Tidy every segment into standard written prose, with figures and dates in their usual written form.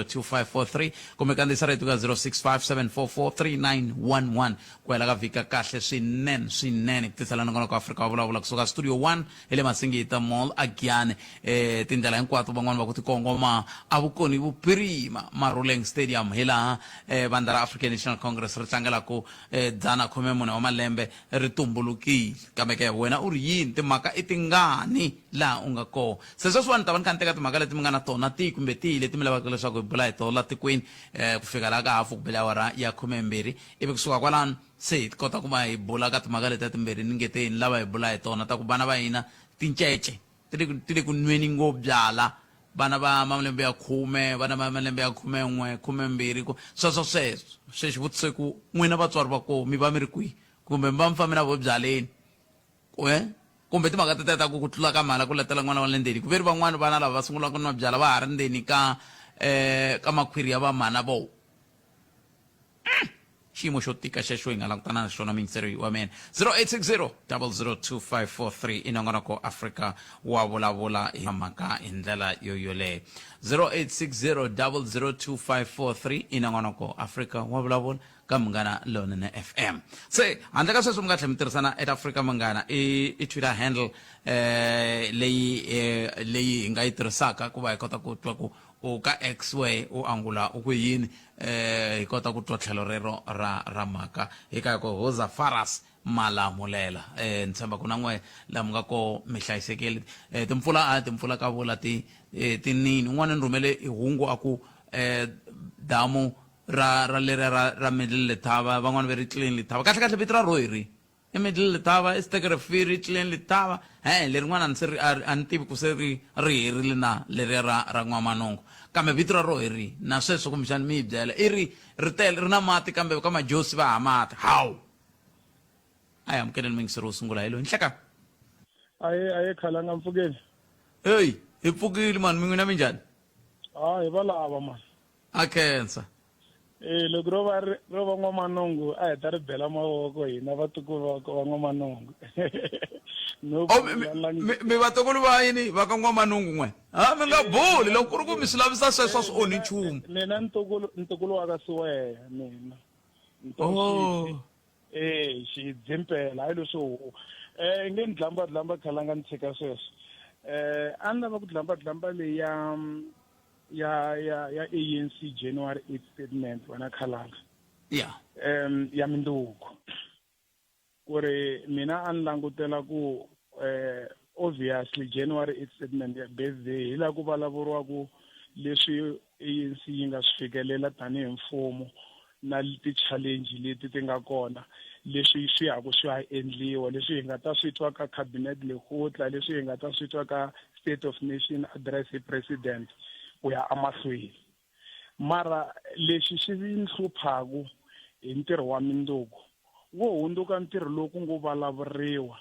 0002543 kumbe kandziyisa rito ka 0657443911. Ku hela ka vhiki ka kahle swinene swinene ku tisela nongonoko wa Afrika wa vulavula kusuka Studio 1 hi le Masingita Mall a Giyani. Tindlela hinkwato van'wana va ku ti kongoma a Vukoni Vuphirima Maruleng Stadium hi laha vandla ra African National Congress ri tlangelaku 140 wa malembe ri tumbulukile. Kambe ke wena u ri yini? Timhaka i tingani laha u nga kona? Se sweswiwani ni ta va ni kha ni teka timhaka leti mi nga na tona tihi kumbe tihi leti mi lavaka leswaku hi bula hi tona la tikweni ku fika laha ka hafu ku bele awara ya khumembirhi ivi kusuka kwalano se hi kota ku va hi bula ka timhaka letiya timbirhi ni nge te ni lava hi bula hi tona ta ku vana va hina tincece ti le ku ti le ku nweni ngopfu byala vana va malembe ya khume vana va malembe ya khumen'we khumembirhi ku sweswo sweswo se xivutiso i ku n'wina vatswari va koho mi va mi ri kwihi kumbe mi va mi fambe na vo byaleni ku e kumbe timhaka tetiya ta ku ku tlula ka mhala ku letela n'wana wa le ndzeni ku ve ri van'wani vana lava va sungulaka ku nwa byala va ha ri ndzeni ka um ka makhwiri ya vamhana vo Xiyimo xo tika xexo hi nga langutana na xona muyingiseri wa mina. 0860 002543 i nongonoko Afrika wa vulavula hi mhaka hi ndlela yo yoleyo. 0860 002543 i nongonoko Afrika wa vulavula ka Munghana Lonene FM. Se handle ka sweswo mi nga tlhela mi tirhisana at Afrika Munghana i i Twitter handle eh leyi eh, leyi hi nga yi tirhisaka ku va hi kota ku twa ku u ka X we u angula u ku yini eh hi kota ku twa tlhelo rero ra ra mhaka hi ka ku hoza faras malamulela eh ni tshemba ku na n'we la mi nga ko mi hlayisekile eh timpfula a timpfula ka vula ti eh, ti nini un'wana ni rhumele hungu a ku eh damu ra ra leriya ra ra middle lethava van'wana va ri clean lethava kahle kahle vito ra ro hi ri I Middle Letaba, i Sterkrivier, i Klein Letaba. He-e, lerin'wana a ni se ri, a, a ni tivi ku se ri, ri herile na, leriya ra, ra N'wamanongo. Kambe vito ra roho hi rihi? Na sweswo kumbexana mi yi byela. I ri, ri tele, ri na mati kambe ka Majosi va ha mati. Hawu! A hi amukeleni muyingiseri wo sungula hi loyi. Nhlekani. Aye, aye, khalanga mpfukeni. Heyi, hi pfukile mani, mi n'wina minjhani? Ha, hi va lava mani. A khensa. Eh loko ro va ro va n'wamanongo a hi ta ri bela mavoko hina vatukulu va va n'wamanongo. No oh, mi vatukulu va yini va ka n'wamanongo n'we? Ha mi nga buli loko ku ri ku mi swi lavisa sweswo a swi onhi nchumu. Mina ntukulu ntukulu wa ka Siweya mina. Oh. Eh xidzimpela hayi leswo eh nge ni dlamba dlamba khalanga ni tshika sweswo. Eh a ni lava ku dlamba dlamba leyi ya ya ya ya ANC January 8 statement wena khalanga yeah ya minduku ku ri mina a ni langutela ku eh obviously January 8 statement ya birthday hi la ku vulavuriwa leswi ANC yi nga swi fikelela tanihi mfumo na ti-challenge leti ti nga kona leswi swi yaku swi ya endliwa leswi hi nga ta swi twa ka cabinet lekgotla leswi hi nga ta swi twa ka state of nation address hi president ku ya emahlweni mara lexi xi ni hluphaku hi ntirho wa mindzuku wo hundzuka ntirho lowu ku ngo vulavuriwa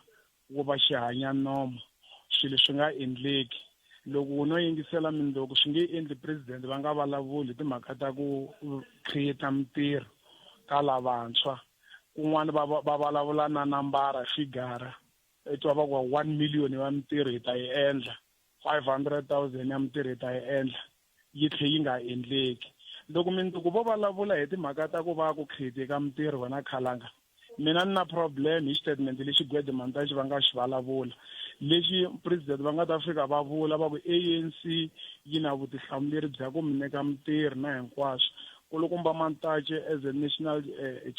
wo va xihanyanomo swilo swi nga endleki loko u no yingisela mindzuku swi nge endli president va nga vulavuli hi timhaka ta ku create mintirho ka lavantshwa kun'wana va va vulavula na nambara figara i twa va ku 1 million wa mintirho hi ta yi endla 500,000 ya mintirho hi ta yi endla yi tlhe yi nga endleki loko mindzuku vo vulavula hi timhaka ta ku va ku create ka mintirho wena khalanga mina ni na problem hi xitatimende lexi Gwede Mantashe va nga xi vulavula lexi president va nga ta fika va vula va ku ANC yi na vutihlamuleri bya ku mi nyika mintirho na hinkwaswo kulukumba Mantashe as a national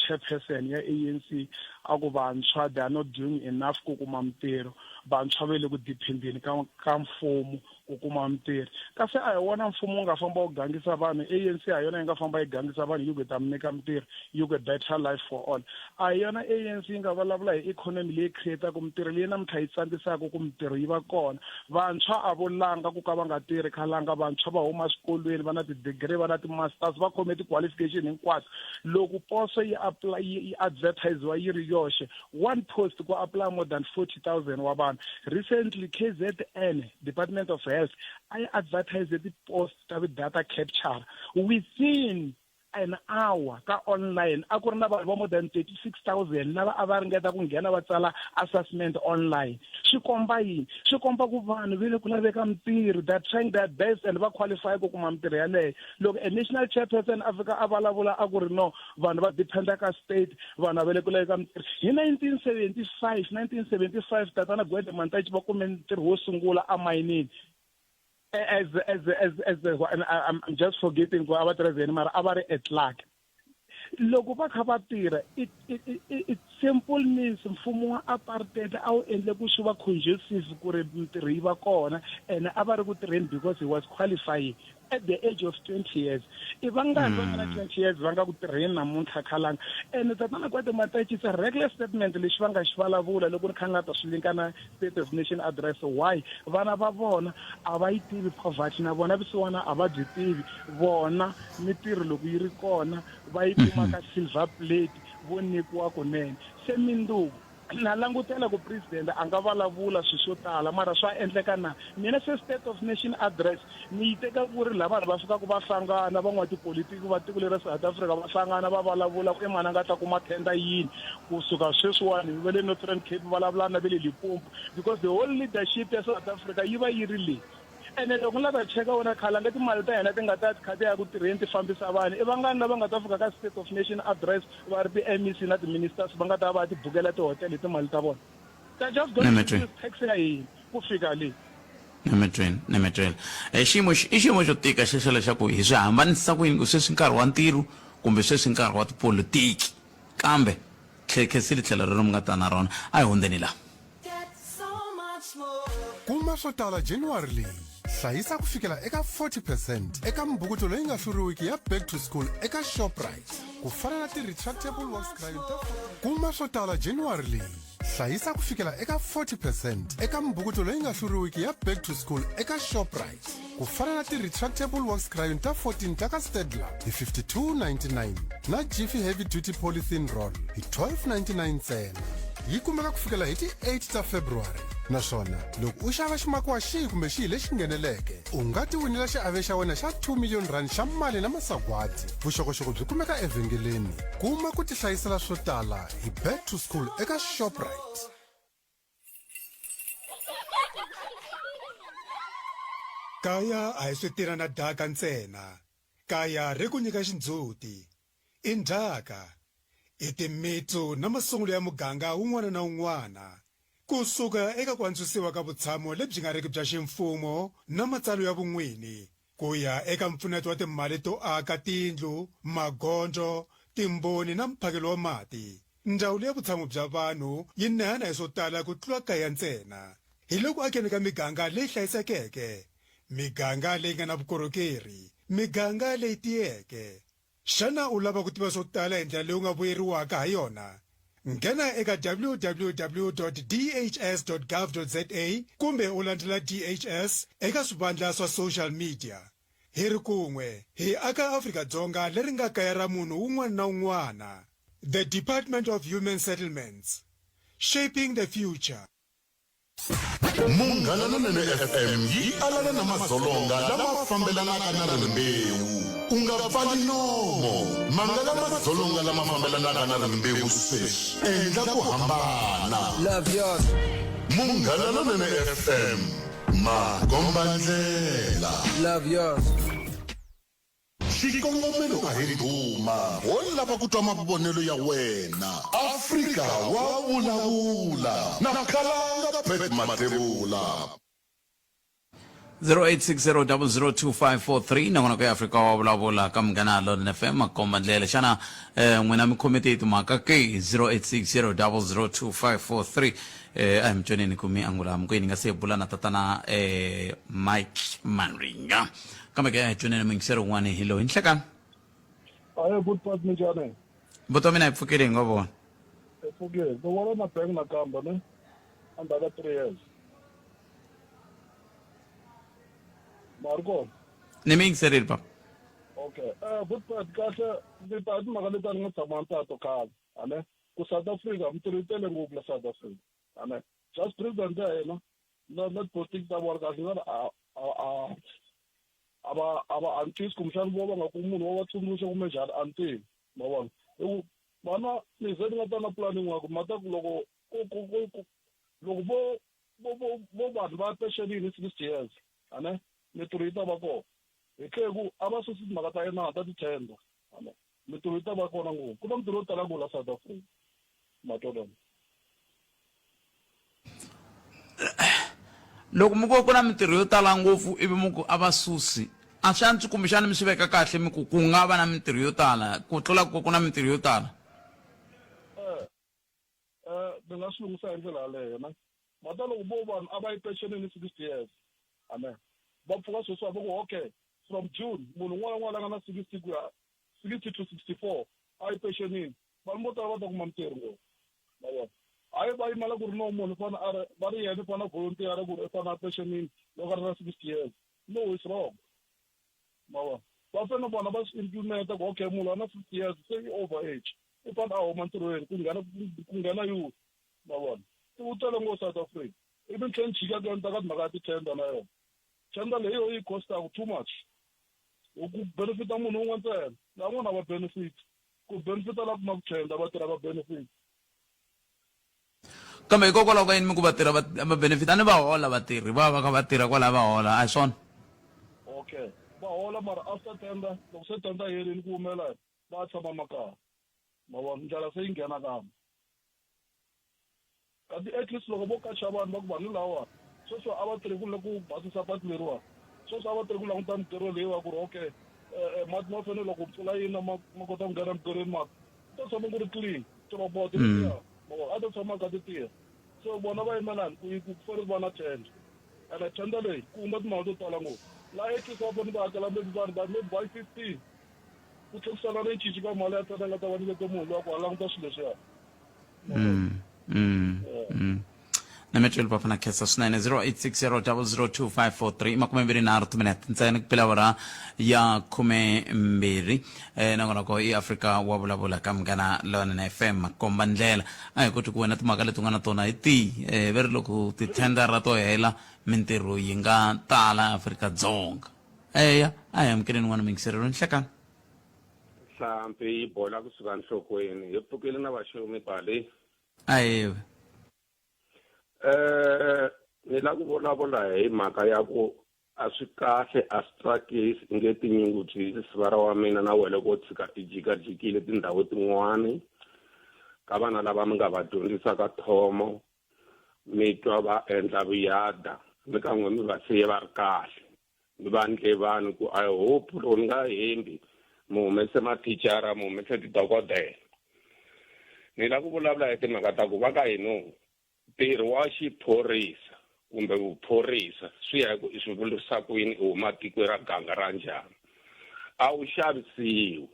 chairperson ya ANC a ku vantshwa they are not doing enough ku kuma mintirho vantshwa va le ku dependeni ka ka mfumo ku kuma mintirho kasi a hi wona mfumo wu nga famba wu gangisa vanhu ANC a yona yi nga famba yi gangisa vanhu yi ku hi ta mi nyika mintirho yi ku better life for all a hi yona ANC yi nga vulavula hi economy leyi creataka mintirho leyi namuntlha yi tsandzisaka ku mintirho yi va kona vantshwa a vo langa ku ka va nga tirhi khalanga vantshwa va huma swikolweni va na ti-degree va na ti-masters va khome ti-qualification hinkwato loko poso yi apply yi advertisiwa yi ri yoxe one post ku apply more than 40,000 wa vanhu recently KZN Department of Health a yi advertise ti-post ta data capture within an hour ka online a ku ri na vanhu va more than 36000 lava a va ringeta ku nghena va tsala assessment online. Swi komba yini? Swi komba ku vanhu ve le ku laveka mintirho, they are trying their best and va qualify ku kuma mintirho yaleyo. Loko a national chairperson a fika a vulavula a ku ri no, vanhu va dependa ka state, vanhu a va le ku laveka mintirho. Hi 1975, 1975 tatana Gwede Mantashe va kume ntirho wo sungula emayinini. As as as as and I'm just forgetting ku a va tirha yini mara a va ri a clerk. Loko va kha va tirha it, it, it, it simple means mfumo wa apartheid a wu endle ku swi va conducive ku ri mintirho yi va kona, and a va ri ku tirheni because he was qualifying at the age of 20 years. I vangani va nga na 20 years va nga ku tirheni namuntlha khalanga? And tatana Gwede Mantashe, it's a reckless statement lexi va nga xi vulavula loko ni kha ni nga ta swi linka na State of Nation Address. Why vana va vona a va yi tivi poverty, na vona vusiwana a va byi tivi vona. Mitirho loko yi ri kona va yi kuma ka silver plate, vo nyikiwa kunene. Se minduku na langutela ku president a nga vulavula swilo swo tala, mara swa endleka na? Mina se State of Nation Address ni yi teka ku ri laha vanhu va fikaka va hlangana, van'watipolitiki va tiko leri ra South Africa va hlangana va vulavula ku i mani a nga ta kuma tender yini kusuka sweswiwani va le Northern Cape vulavula na va le Limpopo, because the whole leadership ya South Africa yi va yi ri le. Ene loko ni la ta cheka wena khalanga timali ta hina ti nga ta ti kha ti ya ku tirheni ti fambisa vanhu, i vangani lava nga ta fika ka State of Nation Address va ri ti-MEC na ti-ministers va nga ta va ya ti bukela tihotele hi timali ta vona? They're just going to use tax ya hina ku fika le. Nemetweni, nemetweni. E xiyimo i xiyimo xo tika xexo lexaku hi swi hambanisa ku yini ku sweswi nkarhi wa ntirho kumbe sweswi nkarhi wa tipolitiki. Kambe khensile tlhelo rero mi nga ta na rona. A hi hundzeni la. Kuma swo tala January leyi. Hlayisa ku fikela eka 40 percent eka mibukuto leyi nga hluriwiki ya Back to School eka Shoprite, ku fana na ti-retractable wax crayon ta Kuma swo tala January leyi. Hlayisa ku fikela eka 40 percent eka mibukuto leyi nga hluriwiki ya Back to School eka Shoprite, ku fana na ti-retractable wax crayon ta 14 ta ka Staedtler hi 52.99 na Jiffy Heavy Duty Polythene Roll hi 12.99 ntsena. Yi kumeka ku fikela hi ti 8 ta February, naswona loko u xava ximakiwa xihi kumbe xihi lexi ngheneleke, u nga ti winela xiave xa wena xa 2 million rand xa mali na masagwadi. Vuxokoxoko byi kumeka evhengeleni. Kuma ku tihlayisela swo tala hi Back to School eka Shoprite. Kaya a hi switina na daka ntsena. Kaya ri ku nyika xindzhuti. I ndzhaka. I timitsu na masungulo ya muganga wun'wana na wun'wana. Ku suka eka ku antswisiwa ka vutshamo lebyi nga riki bya ximfumo na matsalwa ya vun'wini, ku ya eka mpfuneto wa timali to aka tindlu, magondzo, timboni na mphakelo wa mati, Ndzawulo ya Vutshamo bya Vanhu yi nehana hi swo tala ku tlula kaya ntsena. Hi le ku akeni ka miganga leyi hlayisekeke, miganga leyi nga na vukorhokeri, miganga leyi tiyeke. Xana u lava ku tiva swo tala hi ndlela leyi u nga vuyeriwaka ha yona? Nghena eka www.dhs.gov.za kumbe u landzela DHS eka swivandla swa social media. Hi ri kun'we, hi aka Afrika-Dzonga leri nga kaya ra munhu wun'wana na wun'wana. The Department of Human Settlements, Shaping the Future. Munghana Lonene FM yi alana na madzolonga lama fambelanaka na rimbewu. U nga pfali nomo. Mangala madzolonga lama fambelanaka na rimbewu sweswi. Endla ku hambana. Love yours. Munghana Lonene FM, makombandlela. Love yours. Xikongomelo a hi ndhuma, ho lava ku twa mavonelo ya wena. Afrika wa vulavula na Khalanga Pat Mathebula. 0860002543 nongonoko ya Afrika wa vulavula ka Munghana Lonene FM makomba ndlela. Xana n'wina mi khome tihi timhaka ke? 0860002543 a hi mi tweneni ku mi angula mi ku yini nga se bula na tatana Mike Maringa. Kambe ke a hi tweneni muyingiseri un'wana hi loyi. Nhlekani. Aye, good part minjhani? Mbuti wa mina hi pfukile hi ngo vona. Hi pfukile. Ni vona na bank nakambe ne? Endzhaku ka 3 years. Ma ri kona? Ni mi yingiserile papa. Okay. Good part kahle ni ta hi timhaka leti a ni nga tshama ni ta to khale. Ane? Ku South Africa mintirho yi tele ngopfu la South Africa. Ane? Just president ya hina na na tipolitiki ta vona kahle a a a A va a va antswisi kumbexana vo va nga kumi munhu wa va tsundzuxa kumbe njhani a ni tivi ma vona hi ku vana ni ze ni nga ta na pulani yin'wana ku mhaka ku loko ku ku ku ku loko vo vo vo vo vanhu va pexenini 60 years ane mintirho yi ta va kona hi tlhe ku a va susi timhaka ta inana ta ti-tender ane mintirho yi ta va kona ngopfu ku na mintirho yo tala ku la South Africa matolona. Loko mi ku ku na mintirho yo tala ngopfu ivi mi ku a va susi a swi antswi kumbexana mi swi veka kahle mi ku ku nga va na mintirho yo tala ku tlula ku ku na mintirho yo tala? Eh, eh, ni nga swi lunghisa hi ndlela yaleyo ne mata loko vo vanhu a va yi pensionini 60 years amen va pfuka sweswiwa va ku okay from June munhu un'wana na un'wana la nga na 60 ku ya 60 to 64 a yi pensionini vanhu vo tala va ta kuma mintirho ngopfu ma vona hayi va yimela ku ri no munhu fana a ri va ri yena fana volunteer ku ri i fana a pensionini loko a ri na 60 years no it's wrong ma vona va fanele vona va swi implementa ku okay munhu a na 50 years se i over age i fane a huma ntirhweni ku nghena ku nghena youth ma vona u tele ngopfu South Africa ivi ni tlhela ni chika ka ta ka timhaka ya ti-tender na yona tender leyi yo yi costaka too much ku benefita munhu un'we ntsena lavan'wana a va benefit ku benefita la kuma ku tender va tirha va benefit. Kambe hikokwalaho ka yini mi ku vatirha va va benefit a ni va hola vatirhi va va kha va tirha kwalaya va hola a hi swona? Okay va hola mara after tender loko se tender yi herile ku humela va tshama makaya ma vona ndlala se yi nghena kambe. Kanti at least loko vo kacha vanhu va ku vanhu lava sweswi a va tirhi ku la ku basisa patu leriwa sweswi a va tirhi ku languta mitirho leyiwa ku ri okay mati ma fanele loko mpfula yi na ma ma kota ku nghena emitirhweni mati ku ta tshama ku ri clean tiroboti letiya ma vona a ta tshama kha ti tirha so vona va yimelani ku ku fanele ku va na tender ene tender leyi ku huma timali to tala ngopfu laha at least va fanele va hakela maybe vanhu va maybe by 15 ku tlhela ku sala na cinci ka mali ya tender nga ta va nyikete munhu loyi ku a languta swilo leswiya. Na mi tweli papa na khensa swinene. 0860002543 i 23 timinete ntsena ku pela awara ya 12 nakona ko i Afrika wa vulavula ka Munghana Lonene FM komba ndlela a hi koti ku wena timhaka leti u nga na tona hi tihi ve ri loko tithendara to hela mintirho yi nga tala Afrika-Dzonga eya a hi amukeleni n'wana muyingiserelo nhlekani. Nhlampfi yi bola kusuka nhlokweni. Hi pfukile na vaxumi bali. Ayiwe. Eh, ni la ku vulavula hi mhaka ya ku a swi kahle a swi tsakisi i nge tinyungubyisi sivara wa mina na wena loko u tshika i jikajikile tindhawu tin'wani ka vana lava mi nga va dyondzisaka thomo mi twa va endla vuyada mi ka n'we mi va siye va ri kahle mi va ndle vanhu ku I hope loko ni nga hembi mi humese mathicara mi humese tidokodela ni lava ku vulavula hi timhaka ta ku va ka hino ntirho wa xiphorisa kumbe vuphorisa swi ya hi ku i swi vurisa ku yini i huma tikweni ra ganga ra njhani a wu xavisiwi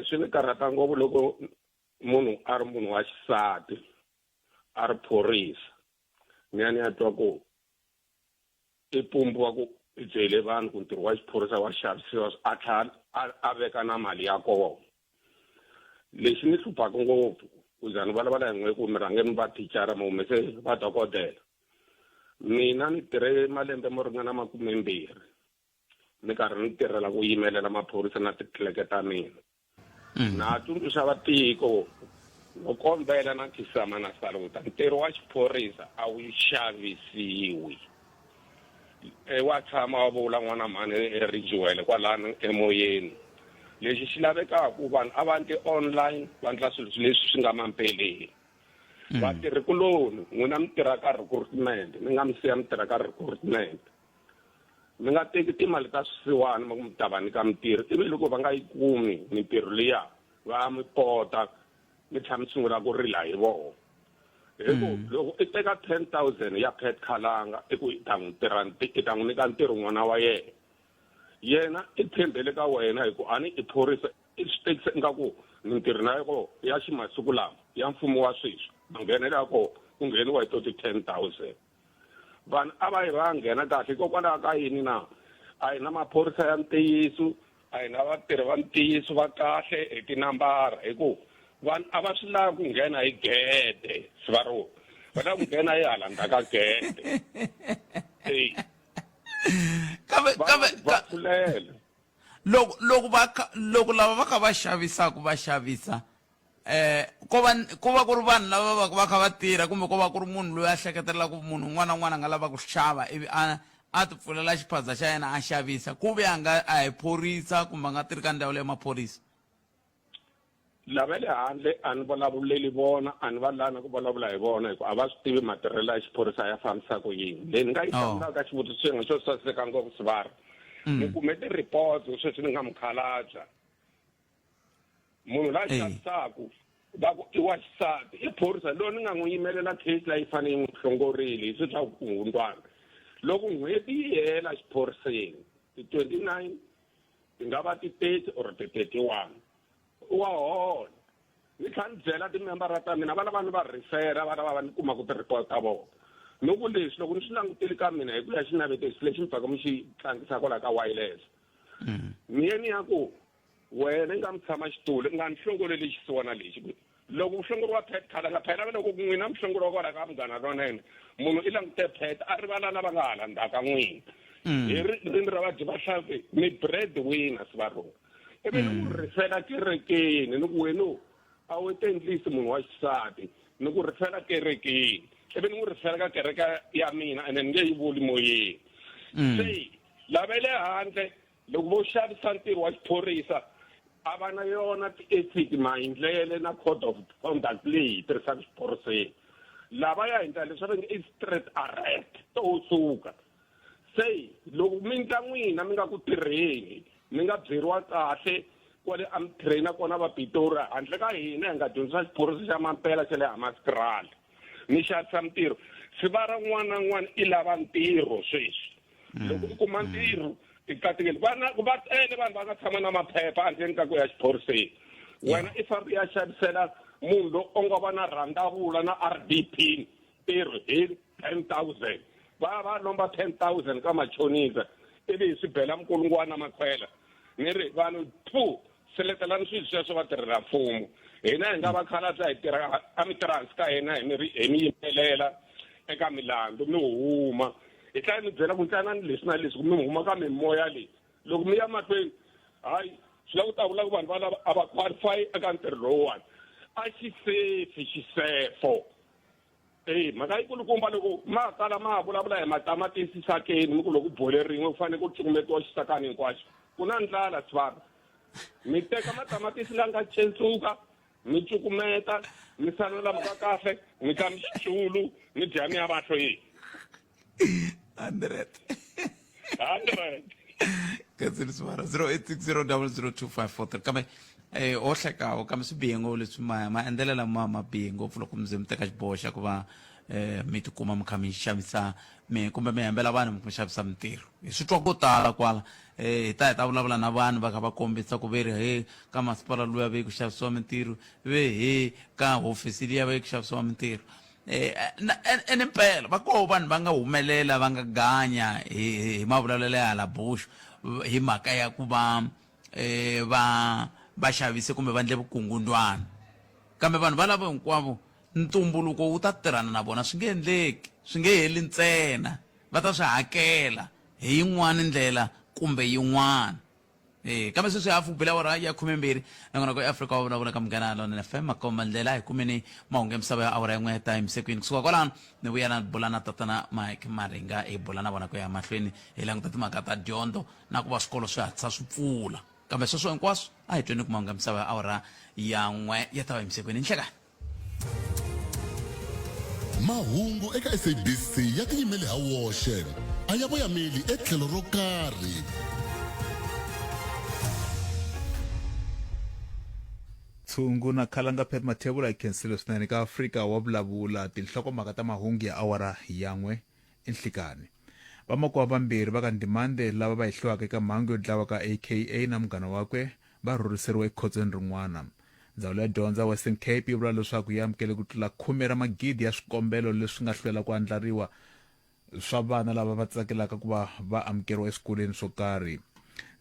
swi ni karhata ngopfu loko munhu a ri munhu wa xisati a ri phorisa ni ya ni ya twa ku i pumbiwa ku i byele vanhu ku ntirho wa xiphorisa wa xavisiwa a tlhela a veka na mali ya kona lexi ni hluphaka ngopfu ku za ni vulavula hi n'we ku mi rhange mi va thicara mi humese va dokodela mina ni tirhe malembe mo ringana 20 ni karhi ni tirhela ku yimelela maphorisa na titleleke ta mina Na tsundzuxa vatiko no kombela na nkhisama na saluta ntirho wa xiphorisa a wu xavisiwi e wa tshama wa vula n'wana mhani erijiwele kwalano emoyeni lexi xi lavekaka vanhu a va ndli online va ndla swilo leswi swi nga mampeleni vatirhikuloni n'wina mi tirha ka recruitment mi nga mi siya mi tirha ka recruitment Mi nga teki timali ta swisiwana mi ku mi ta va nyika mintirho, ivi loko va nga yi kumi mintirho liya va mi pota mi tlhela mi sungula ku rila hi vona. Hi ku loko i teka 10,000 ya Pat Khalanga i ku i ta n'wi tirha i ta n'wi nyika ntirho n'wana wa yena, yena i tshembele ka wena hi ku a ni i phorisa i swi tekisa ingaku mintirho na yoko ya ximasiku lama ya mfumo wa sweswi manghenelo ya kona ku ngheniwa hi to ti-10,000. Vanhu a va yi va ya nghena kahle hikokwalaho ka yini na? A hi na maphorisa ya ntiyiso, a hi na vatirhi va ntiyiso va kahle hi tinambara hi ku vanhu a va swi lavi ku nghena hi gede siva ro va lava ku nghena hi hala ndzhaku ka gede. Eyi. Kambe Va kambe va ka pfulela. loko loko va kha loko lava va kha va xavisaka va xavisa eh ko va ko va ku ri vanhu lava va va kha va tirha kumbe ko va ku ri munhu loyi a hleketelelaka ku munhu un'wana na un'wana a nga lava ku xava ivi a a ti pfulela xiphaza xa yena a xavisa ku ve a nga a hi phorisa kumbe a nga tirhi ka ndzawulo ya maphorisa. Lava le handle a ni vulavuleli vona, a ni va lavi na ku vulavula hi vona hikuva a va swi tivi matirhelo ya xiphorisa ya fambisa ku yini. Leyi ni nga yi Oh. hlamulaka ka xivutiso xin'we xo saseka ngopfu sivara, ni kume ti-reports sweswi ni nga mukhalabya. Munhu la Eyi. xavisaku va ku i wa xisati i phorisa loyi ni nga n'wi yimelela case leyi fanele yi n'wi hlongorile hi swilo swa vukungundzwana. Loko n'hweti yi hela xiphoriseni ti-29 ti nga va ti-30 or ti-31 wa hola ni tlhela ni byela timembara ta mina va lava ni va rifera va lava va ni kuma ku ti-report ta vona ni ku leswi loko ni swi langutile ka mina hi ku ya xinavetisi lexi mi pfaka mi xi tlangisa kwala ka wireless ni ye ni ya ku wena i nga mi tshama xitulu i nga ni hlongoleli xisiwana lexi loko ku hlongoriwa pet khalanga phela va loko n'wina mi hlongoriwa kwala ka munghana lonene munhu i langute pet a rivala lava nga hala ndzhaku ka n'wina hi ririmi ra vadyi va hlampfi mi bread winner sivarona ivi ni ku rifela kerekeni ni ku wenu a wu tendlisi munhu wa xisati ni ku rifela kerekeni ivi ni n'wi rifela ka kereke ya mina ene ni nge yi vuli moyeni se lava le handle Loko vo xavisa ntirho wa xiphorisa a va na yona ti-ethic maendlele na code of conduct leyi hi tirhisaka xiphoriseni. Lava ya endla leswi va nge i street arrest to suka. Se loko mi ndla n'wina mi nga ku tirheni mi nga byeriwa kahle kwale a mi trainer kona va Pitori handle ka hina hi nga dyondzisa xiphorisa xa mampela xa le Hammanskraal mi xavisa mintirho. Sivara un'wana na un'wana i lava ntirho sweswi. Loko u kuma ntirho i katekile vana va tele vanhu va nga tshama na maphepha handleni ka ku ya xiphoriseni wena i famba i ya xavisela munhu loyi o nga va na rhandavula na R D pin ntirho hi 10000 va ya va lomba 10000 ka machonisa ivi hi swi bela minkulungwana makhwela ni ri vanhu two seletelani swilo sweswo va tirhela mfumo hina hi nga va khalabya hi tirha a mi tirha hansi ka hina hi mi hi mi yimelela eka milandzu mi huma hi tlhela mi byela ku ntlanani leswi na leswi ku mi huma ka mimoya leyi loko mi ya mahlweni hayi swi lava ku ta vula ku vanhu valava a va qualify eka ntirho lowuwani a xi sefi xisefo eyi mhaka yikulukumba loko ma kala ma vulavula hi matamatisi sakeni mi ku loko bole rin'we ku fanele ku cukumetiwa xisakani hinkwaxo ku na ndlala sivara mi teka matamatisi la nga centsuka mi cukumeta mi sala lama ka kahle mi ka mi xiculu mi dya mi ya vahlo yini 100 100 Katsini Sivara 0860 002543 kambe eh ho hlekawo kambe swi bihe ngopfu leswi ma maendlelo lama ma bihe ngopfu loko mi ze mi teka xiboho xa ku va eh mi tikuma mi kha mi xavisa mi kumbe mi hembela vanhu mi xavisa mintirho hi swi twa ko tala kwala eh hi ta hi ta vulavula na vanhu va kha va kombisa ku ve ri he ka masipala luya ve ku xavisiwa mintirho ve he ka hofisi liya ve ku xavisiwa mintirho eh ene mpela va koho vanhu va nga humelela va nga ganya hi hi mavulavulelo ya hala bush hi mhaka ya ku va eh va va xavise kumbe va endle vukungundwana kambe vanhu valavo hinkwavo ntumbuluko wu ta tirhana na vona swi nge endleki swi nge heli ntsena va ta swi hakela hi yin'wana ndlela kumbe yin'wana. E, kambe sweswi hafu ku bile awara ya khumembirhi nongonoko ya Afrika wa vulavula ka Munghana Lonene FM makomba ndlela hi kumeni mahungu ya misava ya awara yin'we ta yimisikwini kusuka kwalano ni vuya na bula na tatana Mike Maringa hi bula na vona ku ya mahlweni hi languta timhaka ta dyondzo na ku va swikolo swi hatlisa swi pfula kambe sweswo hinkwaswo a hi tweni ku mahungu ya misava ya awara ya n'we ya ta va yimisikwini nhlekani Mahungu eka SABC ya tiyimele ha woxe, a ya voyameli etlhelo ro karhi. Tshungu na Khalanga Pat Mathebula yi khensile swinene ka Afrika wa vulavula tinhlokomhaka ta mahungu ya awara ya n'we enhlikani. Vamakwavo vambirhi va ka Ndimande lava va hehliwaka eka mhangu yo dlawa ka AKA na munghana wakwe va rhurhiseriwe ekhotsweni rin'wana. Ndzawulo ya Dyondzo ya Western Cape yi vula leswaku yi amukele ku tlula khume ra magidi ya swikombelo leswi nga hlwela ku andlariwa swa vana lava va tsakelaka ku va va amukeriwa eswikolweni swo karhi.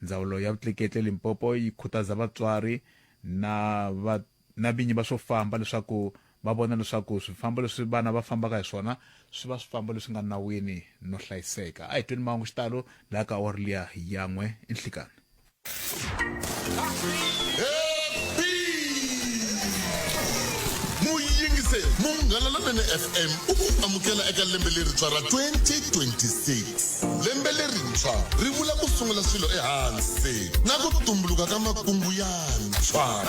Ndzawulo ya Vutleketli eLimpopo yi khutaza vatswari na va na vinyi va swo famba leswaku va vona leswaku swifambo leswi vana va fambaka hi swona swi va swifambo leswi nga nawini no hlayiseka. A hi tweni mahungu xitalo laha ka awara liya ya n'we nhlikani. Muyingiseri Munghana Lonene FM u ku amukela eka lembe lerintshwa ra 2026. Lembe lerintshwa ri vula ku sungula swilo ehansi na ku tumbuluka ka makungu yantshwa.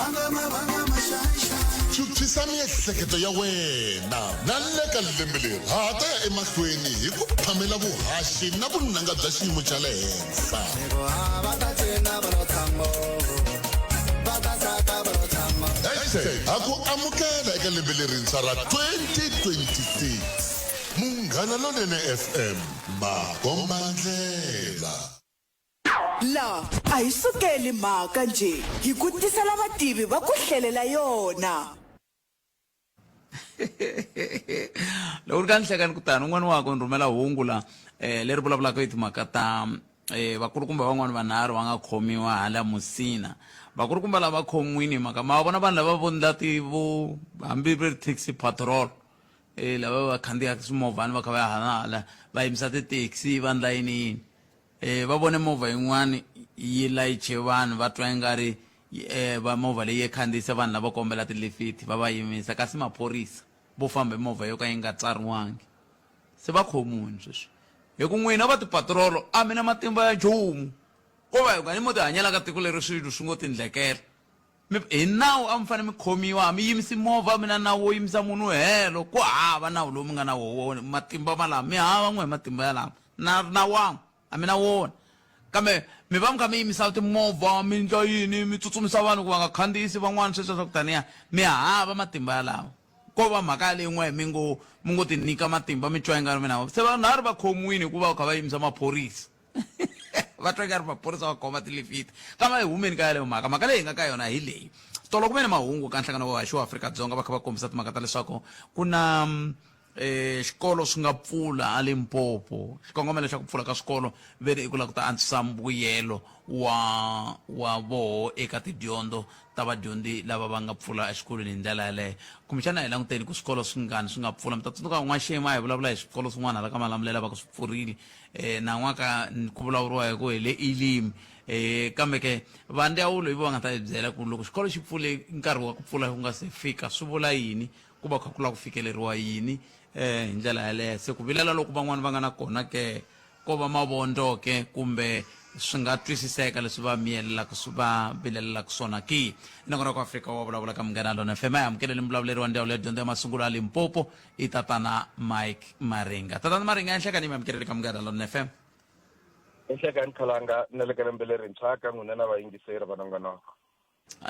Phyuphyisa miehleketo ya wena na le ka lembe leri ha ha ta ya emahlweni hi ku phamela vuhaxi na vunanga bya xiyimo xa le henhla. Hashtag ha ku amukela eka lembe lerintshwa ra 2026. Munghana Lonene FM, makombandlela. La a hi sukeli mhaka njhe, hi ku tisela vativi va ku hlelela yona. Loko ri ka ni hleka ni ku tani un'wana wa ku ni rhumela hungu la um leri vulavulaka hi timhaka ta um vakulukumba van'wani vanharhu va nga khomiwa hala Musina. Vakulukumba lava khomiwini hi mhaka ma vona vanhu lava vo ndla ti vo hambi ri taxi patrol um lava va khandziyaka swimovhani va kha va ya hala na hala va yimisa ti-taxi va ndla yini yini. Eh, va vone movha yin'wana yi layiche vanhu va twa ingari eh, va movha leyi yi khandziyise vanhu lava kombela tilifiti va va yimisa kasi maphorisa vo famba hi movha yo ka yi nga tsariwangi se va khomiwini sweswi hi ku n'wina va tipatirolo a mi na matimba ya nchumu ko va hi mo tihanyela ka tiko leri swilo swi ngo tindlekela Mi, hi nawu a mi fanele mi khomiwa, a mi yimisi movha, mi na nawu wo yimisa munhu helo. Ku hava nawu lowu mi nga na wona, matimba malama. Mi hava n'we hi matimba yalama. Na na wan'we, a mi na wona. Kambe mi va mi kha mi yimisa timovha, mi ndla yini, mi tsutsumisa vanhu ku va nga khandziyisi van'wana, sweswo swa ku taniya. Mi hava matimba yalawo. Ko va mhaka yaleyo n'we mi ngo mi ngo tinyika matimba mi twa ingari mi na wona. Se vanharhu va khomiwile hikuva va kha va yimisa maphorisa. Va twa ingari maphorisa va khoma tilifiti. Kambe a hi humeni ka yaleyo mhaka. Mhaka leyi hi nga ka yona hi leyi. Tolo ku ve ni mahungu ka nhlangano wa vahaxi wa Afrika-Dzonga va kha va kombisa timhaka ta leswaku ku na um xikolo swi nga pfula a Limpopo. Xikongomelo xa ku pfula ka swikolo ve ri i ku lava ku ta antswisa mbuyelo wa wa voho eka tidyondzo ta vadyondzi lava va nga pfula exikolweni hi ndlela yaleyo. Kumbexana a hi languteni ku swikolo swingani swi nga pfula. Mi ta tsundzuka n'waxemu a hi vulavula hi swikolo swin'wana hala ka Malamulele va ku swi pfurile. Eh, nan'waka ku vulavuriwa hi ku hi le Elim. Eh, kambe ke va ndzawulo hi vo va nga ta hi byela ku loko xikolo xi pfule nkarhi wa ku pfula ku nga se fika swi vula yini, ku va kha ku lava ku fikeleriwa yini eh, hi ndlela yaleyo. Se ku vilela loku van'wana va nga na kona ke ko va mavondzo ke kumbe swi nga twisiseka leswi va miyelelaka va vilelelaka swona ki. Nongonoko wa Afrika wa vulavula ka Munghana Lona FM. A hi amukeleni muvulavuleri wa ndzawulo ya dyondzo ya masungulo ya Limpopo i tatana Mike Maringa. Tatana Maringa, enhlekani mi amukeleni ka Munghana Lonene FM. Enhlekani Khalanga, na le ka lembe lerintshwa ka n'wina na vayingiseri va nongonoko.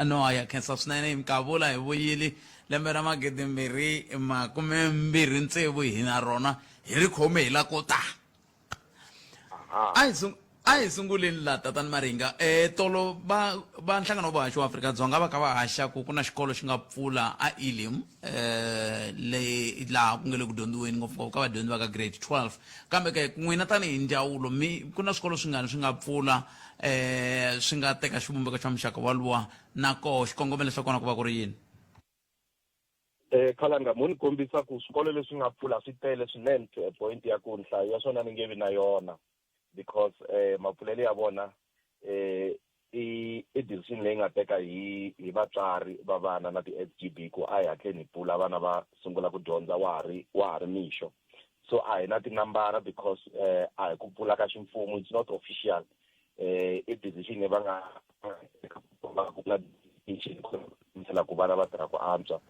No, ya khensa swinene hi Mkavula hi vuyile lembe ra 2026 hi na rona hi ri khome hi la ko ta. A hi sung a hi sunguleni la tatani Maringa eh tolo va va nhlangano wa vahaxi wa Afrika-Dzonga va ka va haxa ku ku na xikolo xi nga pfula a Elim eh le laha ku nge le ku dyondziweni ngopfungopfu ka vadyondzi va ka grade 12 kambe ke n'wina tanihi ndzawulo mi ku na swikolo swingani swi nga pfula eh swi nga teka xivumbeko xa muxaka waluwa na koho xikongomelo xa kona ku va ku ri yini? Khalanga mo ni kombisa ku swikolo leswi nga pfula swi tele swinene to a point ya ku nhlayo ya swona ni nge vi na yona because mapfulelo ya vona i i decision leyi nga teka hi hi vatswari va vana na ti-S_G_B ku a hi hatleni hi pfula vana va sungula ku dyondza wa ha ri wa ha ri mixo so a hi na tinambara because a hi ku pfula ka ximfumo it's not official i decision leyi va nga ku na decision ku vana va tirha ku antswa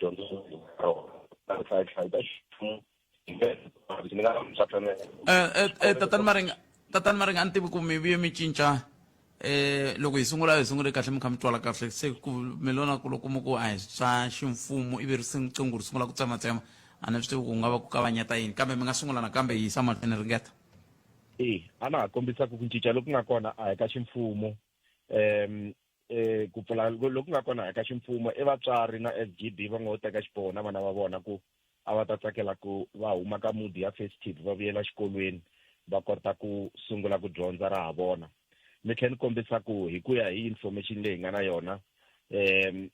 dyondzo Tatana Maringa, tatana Maringa a ni tivi ku mi vuye mi cinca eh loko hi sungula hi sungule kahle mi kha mi twala kahle se ku mi lona ku loko mi ku a hi swa ximfumo ivi ri riqingho ri sungula ku tsematsema a ni swi tivi ku nga va ku kavanyeta yini kambe mi nga sungula nakambe hi yisa mahlweni ringeta. E a na ha kombisa ku ku cinca loku nga kona a hi ka ximfumo um ku pfula loku nga kona a hi ka ximfumo i vatswari na S_G_B va ngo teka xiboho na vana va vona ku a va ta tsakela ku va huma ka mudi ya festive va vuyela xikolweni va kota ku sungula ku dyondza ra ha vona mi tlhela ni kombisa ku hi ku ya hi information leyi hi nga na yona um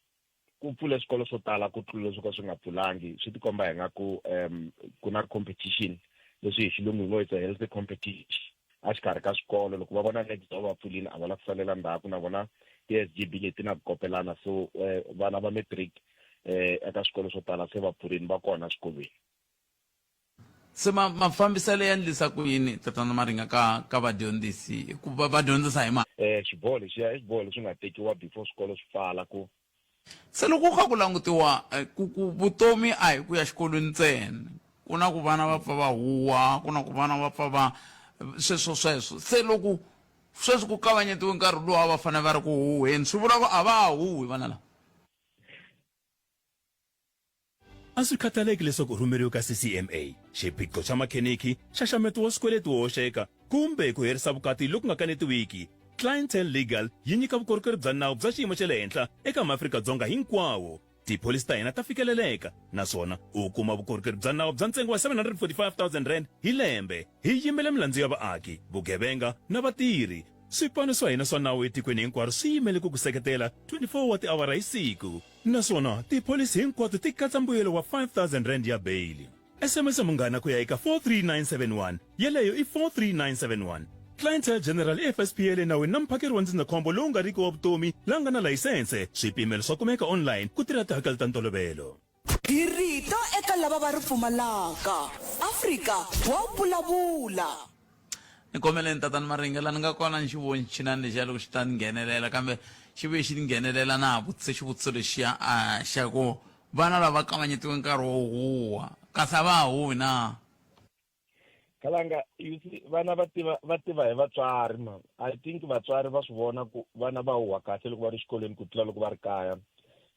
Ku pfule swikolo swo tala ku tlula leswi ka swi nga pfulangi swi tikomba hi nga ku um ku na competition leswi hi xilungu hi ngo it's a healthy competition a xikarhi ka swikolo loko va vona next door va pfulile a va la ku salela ndzhaku na vona ti-S_G_B leti na ku kopelana so um vana va matric um eka swikolo swo tala se va pfurini va kona swikolweni Se ma mafambiselo ya endlisa ku yini tatana Maringa ka ka vadyondzisi ku va va dyondzisa hi mali? Eh xiboho lexiya i xiboho lexi nga tekiwa before swikolo swi pfala ku. Se loko ku kha ku langutiwa ku ku vutomi a hi ku ya xikolweni ntsena ku na ku vana va pfa va huwa ku na ku vana va pfa va sweswo sweswo se loko sweswi ku kavanyetiwe nkarhi lowu a va fanele va ri ku huheni swi vula ku a va ha huhi vana lava. A swi khathaleki leswaku u rhumeriwe ka CCMA, xiphiqo xa makhenikhi, nxaxameto wa swikweleti wo hoxeka, kumbe ku herisa vukati loku nga kanetiwiki, Clientele Legal yi nyika vukorhokeri bya nawu bya xiyimo xa le henhla eka maAfrika-Dzonga hinkwawo. Tipholisi ta hina ta fikeleleka naswona u kuma vukorhokeri bya nawu bya ntsengo wa R745 000 hi lembe. Hi yimela milandzu ya vaaki, vugevenga na vatirhi. Swipano swa hina swa nawu etikweni hinkwaro swi yimele ku ku seketela 24 wa tiawara hi siku. Naswona tipholisi hinkwato ti katsa mbuyelo wa R5000 ya beyili. SMS Munghana ku ya eka 43971, yeleyo i 43971. Clientele General i FSP ya le nawini na muphakeri wa ndzindzakhombo lowu nga riki wa vutomi la nga na layisense. Swipimelo swa kumeka online ku tirha tihakelo ta ntolovelo. Hi rito eka lava va ri pfumalaka. Afrika wa vulavula. Ni kombeleni tatani Maringa la ni nga kona ni xi voni xichinani lexiya loko xi ta ni nghenelela kambe xi vuye xi ni nghenelela na ha vutise xivutiso lexiya a xa ku vana lava kavanyetiwe nkarhi wo huwa kasi a va ha huwi na? Khalanga, you see, vana va tiva va tiva hi vatswari man. I think vatswari va swi vona ku vana va huwa kahle loko va ri xikolweni ku tlula loko va ri kaya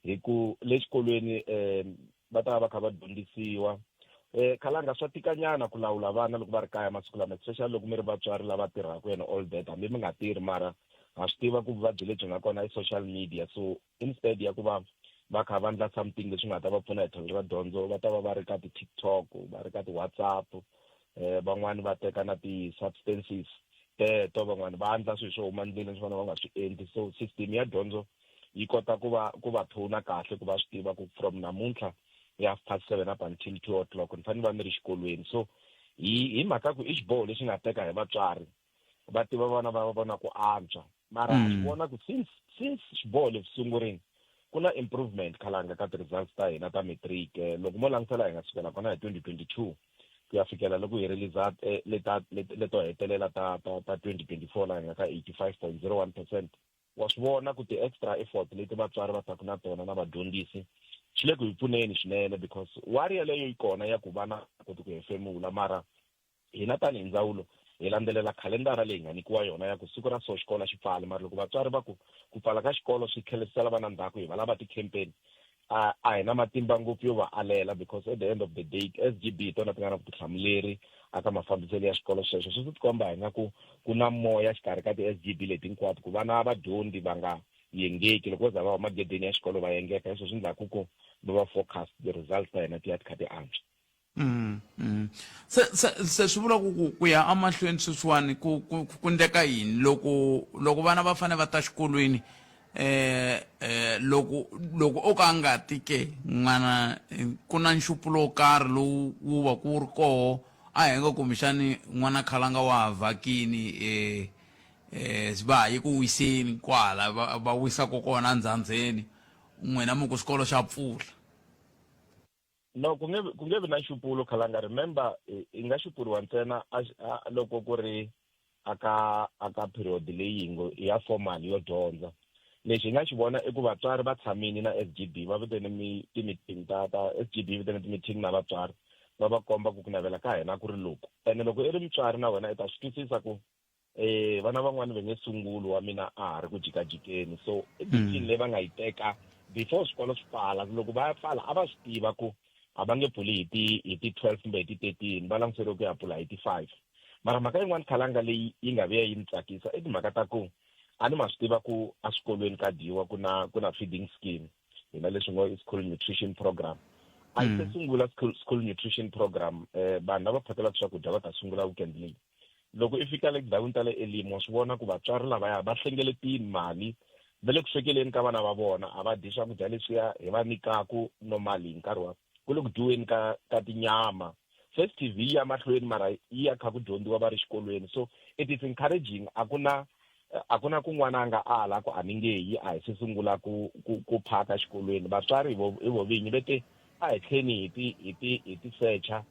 hi ku le xikolweni um va ta va va kha va dyondzisiwa eh khalanga swa tikanyana ku lawula vana loko va ri kaya masiku lama especially loko mi ri vatswari lava tirhaka and all that hambi mi nga tirhi mara ha swi tiva ku vuvabyi lebyi nga kona i social media so instead ya ku va va kha va endla something leswi nga ta va pfuna hi tlhelo ra dyondzo va ta va va ri ka ti-tiktok va ri ka ti-whatsapp eh van'wani va teka na ti-substances teto van'wani va endla swilo swo huma ndleleni swi fanele va nga swi endli so system ya dyondzo yi kota ku va ku va thona kahle ku va swi tiva ku from namuntlha hi half past seven up until two o'clock ni fanele va ni ri xikolweni so hi hi mhaka ku i xiboho lexi nga teka hi vatswari va tiva vana va vona ku antswa mara mm. swi vona ku since since xiboho lexi sungurini ku na improvement khalanga ka ti-results ta hina ta matric eh, loko mo langutisela hi nga sukela kona hi 2022 ku ya fikela loko hi release eh, leta leto hetelela ta ta ta 2024 laha hi nga ka 85.01 percent Wa swi vona ku ti-extra effort leti vatswari va taka na tona na vadyondzisi swi le ku hi pfuneni swinene because worry yaleyo yi kona ya ku vana va koti ku hefemula mara hina tanihi ndzawulo hi landzelela khalendara leyi nga nyikiwa yona ya ku siku ra so xikolo a xi pfali mara loko vatswari va ku ku pfala ka xikolo swi tlherisela vana ndzhaku hi va lava ti-campaign a a hi na matimba ngopfu yo va alela because at the end of the day SGB hi tona ti nga na vutihlamuleri aka mafambiselo ya xikolo sweswo swi tikomba hi nga ku ku na moya xikarhi ka ti-SGB leti hinkwato ku vana vadyondzi va nga yengeki loko vo za va huma gedeni ya xikolo va yengeka hi swona swi endlaku ku va va focus ti-results ta hina ti ya ti kha ti antswa Mm, mm. Se se se swi vula ku ku ku ya emahlweni sweswiwani ku ku ku ndleka yini loko loko vana va fanele va ta xikolweni eh eh loko loko o ka a nga ti ke n'wana eh, ku na nxupulo wo karhi lowu wu va ku wu ri koho a hi nga kumbexani n'wana khalanga wa ha vhakini eh eh va ha yi ku wiseni kwala va va wisaka kona endzhandzheni n'wina mi ku xikolo xa pfula No ku nge ku nge vi na nxupulo khalanga remember i nga xupuriwa ntsena loko ku ri aka aka period leyi hi ngo i ya formal yo dyondza lexi hi nga xi vona i ku vatswari va tshamile na S_G_B va vitane ti-meeting ta ta S_G_B yi vitane ti-meeting na vatswari va va komba ku ku navela ka hina ku ri loku ene loko i ri mutswari na wena i ta swi twisisa ku eh vana van'wani va nge sunguli wa mina a ha ri ku jikajikeni so i decision leyi va nga yi teka before swikolo swi pfala loko va ya pfala a va swi tiva ku a va nge pfuli hi ti hi ti 12 kumbe hi ti 13 va languteriwe ku ya pfula hi ti 5 mara mhaka yin'wana khalanga leyi yi nga vuya yi ni tsakisa i timhaka ta ku a ni ma swi tiva ku eswikolweni ka dyiwa ku na ku na feeding scheme hina leswi ngo i school nutrition program a yi se sungula school, school nutrition program eh vanhu lava phakelaka swakudya va ta sungula weekend leyi loko i fika le tindhawini ta le Elim wa swi vona ku vatswari lavaya va hlengeletile mali Va le ku swekeleni ka vana va vona, a va dyi swakudya leswiya hi va nyikaku normally hi nkarhi wa ku le ku dyiweni ka ka tinyama. Festive yi ya mahlweni mara yi ya kha ku dyondziwa va ri xikolweni, so it is encouraging. A ku na a ku na ku n'wana a nga ala ku a ni nge yi, a hi se sungula ku ku ku phaka xikolweni. Vatswari hi vo hi vo vinyi ve te a hi tlheni hi ti hi ti hi ti secha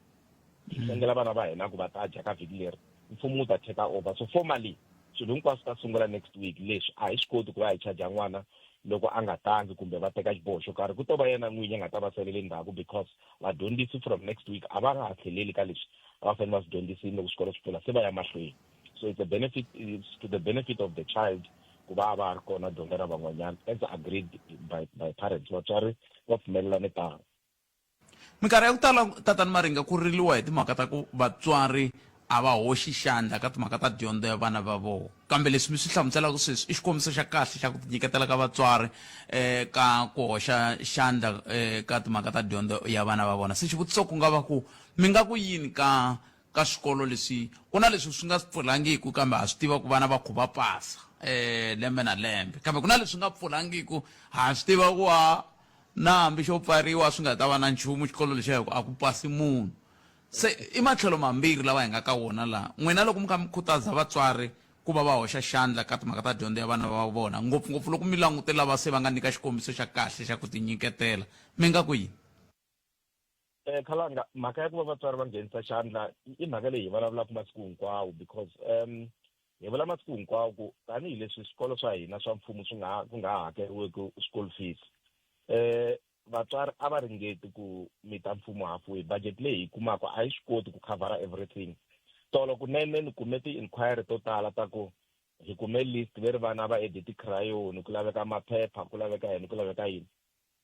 hi hlengela vana va hina ku va ta dya ka vhiki leri, mfumo wu ta take over. So formally swilo hinkwaswo ta sungula next week. Leswi a hi swi koti ku va hi charge n'wana loko a nga tangi kumbe va teka xiboho xo karhi, ku to va yena n'winyi a nga ta va salele ndzhaku, because vadyondzisi from next week a va nga ha tlheleli ka leswi a va fanele va swi dyondzisini loko swikolo swi pfula, se va ya mahlweni. So it's a benefit, it's to the benefit of the child ku va a va a ri kona dyondza na van'wanyana as agreed by parents, vatswari va pfumelelane tano. Minkarhi ya ku tala tatani Maringa ku riliwa hi timhaka ta ku vatswari a va hoxi xandla ka timhaka ta dyondzo ya vana va vona. Kambe leswi mi swi hlamuselaka sweswi i xikombiso xa kahle xa ku tinyiketela ka vatswari um ka ku hoxa xandla um ka timhaka ta dyondzo ya vana va vona. Se xivutiso ku nga va ku mi nga ku yini ka ka swikolo leswi ku na leswi swi nga pfulangiku kambe ha swi tiva ku vana va kho va pasa um lembe na lembe, kambe ku na leswi nga pfulangiku ha swi tiva ku a Na hambi xo pfariwa swi nga ta va na nchumu xikolo lexiya hi ku a ku pasi munhu. Se i matlhelo mambirhi lawa hi nga ka wona laha. N'wina loko mi kha mi khutaza vatswari ku va va hoxa xandla ka timhaka ta dyondzo ya vana va vona, ngopfu-ngopfu loko mi langute lava se va nga nyika xikombiso xa kahle xa ku tinyiketela, mi nga ku yini? Khalanga, mhaka ya ku va vatswari va nghenisa xandla i mhaka leyi hi vulavulaka masiku hinkwawo, because hi vula masiku hinkwawo ku tanihileswi swikolo swa hina swa mfumo swi nga ku nga ha hakeriweki school fees, vatswari a va ringeti ku mita mfumo halfway. Budget leyi hi kumaka a yi swi koti ku khavhara everything. Tolo kunene ni kume ti-inquiry to tala ta ku hi kume list ve ri vana va ede ti-crayon, ku laveka maphepha, ku laveka yini, ku laveka yini.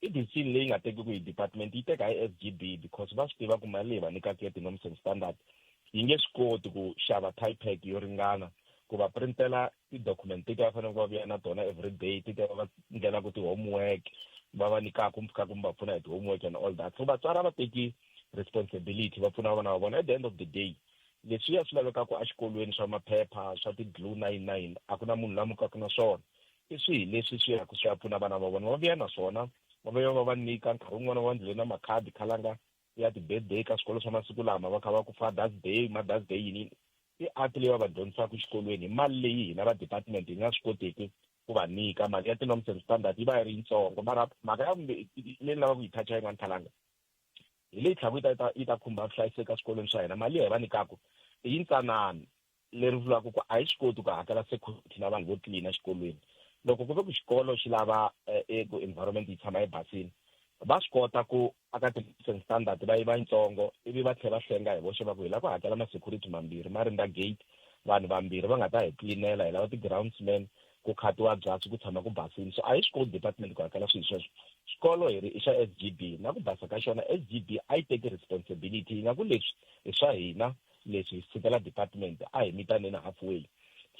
I decision leyi nga tekiku hi department, yi teka hi SGB, because va swi tiva ku mali leyi va nyikaka ya ti-norms and standard yi nge swi koti ku xava type pack yo ringana ku va printela ti-document leti va faneleke va vuya na tona every day, ti va va ndlelaka ti-homework, va va nyikaka mpfhuka kumbe va pfuna hi ti-homework and all that. So vatswari a va teki responsibility va pfuna vana va vona. At the end of the day, leswiya swi lavekaka exikolweni swa maphepha swa ti-glue 99, a ku na munhu la mukaka na swona. I swihi leswi swi yaka swi ya pfuna vana va vona, va vuya na swona, va vuya va va nyika. Nkarhi wun'wana va ndlule na makhadi khalanga ya ti-birthday ka swikolo swa masiku lama, va kha va ku Father's Day, Mother's Day, yini yini. I art leyi va va dyondzisaka exikolweni hi mali leyi hina va department hi nga swi kotiki ku va nyika. Mali ya ti-norms and standard yi va yi ri yitsongo. Mara mhaka ya leyi ni lavaka ku yi touch-a yin'wana khalanga hi leyi tlhaka yi ta yi ta yi ta khumba vuhlayiseki eswikolweni swa hina. Mali leyi hi va nyikaka i yintsanana, leri vulaka ku a yi swi koti ku hakela security na vanhu vo tlilina exikolweni. Loko ku ve ku xikolo xi lava ku environment yi tshama yi basile, va swi kota ku aka ti standard va yi va yitsongo, ivi va tlhela va hlenga hi voxe, va ku hi lava ku hakela ma-security mambirhi ma rindza gate, vanhu vambirhi va nga ta hi tlilinela, hi lava ti-groundsman ku khatiwa byasi ku tshama ku basile. So a yi swi koti department ku hakela swilo sweswo. Xikolo hi ri i xa SGB, na ku basa ka xona SGB a yi teki responsibility, yi nga ku leswi i swa hina, leswi hi tshikela department, a hi mitaneni halfway.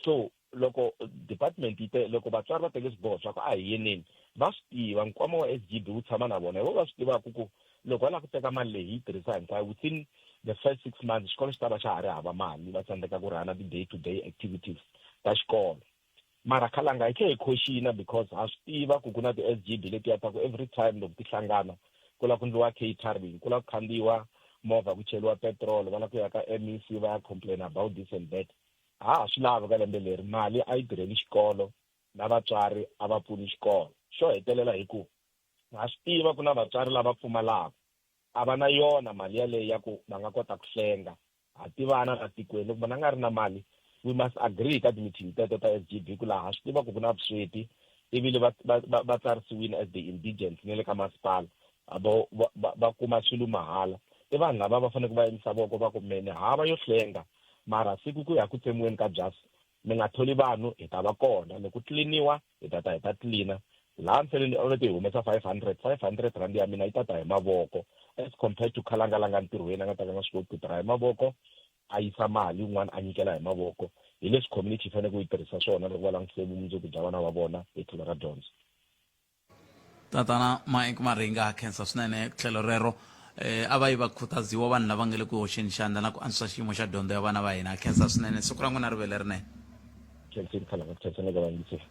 So loko department yi te, loko vatswari va teke swiboho swa ku a hi yeneni, va swi tiva nkwama wa SGB wu tshama na vona, hi vona va swi tivaka ku loko va lava ku teka mali leyi hi yi tirhisa hinkwayo within the first 6 months, xikolo xi ta va xa ha ri hava mali, va tsandzeka ku rhana ti-day to day activities ta xikolo. Mara khalanga hi tlhe hi caution-a, because ha swi tiva ku ku na ti-SGB letiya ta ku every time loko ti hlangana ku lava ku ndliwa catering, ku lava ku khandziyiwa movha, ku cheliwa petrol, va lava ku ya ka MEC va ya complain about this and that. Ha ha swi lavi ka lembe leri, mali a yi tirheli xikolo na vatswari a va pfuni xikolo. Xo hetelela hi ku ha swi tiva ku na vatswari lava pfumalaka, a va na yona mali yaleyo ya ku va nga kota ku hlenga. Ha tivana la tikweni, loko munhu a nga ri na mali, we must agree ka ti-meeting teto ta SGB ku laha ha swi tiva ku ku na vusweti, ivi va va va va tsarisiwile as the indigents ne le ka masipala, vo va va kuma swilo mahala. I vanhu lava va faneleke va yimisa voko va ku mene hava yo hlenga, mara siku ku ya ku tsemiweni ka byasi mi nga tholi vanhu, hi ta va kona. Loko ku tliliniwa hi ta ta hi ta tlilina. Laha ni fanele ni ti humesa 500, 500 rand ya mina yi ta ta hi mavoko, as compared to khalanga la nga ntirhweni a nga ta ka nga swi koti ku tirha hi mavoko, a yisa mali yin'wana a nyikela hi mavoko. Hi leswi community yi fanele ku yi tirhisa swona loko va langutise vumundzuku bya vana va vona hi tlhelo ra dyondzo. Tatana Mike Maringa, ha khensa swinene tlhelo rero. Eh, a va yi va khutaziwa vanhu lava nga le ku hoxeni xandla na ku antswisa xiyimo xa dyondzo ya vana va hina. Ha khensa swinene, siku ra n'wina ri ve lerinene. Khensile khalanga, khensa na ka vayingiseri.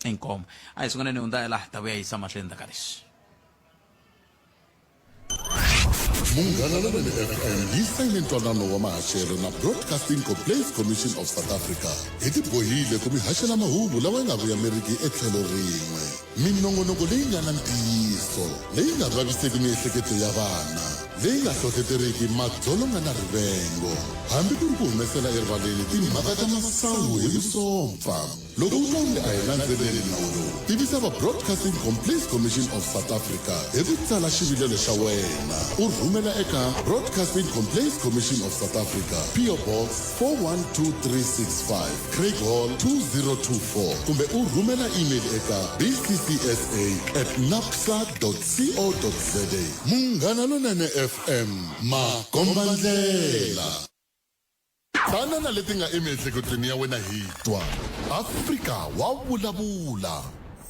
Inkomu. A hi sunguleni hundza hi laha ta vuya yisa mahlweni ndzhaku ka leswi. Munghana Lonene FM yi sayine ntwanano wa mahaxelo na Broadcasting Complaints Commission of South Africa. Hi tibohile ku mi haxela mahungu lawa ya nga vuyameriki etlhelo rin'we. Minongonoko leyi nga na ntiyiso, leyi nga vaviseki miehleketo ya vana, leyi nga hlohleteriki madzolonga na rivengo, hambi ku ri ku humesela erivaleni timhaka ta masangu hi vusompfa. Loko u twa onge a hi landzeleli nawu lowu, tivisa va Broadcasting Complaints Commission of South Africa hi ku tsala xivilelo xa wena u rhumela eka Broadcasting Complaints Commission of South Africa, PO Box 412365, Craighall 2024, kumbe u rhumela email eka bccsa at napsa co za. Munghana Lonene FM, makombandlela. Tana na leti nga emiehleketweni ya wena hi twa. Afrika wa vulavula.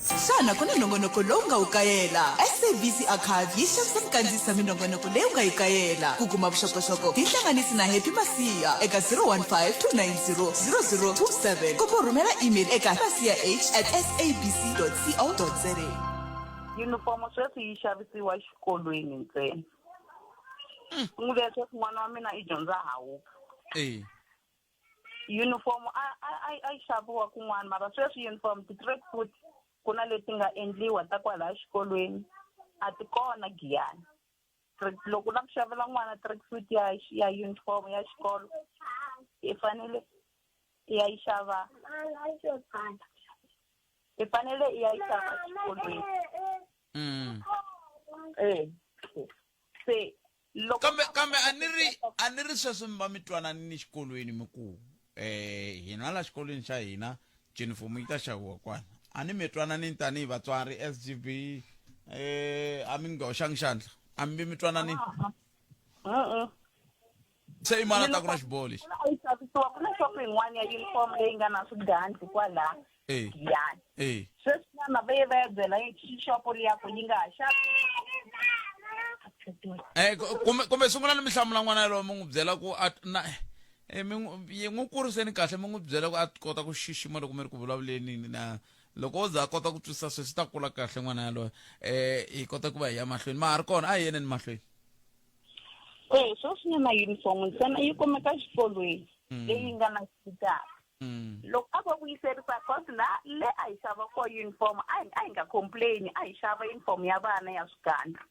Xana ku na nongonoko lowu nga wu kayela? SABC Archive yi xavisa ku kandziyisa minongonoko leyi u nga yi kayela. Ku kuma vuxokoxoko, tihlanganisi na Happy Masiya eka 015 290 0027 kumbe u rhumela email eka masiyah at sabc.co.za. Yunifomo sweswi yi xavisiwa exikolweni ntsena. N'wi ve sweswi n'wana wa mina i dyondza hawuka. Eh. Uniform a a a a yi xaviwa kun'wana mara sweswi uniform ti-track suit ku na leti nga endliwa ta kwalaya xikolweni a ti kona Giyani. Loko u lava ku xavela n'wana track suit ya ya uniform ya xikolo i fanele i ya yi xava i fanele i ya yi xava xikolweni. Eh. Se loko Kambe kambe a ni ri a ni ri sweswo mi va mi twanani ni xikolweni mi ku eh hina la xikolweni xa hina junifomo yi ta xaviwa kwana. A ni mi twananini tanihi vatswari SGB eh a mi nga hoxangi xandla. A mi vi mi twananini. Uh-uh. Se i mani a ta ku na xiboho lexi? Ku na yi xavisiwa ku na xopo yin'wana ya uniform leyi nga na swigandli kwala Eh. Giyani. Eh. Sweswinyana va ye va ya byela xopo liya ku yi nga ha xavi. Eh kumbe kumbe sungulani mi hlamula n'wana yalowo mi n'wi byela ku a na eh mi n'wi yi n'wi kuriseni kahle mi n'wi byela ku a kota ku xixima loko mi ri ku vulavuleni na loko o za a kota ku twisisa sweswi ta kula kahle n'wana yaloye eh hi kota ku va hi ya mahlweni ma ha ri kona a hi yeneni mahlweni. Eh sweswinyana uniform ntsena yi kumeka exikolweni leyi nga na xitalo. Loko a vo vuyiserisa cause la le a hi xava ko uniform a hi a hi nga complain a hi xava uniform ya vana ya swigandla.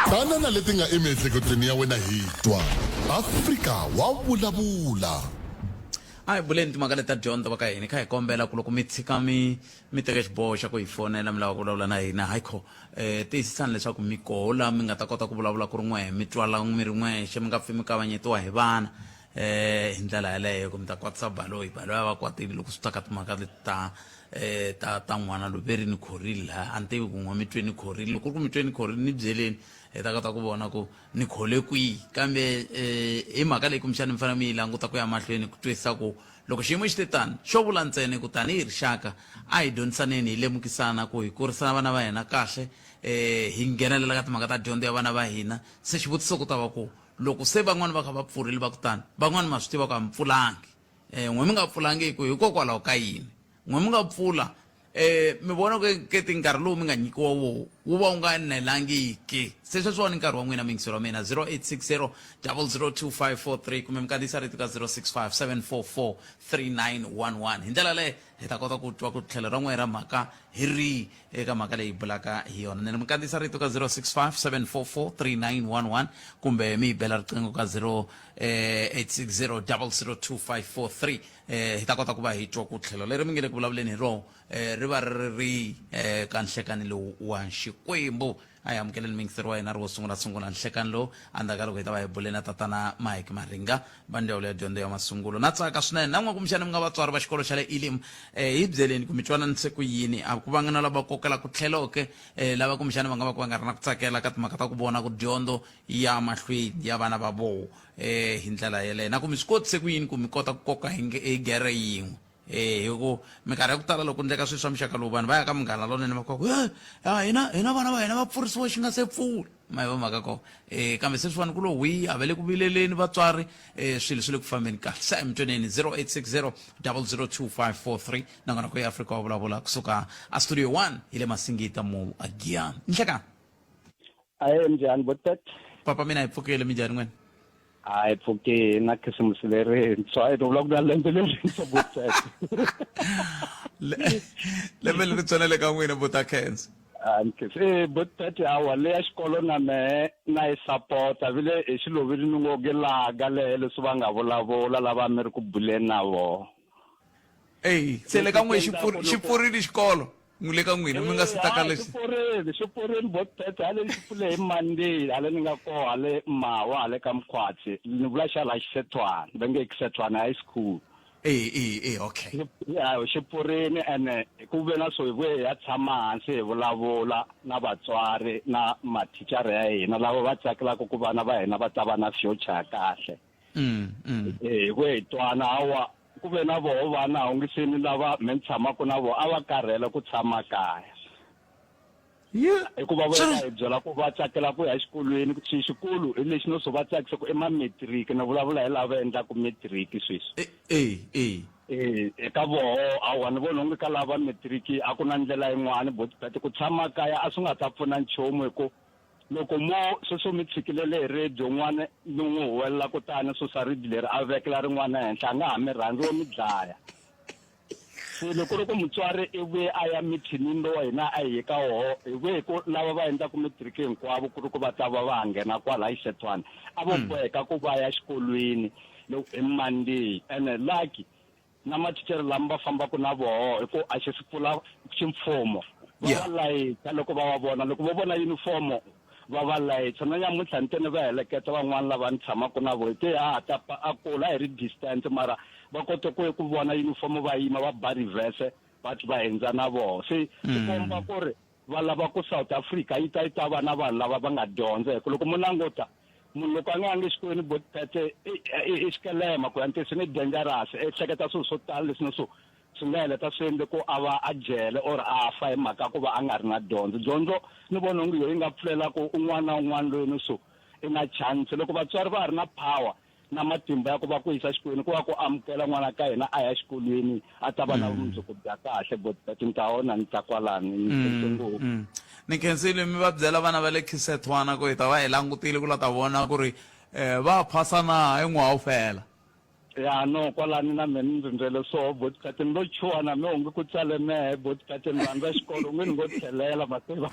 Tana na leti nga emiehleketweni ya wena hi twa. Afrika wa vulavula. A hi buleni timhaka leti ta dyondzo va ka hina hi kha hi kombela ku loko mi tshika mi mi teka xiboho xa ku hi fonela mi lava ku vulavula na hina hayi kho um tiyisisani leswaku mi koho laha mi nga ta kota ku vulavula ku ri n'wehe mi twala mi ri n'wexe mi nga pfi mi kavanyetiwa hi vana eh hi ndlela yaleyo ku mi ta kwatisa baloyi baloyi a va kwatile loko swi ta ka timhaka leti ta eh ta ta n'wana loyi ve ri ni khorile laha a ni tivi ku n'we mi twe ni khorile loko ku ri ku mi twe ni khorile ni byeleni hi ta kota ku vona ku ni khole kwihi kambe eh hi mhaka leyi kumbexana mi fanele mi yi languta ku ya mahlweni ku twisisa ku loko xiyimo xi te tani xo vula ntsena ku tanihi rixaka a hi dyondzisaneni hi lemukisana ku hi kurisa vana va hina kahle eh hi nghenelela ka timhaka ta dyondzo ya vana va hina se xivutiso ku ta va ku Loko se van'wana va kha va pfurile va ku tani, van'wana ma swi tiva ku a mi pfulangi. Eh, n'we mi nga pfulangiki hikokwalaho ka yini? N'we mi nga pfula, eh, mi vona ku keti nkarhi lowu mi nga nyikiwa woho wu va wu nga enelangiki. Se sweswiwani nkarhi wa n'wina muyingiseri wa mina 0860 002543 kumbe mi kandziyisa rito ka 065 744 3911. Hi ndlela leyo hi ta kota ku twa ku tlhelo ra n'we ra mhaka hi rihi eka mhaka leyi bulaka hi yona ni ri mi kandziyisa rito ka 065 744 3911 kumbe mi hi bela riqingho ka 0860 002543 eh hi ta kota ku va hi twa ku tlhelo leri mi nge le ku vulavuleni hi rona eh ri va ri ri rihi eh ka nhlekani lowu wa Xikwembu A hi amukeleni muyingiseri wa hina ri wo sungula sungula nhlekani lowu endzhaku ka loko hi ta va hi bule na tatana Mike Maringa va ndzawulo ya dyondzo ya masungulo. Na tsaka swinene na n'we kumbexana mi nga vatswari va xikolo xa le Elim eh, hi byeleni ku mi twananise ku yini a ku vanga na lava kokelaka tlhelo ke eh, lava kumbexana va nga va ku va nga ri na ku tsakela ka timhaka ta ku vona ku dyondzo ya mahlweni ya vana va voho eh, hi ndlela yeleyo na ku mi swi kotise ku yini ku mi kota ku koka hi gere yin'we. Eh hi ku minkarhi ya ku tala loko ndleka swilo swa muxaka lowu vanhu va ya ka munghana lonene va ku eh hina hina vana va hina va pfurisiwa xi nga se pfula ma yi va mhaka kona eh kambe sweswiwani ku lo hwi a va le ku vileleni vatswari eh swilo swi le ku fambeni kahle se emtweneni 0860 002543 nongonoko ya Afrika wa vulavula kusuka a studio 1 hi le Masingita Mall a Giyani nhlekani Ahe njhani botet? Papa mina hi pfukile minjhani n'wina? Hayi pfukile na khisimusi lerintshwa hi vula ku na lembe lerintshwa botet. Lembe lerintshwa na le ka n'wina bota Khensa. Eh botet hawa leya xikolo na mehe na yi sapota vile hi xilovini ni ngo ke laga lehe leswi va nga vulavula lava mi ri ku buleni na vona. Eyi se le ka n'we xi pfurile xikolo? N'wi le ka n'wina mi nga si ta ka lexi. Xi pfurile, xi pfurile Botpet hale xi pfule hi Monday hale ni nga koho hale Mawa hale ka Mkhwatsi ni vula xa la Xisethwana va nge Xisethwana High School. E e e okay. Ya xi pfurile ene ku ve na swo hi vuye hi ya tshama hansi hi vulavula na vatswari na mathicara ya hina lava va tsakelaka ku vana va hina va ta va na future ya kahle. Hi vuye hi twana hawa ku ve na voho vana hungiseni lava me ni tshamaka na vona a va karhele ku tshama kaya hikuva vo va hi byela ku va tsakela ku ya exikolweni xi xikulu hi lexi no swo va tsakisa ku i mametiriki ni vulavula hi lava endlaka matric sweswi e e eka voho hawa ni vona onge ka lava matric a ku na ndlela yin'wani botibet ku tshama kaya a swi nga ta pfuna nchumu hi ku Loko mo sweswo mi tshikilele hi ribye un'wana mi n'wi huwelela kutani susa ribye leri a vekela rin'wana ehenhla, a nga ha mi rhandzi wo mi dlaya. Se loko ku ri ku mutswari i vuye a ya mithinini lowa hina a hi ye ka woho, hi vuye hi ku lava va endlaka matric hinkwavo ku ri ku va ta va va ha nghena kwala Xisethwana, a vo boheka ku va ya xikolweni hi Monday. Ene lucky na mathicara lama va fambaka na voho hi ku a xi si pfula ximfumo va va layicha loko va va vona loko vo vona yunifomo va va layicha na nyamuntlha ni te ni va heleketa van'wana lava ni tshamaka na voho hi te ha ha ta a kula a hi ri distance mara va kote ku ku vona yunifomo va yima va ba reverse va va hindza na voho se swi komba ku ri va lava ku South Africa yi ta yi ta va na vanhu lava va nga dyondza hi ku loko mo languta munhu loko a nga yangi exikolweni botpete i xikelema ku ya ntiyisweni i dangerous i hleketa swilo swo tala leswi na swo swi nga heleta swi endle ku a va a jele or a fa hi mhaka ku va a nga ri na dyondzo dyondzo ni vona onge yo yi nga pfulela ku un'wana na un'wana loyi ni so i na chance loko vatswari va ha ri na power na matimba ya ku va ku yisa xikolweni ku va ku amukela n'wana ka hina a ya xikolweni a ta va na vumundzuku bya kahle but ni ta ona ni ta kwalani ni khense ngopfu Ni khensile mi va byela vana va le Khisethwana ku hi ta va hi langutile ku la ta vona ku ri um va phasa na hi n'waha wu fela. Ya no kwalani na mehe ni rindzele swoho botkat ni lo chuha na me onge ku tsale mehe botkat ni rhandza xikolo onge ni ngo tlhelela ma tiva.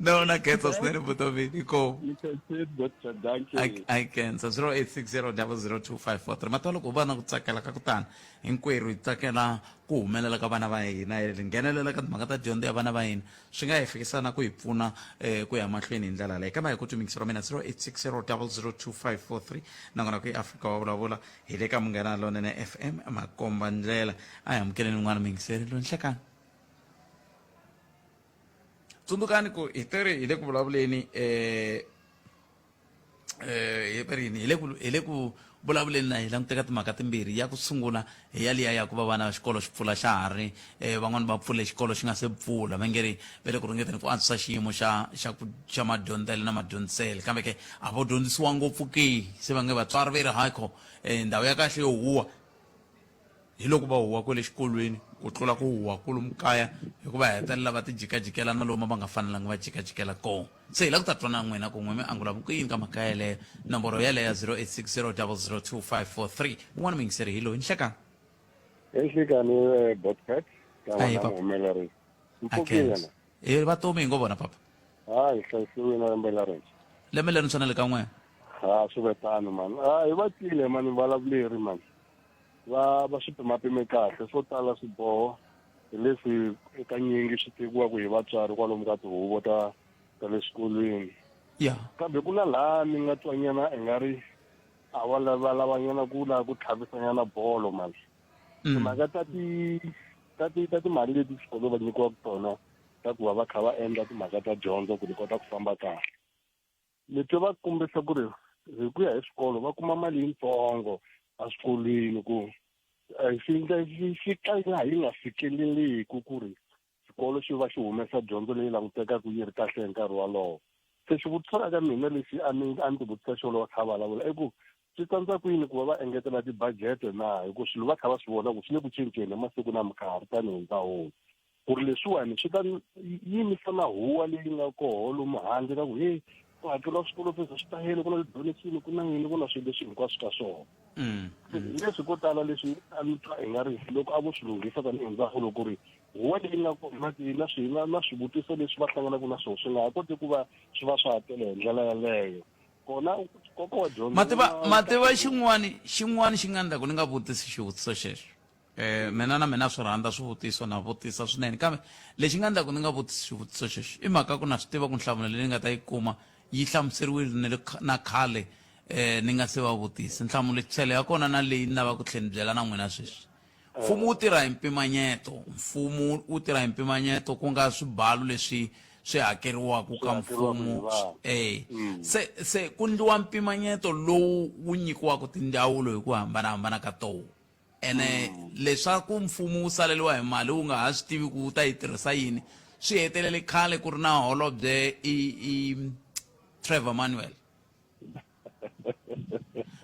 No na khensa swinene vutomi inkomu. Ni khensile botkat dankie. I khensa 0860 002543 matwa loko va na ku tsakela ka ku tana hinkwerhu hi tsakela ku humelela ka vana va hina hi nghenelela ka timhaka ta dyondzo ya vana va hina swi nga hi fikisa na ku hi pfuna eh, ku ya mahlweni hi ndlela leyi kambe hi ku tumikisa ra mina 0860 002543 nakona ku i-afrika wa vulavula hi le ka munghana lonene fm makomba ndlela a hi amukeleni un'wana muyingiseri loyi nhlekani tsundzukani ku hi teri hi le ku vulavuleni eh eh hi ri yini hi le ku hi le ku vulavuleni na hi languteka timhaka timbirhi ya ku sungula hi yaliya ya ku va vana xikolo xi pfula xa ha ri um van'wani va pfule xikolo xi nga se pfula va nge ri va le ku ringeteni ku antswisa xiyimo xa xa ku xa madyondzelo na madyondziselo kambe ke a vo dyondzisiwa ngopfu ke se va nge vatswari ve ri hayikho um ndhawu ya kahle yo huwa Hi loko va huwa kwele xikolweni ku tlula ku huwa kwalomu kaya hikuva hetelela va tijikajikela na lomu va nga fanelanga va jikajikela kona. Se hi lava ku ta twa na n'wina ku n'we mi angula ku yini ka mhaka yeleyo. Nomboro yeleyo ya 0860 002543. Un'wana muyingiseri hi loyi. Nhlekani. Enhlekani eh, Botcat ka Ahee, wena papa. muhumelerisi. Mpfukile Akhensa. na. Hi vatomi hi ngo vona papa. Ha hi hlayisiwile na lembe lerintshwa. Lembe leri ntswana le ka n'wina. Ha swi ve tano man. Ha hi va twile man vulavuleri man. Va va swi pimapime kahle swo tala swiboho hi leswi kanyingi swi tekiwaka hi vatswari kwalomu ka tihuvo ta ta le swikolweni ya kambe ku na laha ni nga twanyana i nga ri a va lava lavanyana ku lava ku tlhavisanyana bolo mani timhaka ta ti ta ti ta timali leti swikolo va nyikiwaka tona ta ku va va kha va endla timhaka ta dyondzo ku ti kota ku famba kahle Ni twe va kombisa ku ri hi ku ya hi swikolo va kuma mali yitsongo eswikolweni ku Swi nga swi ka laha yi nga fikeleliki ku ri xikolo xi va xi humesa dyondzo leyi langutekaka yi ri kahle hi nkarhi wolowo. Se xivutiso ka mina lexi a ni a ni ti vutisa xona va kha va vulavula i ku swi tsandza kwini ku va va engetela tibajete na hi ku swilo va kha va swi vona ku swi le ku cinceni hi masiku na minkarhi tanihi ndzawulo ku ri leswiwani swi ta yimisa na huwa leyi nga koho lomu handle ka ku heyi ku hakeriwa swikolo fees swi ta yini ku na ti-donation ku na yini ku na swilo leswi hinkwaswo ka swona mm, mm. leswi ko tala leswi a ni twa i nga ri loko a vo swi lunghisa tanihi ndzawulo ku ri huwa leyi nga kona na swi na na swivutiso leswi va hlanganaka na swona swi nga ha koti ku va swi va swa ha tele hi ndlela yaleyo kona nkoka wa dyondzo mativa mativa xin'wani xin'wani xi nga endlaku ni nga vutisi xivutiso xexo eh mina na mina swi rhandza swivutiso na vutisa swinene kambe lexi nga endlaku ni nga vutisi xivutiso xexo i mhaka ku na swi tiva ku nhlamulo leyi ni nga ta yi kuma yi hlamuseriwile na le na khale eh ni nga se va vutisa nhlamulo tlhelo ya kona na leyi ni lavaka ku tlhela ni byela na n'wina sweswi mfumo wu tirha hi mpimanyeto mfumo wu tirha hi mpimanyeto ku nga swibalo leswi swi hakeriwaka ka mfumo eh mm. se se ku ndliwa mpimanyeto lowu wu nyikiwaka tindzawulo hi ku hambanahambana ka toho ene mm. leswaku mfumo wu saleriwa hi mali wu nga ha swi tivi ku wu ta yi tirhisa yini swi hetelele khale ku ri na holobye i i Trevor Manuel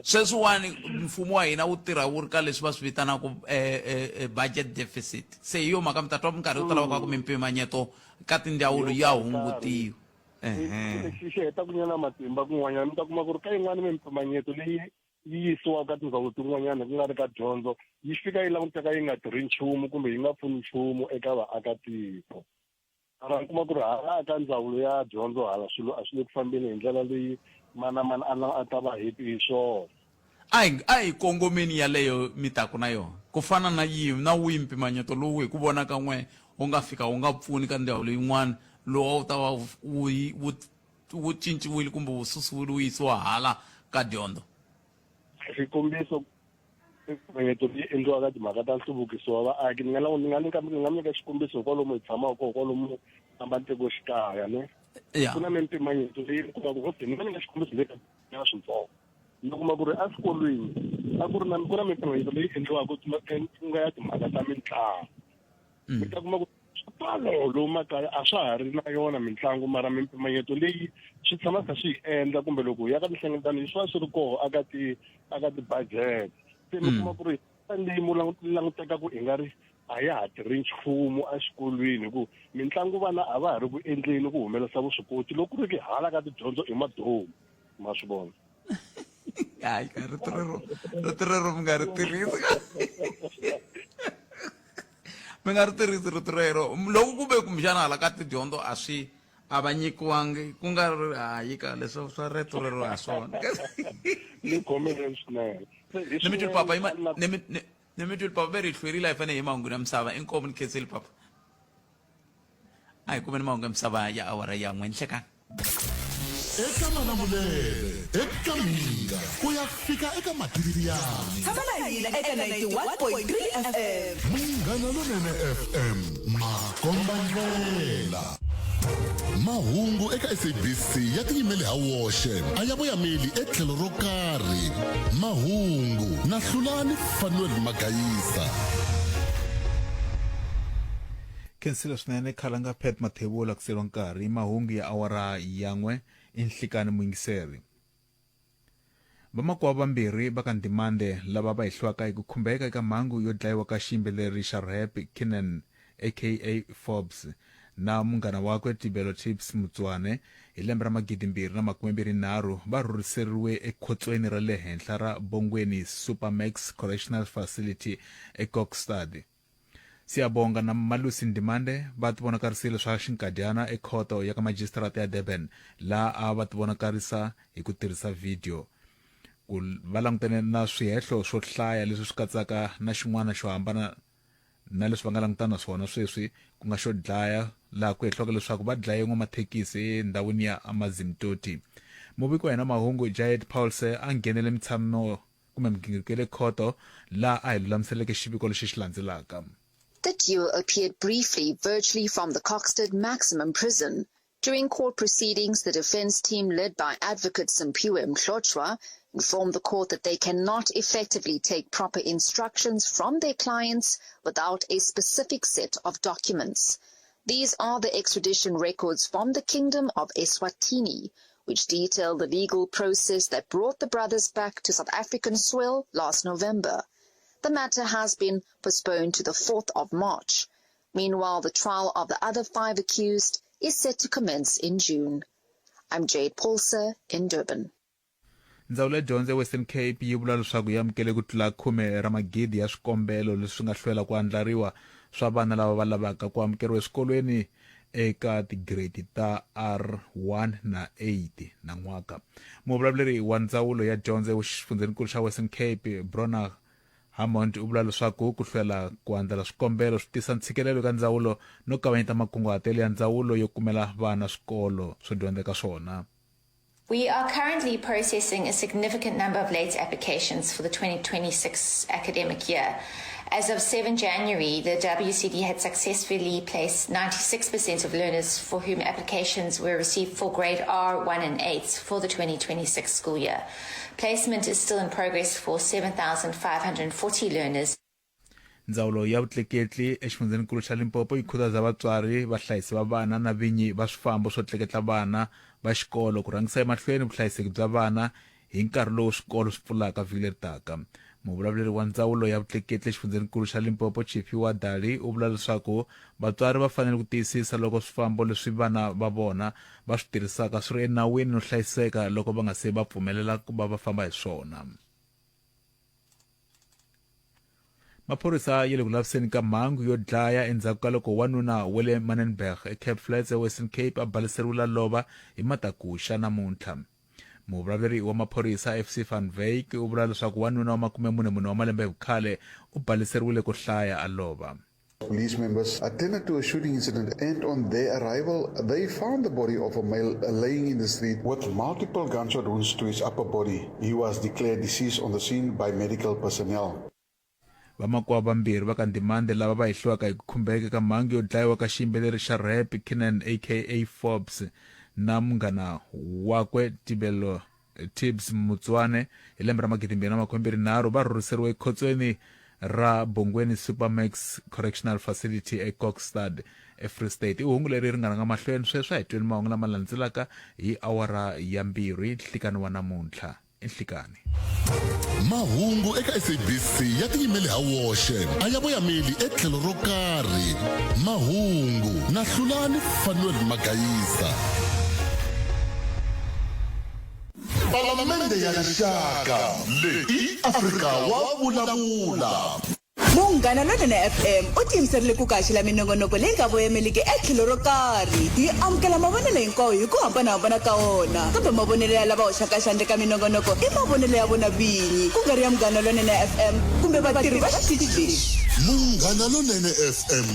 sweswiwani mfumo wa hina wu tirha wu ri ka leswi va swi vitanaka eh, eh, eh, budget deficit se hi yo mhaka mi ta twa minkarhi yo tala va ku mimpimanyeto ka tindzawulo ya hungutiwa lexi xi heta ku nyana matimba kun'wanyana mi ta kuma ku ri ka yin'wana mimpimanyeto leyi yi yisiwaka ka tindzawulo tin'wanyana ku nga ri ka dyondzo yi fika yi languteka yi nga tirhi nchumu kumbe yi nga pfuni nchumu eka vaakatiko Mara mi kuma ku ri hala ka ndzawulo ya dyondzo hala swilo a swi le ku fambeni hi ndlela leyi mana mani a a ta va happy hi swona. A hi a hi kongomeni yaleyo mi taku na yona. Ku fana na yihi na wihi mpimanyeto lowu hi ku vona ka n'we wu nga fika wu nga pfuni ka ndzawulo yin'wana lowu a wu ta va wu wu wu cinciwile kumbe wu susiwile wu yisiwa hala ka dyondzo? Xikombiso mimpimanyeto leyi endliwaka timhaka ta nhluvukiso wa vaaki ni nga ni nga nyika ni nga nyika xikombiso hi kwalomu hi tshamaka kona kwalomu amatikoxikaya ne ku na mimpimanyeto leyi mi kumaka okay ni nga nyika xikombiso le ka swintsongo mi kuma ku ri eswikolweni a ku ri na ku na mimpimanyeto leyi endliwaka ku nga ya timhaka ta mitlangu mm. mi ta kuma ku swipano lowu makaya a swa ha ri na yona mitlangu mara mimpimanyeto leyi swi tshama kha swi yi endla kumbe loko hi ya ka tinhlengeletano swi va swi ri koho aka ti aka ti-budget se mi mm. kuma ku ri leyi mu languteka ku i nga ri a ya ha tirhi nchumu exikolweni hi ku mitlangu vana a va ha ri ku endleni ku humelerisa vuswikoti loko ku ri ki hala ka tidyondzo i madomu ma swi vona hayi ka rito rero rito rero mi nga ri tirhisi mi nga ri tirhisi rito rero loko ku ve kumbexana hala ka tidyondzo a swi a va nyikiwangi ku nga ri hayi ka leswo swa rito rero ha swona ni khomele swinene ni mi twile papa ni mi twile papa ve ri hi hlwerile a hi fanele hi mahungu ya misava inkomu ni khenseli papa a hi kumeni mahungu ya misava ya awara ya n'we nhlekani eka malamulele eka mhinga ku ya fika eka matiriyani tshama na hina eka 91.3 fm munghana lonene fm makomba ndlela mahungu eka sabc ya tiyimele ha woxe a ya voyameli etlhelo ro karhi mahungu na hlulani fanuel magayisa Khensile swinene Khalanga Pat Mathebula ku seriwa nkarhi mahungu ya awara ya n'we i nhlikani muyingiseri. Vamakwavo vambirhi va ka Ndimande lava va hehliwaka hi ku khumbeka eka mhangu yo dlayiwa ka xiyimbeleri xa rap Kiernan aka Forbes na munghana wakwe Tibelo Tips Motsoane hi lembe ra 2023 va rhurhiseriwe ekhotsweni ra le henhla ra Bongweni Supermax Correctional Facility eKokstad. Siyabonga na Malusi Ndimande va tivonakarisile swa xinkadyana ekhoto ya ka majisitarata ya Durban laha a va tivonakarisa hi ku tirhisa vhidiyo ku va langutane na swihehlo swo hlaya leswi swi katsaka na xin'wana xo hambana na leswi va nga langutana na swona sweswi ku nga xo dlaya laha ku hehliwaka leswaku va dlaye n'wamathekisi endhawini ya Amazimtoti. Muviki wa hina mahungu Jayed Paulse a nghenele mintshamo kumbe migingiriko ya le khoto laha a hi lulamiseleke xiviko lexi xi landzelaka. The duo appeared briefly virtually from the Kokstad Maximum Prison. During court proceedings, the defense team led by advocate Simpiwe Mklochwa informed the court that they cannot effectively take proper instructions from their clients without a specific set of documents. These are the extradition records from the Kingdom of Eswatini, which detail the legal process that brought the brothers back to South African soil last November. The matter has been postponed to the 4th of March. Meanwhile, the trial of the other five accused is set to commence in June. I'm Jade Paulser in Durban. Ndzawulo ya dyondzo ya Western Cape yi vula leswaku yi amukele ku tlula khume ra magidi ya swikombelo leswi nga hlwela ku andlariwa swa vana lava va lavaka ku amukeriwa eswikolweni eka tigiredi ta R1 na 8 nan'waka. Muvulavuleri wa ndzawulo ya dyondzo exifundzhenikulu xa Western Cape, Bronagh Hammond u vula leswaku ku hlwela ku andlala swikombelo swi tisa ntshikelelo eka ndzawulo no kavanyeta makunguhatelo ya ndzawulo yo kumela vana swikolo swo dyondza eka swona. We are currently processing a significant number of late applications for the 2026 academic year. As of 7 January, the WCD had successfully placed 96% of learners for whom applications were received for grade R, 1 and 8 for the 2026 school year. Placement is still in progress for 7,540 learners. Ndzawulo ya vutleketli exifundzhenikulu xa Limpopo yi khutaza vatswari, vahlayisi va vana na vinyi va swifambo swo tleketla vana va xikolo ku rhangisa emahlweni vuhlayiseki bya vana hi nkarhi lowu swikolo swi pfulaka vhiki leri taka. Muvulavuleri wa ndzawulo ya vutleketli exifundzhenikulu xa Limpopo Tshifhiwa Dali u vula leswaku vatswari va fanele ku tiyisisa loko swifambo leswi vana va vona va swi tirhisaka swi ri enawini no hlayiseka loko va nga se va pfumelela ku va va famba hi swona. Maphorisa ya le ku laviseni ka mhangu yo dlaya endzhaku ka loko wanuna wa le Manenberg eCape Flats eWestern Cape a baleseriwile a lova hi matakuxa namuntlha. Muvulavuleri wa maphorisa FC van Wyk u vula leswaku wanuna wa 44 wa malembe hi vukhale u baleseriwile ko hlaya a lova. Police members attended to a shooting incident and on their arrival, they found the body of a male laying in the street with multiple gunshot wounds to his upper body. He was declared deceased on the scene by medical personnel. Vamakwavo vambirhi va ka Ndimande lava va hehliwaka hi ku khumbeka eka mhangu yo dlayiwa ka xiyimbeleri xa rap Kiernan aka Forbes na munghana wakwe Tibelo Tibz Motsoane hi lembe ra 2023 va rhurhiseriwe ekhotsweni ra Bongweni Supermax Correctional Facility eKokstad eFree State. I hungu leri ri nga rhanga mahlweni sweswi a hi tweni mahungu lama landzelaka hi awara ya mbirhi nhlikani wa namuntlha. Nhlikani. Mahungu eka SABC ya tiyimele ha woxe a ya voyameli etlhelo ro karhi. Mahungu na Hlulani Fanuel Magayisa. Palamende ya Rixaka leyi i Afrika wa vulavula. Munghana Lonene FM u tiyimiserile ku ku haxela minongonoko leyi nga voyameliki etlhelo ro karhi. Hi amukela mavonelo hinkwawo hi ku hambanahambana ka wona, kambe mavonelo ya lava hoxaka xandla eka minongonoko i mavonelo ya vona vinyi, ku nga ri ya Munghana Lonene FM kumbe vatirhi va xitichi lexi. Munghana Lonene FM,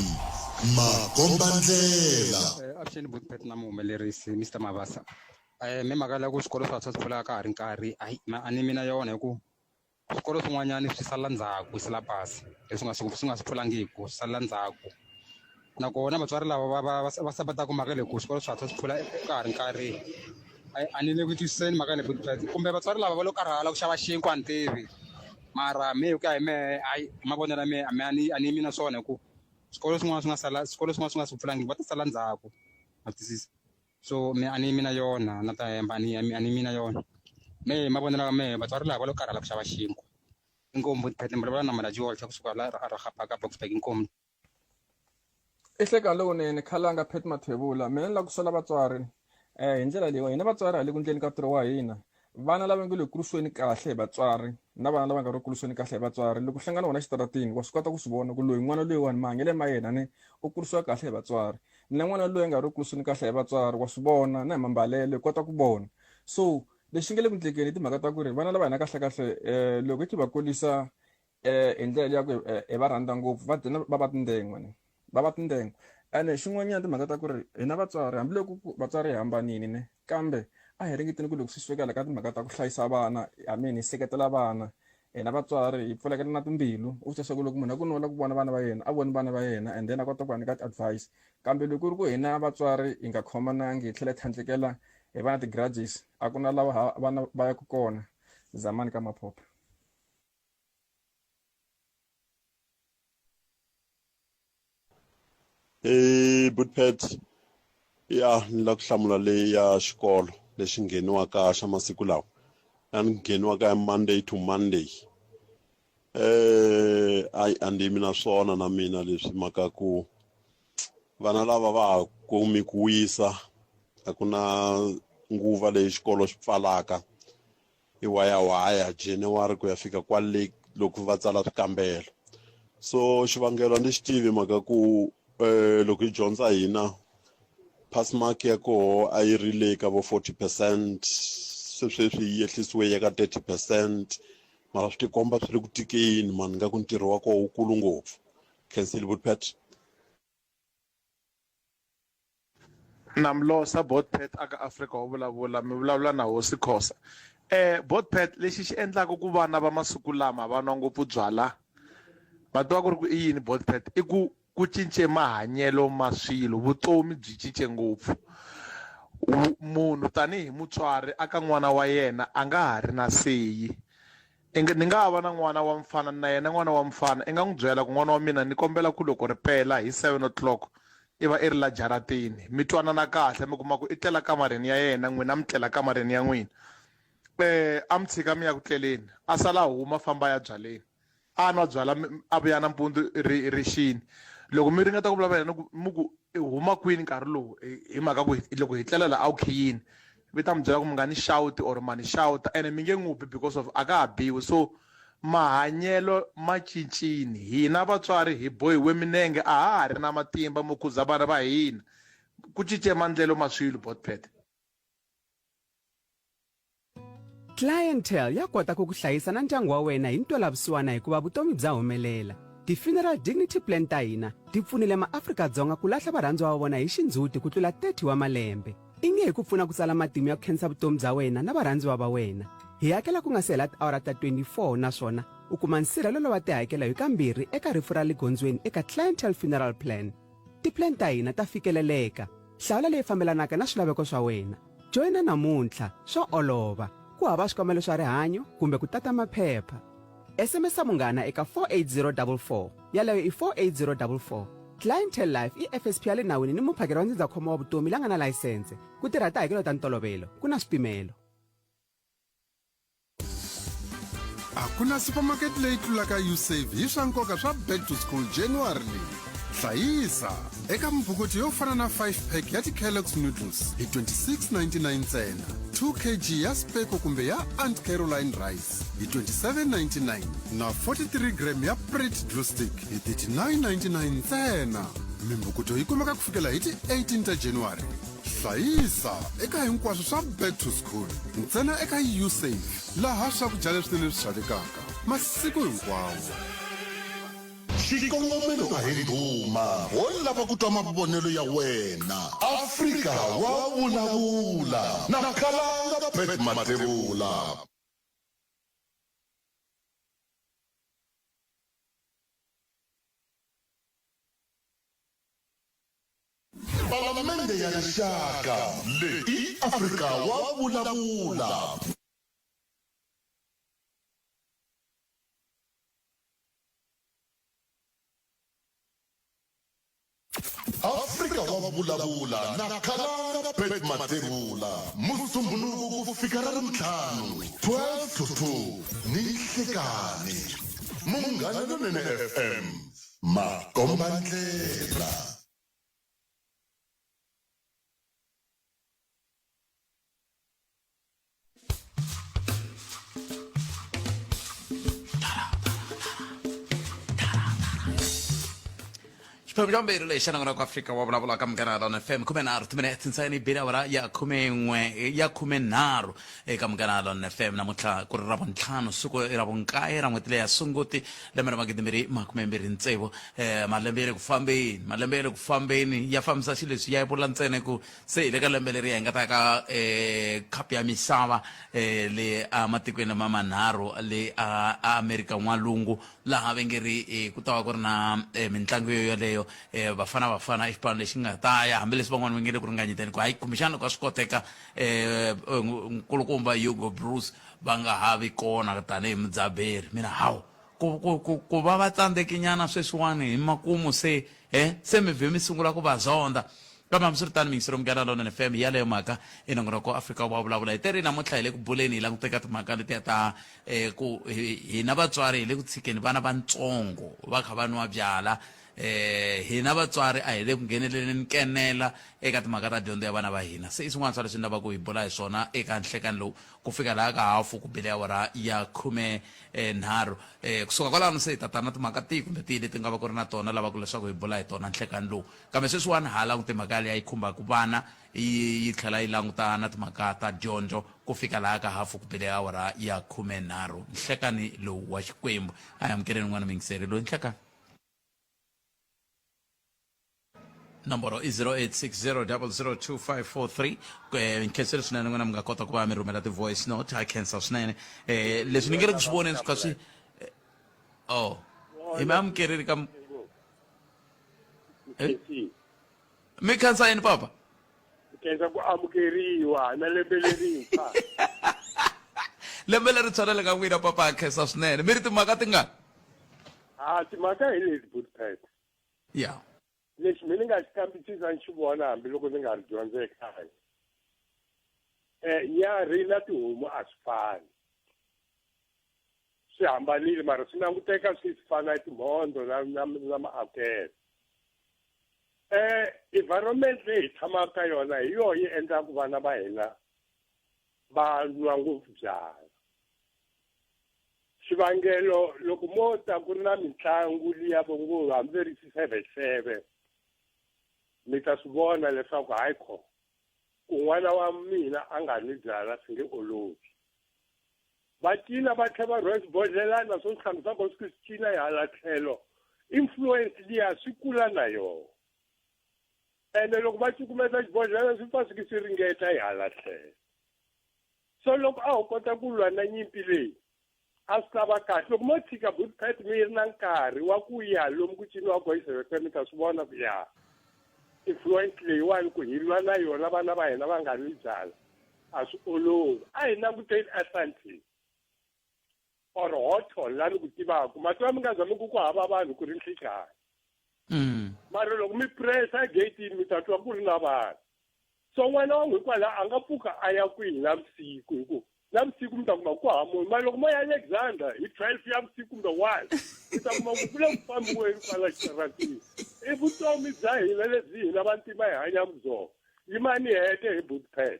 makombandlela. Avuxeni Buti Pat na muhumelerisi Mister Mabasa. Me mhaka leya ku swikolo swi hatla swi pfula ka ha ri nkarhi hayi a ni yimi na yona hi ku swikolo swin'wanyana swi sala ndzhaku syllabus leswi nga swi nga swi pfulangiku swi sala ndzhaku nakona vatswari lava va va va va sapataka mhaka leyi ku swikolo swi hatla swi pfula ka ha ri nkarhi a ni le ku twisiseni mhaka leyi kumbe vatswari lava va lo karhala ku xava xinkwa a ni tivi mara me hi ku ya hi mehe hayi hi mavonelo ya mehe a me a ni a ni yimi na swona hi ku swikolo swin'wana swi nga sala swikolo swin'wana swi nga swi pfulangiki va ta sala ndzhaku ma twisisa. So me a ni yimi na yona na ta hemba a ni a ni yimi na yona me hi mavonelo ya mehe vatswari lava va lo karhala ku xava xinkwa inkomu ni vulavula na Malaji Walter kusuka la Ragapaka Boksburg inkomu. I hlekani lowunene khalanga Pat Mathebula mina ni lava ku sola vatswari um hi ndlela leyiwa hina vatswari ha le ku ndleni ka ntirho wa hina vana lava nga le kurisiweni kahle hi vatswari na vana lava nga ri kurisiweni kahle hi vatswari loko hlangana vona xitaratini wa swi kota ku swi vona ku loyi n'wana loyiwani mahanyelo ma yena ni u kurisiwa kahle hi vatswari na n'wana loyi a nga ri ku kurisiweni kahle hi vatswari wa swi vona na hi mambalelo hi kota ku vona so lexi nga le ku ndlekeni i timhaka ta ku ri vana lava hina kahlekahle um loko hi kha hi va kurisa um hi ndlela ya ku hi va rhandza ngopfu va gcina va va tindengwa ne va va tindengwa ene xin'wanyana timhaka ta ku ri hina vatswari hambiloko ku vatswari hi hambanile ne kambe a hi ringeteni ku loko swi fika la ka timhaka ta ku hlayisa vana I mean hi seketela vana. Hina vatswari hi pfulekela na timbilu u swi leswaku loko munhu a ku ni la ku vona vana va yena a voni vana va yena and then a kota ku va nyika ti-advice kambe loko ku ri ku hina vatswari hi nga khomanangi hi tlhela hi tlhandlekela hi va na ti-grudges a ku na lava vana va yaka kona zamani ka maphopha. Hey, Bootpet ya ni la ku hlamula leyi ya xikolo lexi ngheniwaka xa masiku lawa a ni ngheniwaka ya Monday to Monday eh ayi a ndzi yimi na swona na mina leswi mhaka ku vana lava va ha kumi ku wisa a ku na nguva leyi xikolo xi pfalaka i wayawaya January ku ya fika kwale loko va tsala swikambelo so xivangelo a ndzi xi tivi mhaka ku um loko hi dyondza hina pass mark ya koho a yi ri le ka vo 40 percent se sweswi yi yehlisiwe ya ka 30 percent mara swi tikomba swi ri ku tikeni mani nga ku ntirho wa koho wukulu ngopfu khensile vutpet Namlosa Botpet aka Afrika wa vulavula mi vulavula na hosi Khosa eh Botpet lexi xi endlaka ku vana va masiku lama va nwa ngopfu byala ma tiva ku ri ku i yini Botpet i ku ku cince mahanyelo ma swilo vutomi byi cince ngopfu munhu tanihi mutswari aka n'wana wa yena a nga ha ri na seyi ni nga ha va na n'wana wa mfana na yena n'wana wa mfana i nga n'wi byela ku n'wana wa mina ni kombela ku loko ri pela hi 7 o'clock i va i ri la jaratini mi twanana kahle mi kuma ku i tlela kamareni ya yena n'wina mi tlela kamareni ya n'wina eh a mi tshika mi ya ku tleleni a sala huma famba ya byaleni a nwa byala a vuya nampundzu ri ri xini loko mi ringeta ku vulavula yena mi ku i huma kwini nkarhi lowu hi mhaka ku loko hi tlela la a wu khiyini vi ta mi byela ku mi nga ni xawuti or ma ni xawuta ene mi nge n'wi bi because of a ka ha biwi so mahanyelo ma cincini hina vatswari hi bohiwe minenge a ha ha ri na matimba mo khuza vana va hina ku cince mandlelo ma swilo botpet Clientele ya kota ku ku hlayisa na ndyangu wa wena hi ntwelavusiwana hikuva vutomi bya humelela. Ti-Funeral Dignity Plan ta hina ti pfunile maAfrika-Dzonga ku lahla varhandziwa va vona hi xindzhuti ku tlula 30 wa malembe. I nge hi ku pfuna ku tsala matimu ya ku khensa vutomi bya wena na varhandziwa va wena. Hi hakela ku nga si hela tiawara ta 24 naswona u kuma nsirhelelo wa tihakelo hi kambirhi eka rifu ra le gondzweni eka Clientele Funeral Plan. Ti-plan ta hina ta fikeleleka. Hlawula leyi fambelanaka na swilaveko swa wena. Joyina namuntlha, swa olova. Ku hava swikambelo swa rihanyo kumbe ku tata maphepha. SMS munghana eka 48044. Yaleyo i 48044. Clientele Life i FSP ya le nawini ni muphakeri wa ndzindzakhombo wa vutomi la nga na layisense. Ku tirha tihakelo ta ntolovelo, ku na swipimelo. A ku na supermarket leyi tlulaka Usave hi swa nkoka swa back to school January leyi. Hlayisa eka mibukoti yo fana na 5 pack ya ti-Kellogg's noodles hi 26.99 ntsena, 2 kg ya Speko kumbe ya Aunt Caroline rice hi 27.99 na 43 gram ya Pret glue stick hi 39.99 ntsena. Mimbukuto yi kumeka ku fikela hi ti 18 ta January. Hlayisa eka hinkwaswo swa back to school ntsena eka Usave laha swakudya leswinene swi xavekaka masiku hinkwawo. Xikongomelo a hi ndhuma, ho lava ku twa mavonelo ya wena. Afrika wa vulavula na Khalanga Pat Mathebula. Palamende ya Rixaka leyi i Afrika wa vulavula. Afrika wa vulavula na Khalanga Pat Mathebula Musumbhunuku ku fika ra Ravuntlhanu 12 to 2 ni nhlekani. Munghana Lonene FM makombandlela. Xiphemu xa vumbirhi lexi xa nongonoko Afrika wa vulavula ka Munghana Lonene FM 13 timinete ntsena yi bile awara ya khumen'we ya khumenharhu eka Munghana Lonene FM namuntlha ku ri Ravuntlhanu siku i ra vunkaye ra n'hweti leya Sunguti lembe ra magidimbirhi makumembirhi tsevu um malembe ya le ku fambeni malembe ya le ku fambeni ya fambisa xilo leswi ya vula ntsena ku se hi le ka lembe leri hi nga ta ya ka um khapu ya misava um le ematikweni lama manharhu le a Amerika N'walungu Laha va nge ri ku ta va ku ri na mitlangu yo yoleyo, Bafana Bafana i xipano lexi nga ta ya, hambileswi van'wana va nge le ku ringanyeteni ku hayi kumbexana loko a swi koteka nkulukumba Hugo Broos va nga ha vi kona tanihi mudzaberi. Mina hawu ku ku ku ku va va tsandzeke nyana sweswiwani hi makumu se he se mi vhe mi sungula ku va zonda. Kambe hambiswiritano miyingiseri Munghana Lonene FM hi yaleyo mhaka i nongonoko Afrika wa vulavula hi teri namuntlha hi le ku buleni hi languteka timhaka letiya ta eh, ku hina vatswari hi le ku tshikeni vana vantsongo va kha va nwa byala eh hina vatswari a hi le ku ngheneleleni nkenela eka timhaka ta dyondzo ya vana va hina se i swin'wana swa leswi ni lavaka ku hi bula hi swona eka nhlekani lowu ku fika laha ka hafu ku bile awara ya khume eh, nharhu eh, kusuka kwalano se hi ta ta na timhaka tihi kumbe tihi leti nga va ku ri na tona lavaka leswaku hi bula hi tona nhlekani lowu Kambe sweswiwani ha langute mhaka liya yi khumbaka vana, yi yi tlhela yi languta na timhaka ta dyondzo ku fika laha ka hafu ku bile awara ya 13 nhlekani lowu wa Xikwembu. A hi amukeleni un'wana muyingiseri loyi nhlekani. Nomboro i 0860002543. Eh, nkhensile swinene n'wina mi nga kota ku va mi rhumela ti-voice note. Ha khensa swinene. Eh, leswi ni nge ri ku swi voneni swi kha swi oh hi mi amukerile ka Eh? Mi khensa yini papa? Khensa ku amukeriwa na lembe lerintshwa. Lembe lerintshwa na le ka n'wina papa ha khensa swinene. Mi ri timhaka tingani? Ha timhaka hi leti Bootpet. Ya. Lexi mi ni nga xi kambisisa ni xi vona hambiloko ni nga ri dyondza ekaya. Eh nyarhi na tihomu a swi fani. Swi hambanile mara swi languteka swi fana timhondzo na na na maakelo. Eh environment leyi hi tshamaka ka yona hi yona yi endlaka vana va hina va nwa ngopfu byala. Xivangelo loko mo ta ku ri na mitlangu liya vo ngo hambi ri xiseveseve mi ta swi vona leswaku hayi kho ku n'wana wa mina a nga nwi byala swi nge olovi. Va cina va tlhela va rhwala swibodlhelana swo switlhangu swa kona swi swi cina hi hala tlhelo influence liya swi kula na yona ene loko va cukumeta xibodlhela swi pfa swi swi ringeta hi hala tlhelo so loko a ho kota ku lwa na nyimpi leyi a swi ta va kahle loko mo tshika bootpet mi ri na nkarhi wa ku ya lomu ku ciniwaka hi sevese mi ta swi vona ku ya influence leyiwani ku hi lwa na yona vana va hina va nga nwi byala a swi olovi a hi languteni Atlantic or Houghton la ni ku tivaka matwa mi nga za mi ku ku hava vanhu ku ri nhlikani mara loko mi pressa egeyitini mi ta twa ku ri na vanhu so n'wana wa n'wi kwala a nga pfuka a ya kwihi navusiku hi ku navusiku mi ta kuma ku hava munhu mara loko mo ya Alexander hi 12 ya vusiku kumbe 1 mi ta kuma ku ku le ku fambiweni kwala xitaratini i vutomi bya hina lebyi hina vantima hi hanyaka byona yimani hete hi bootpad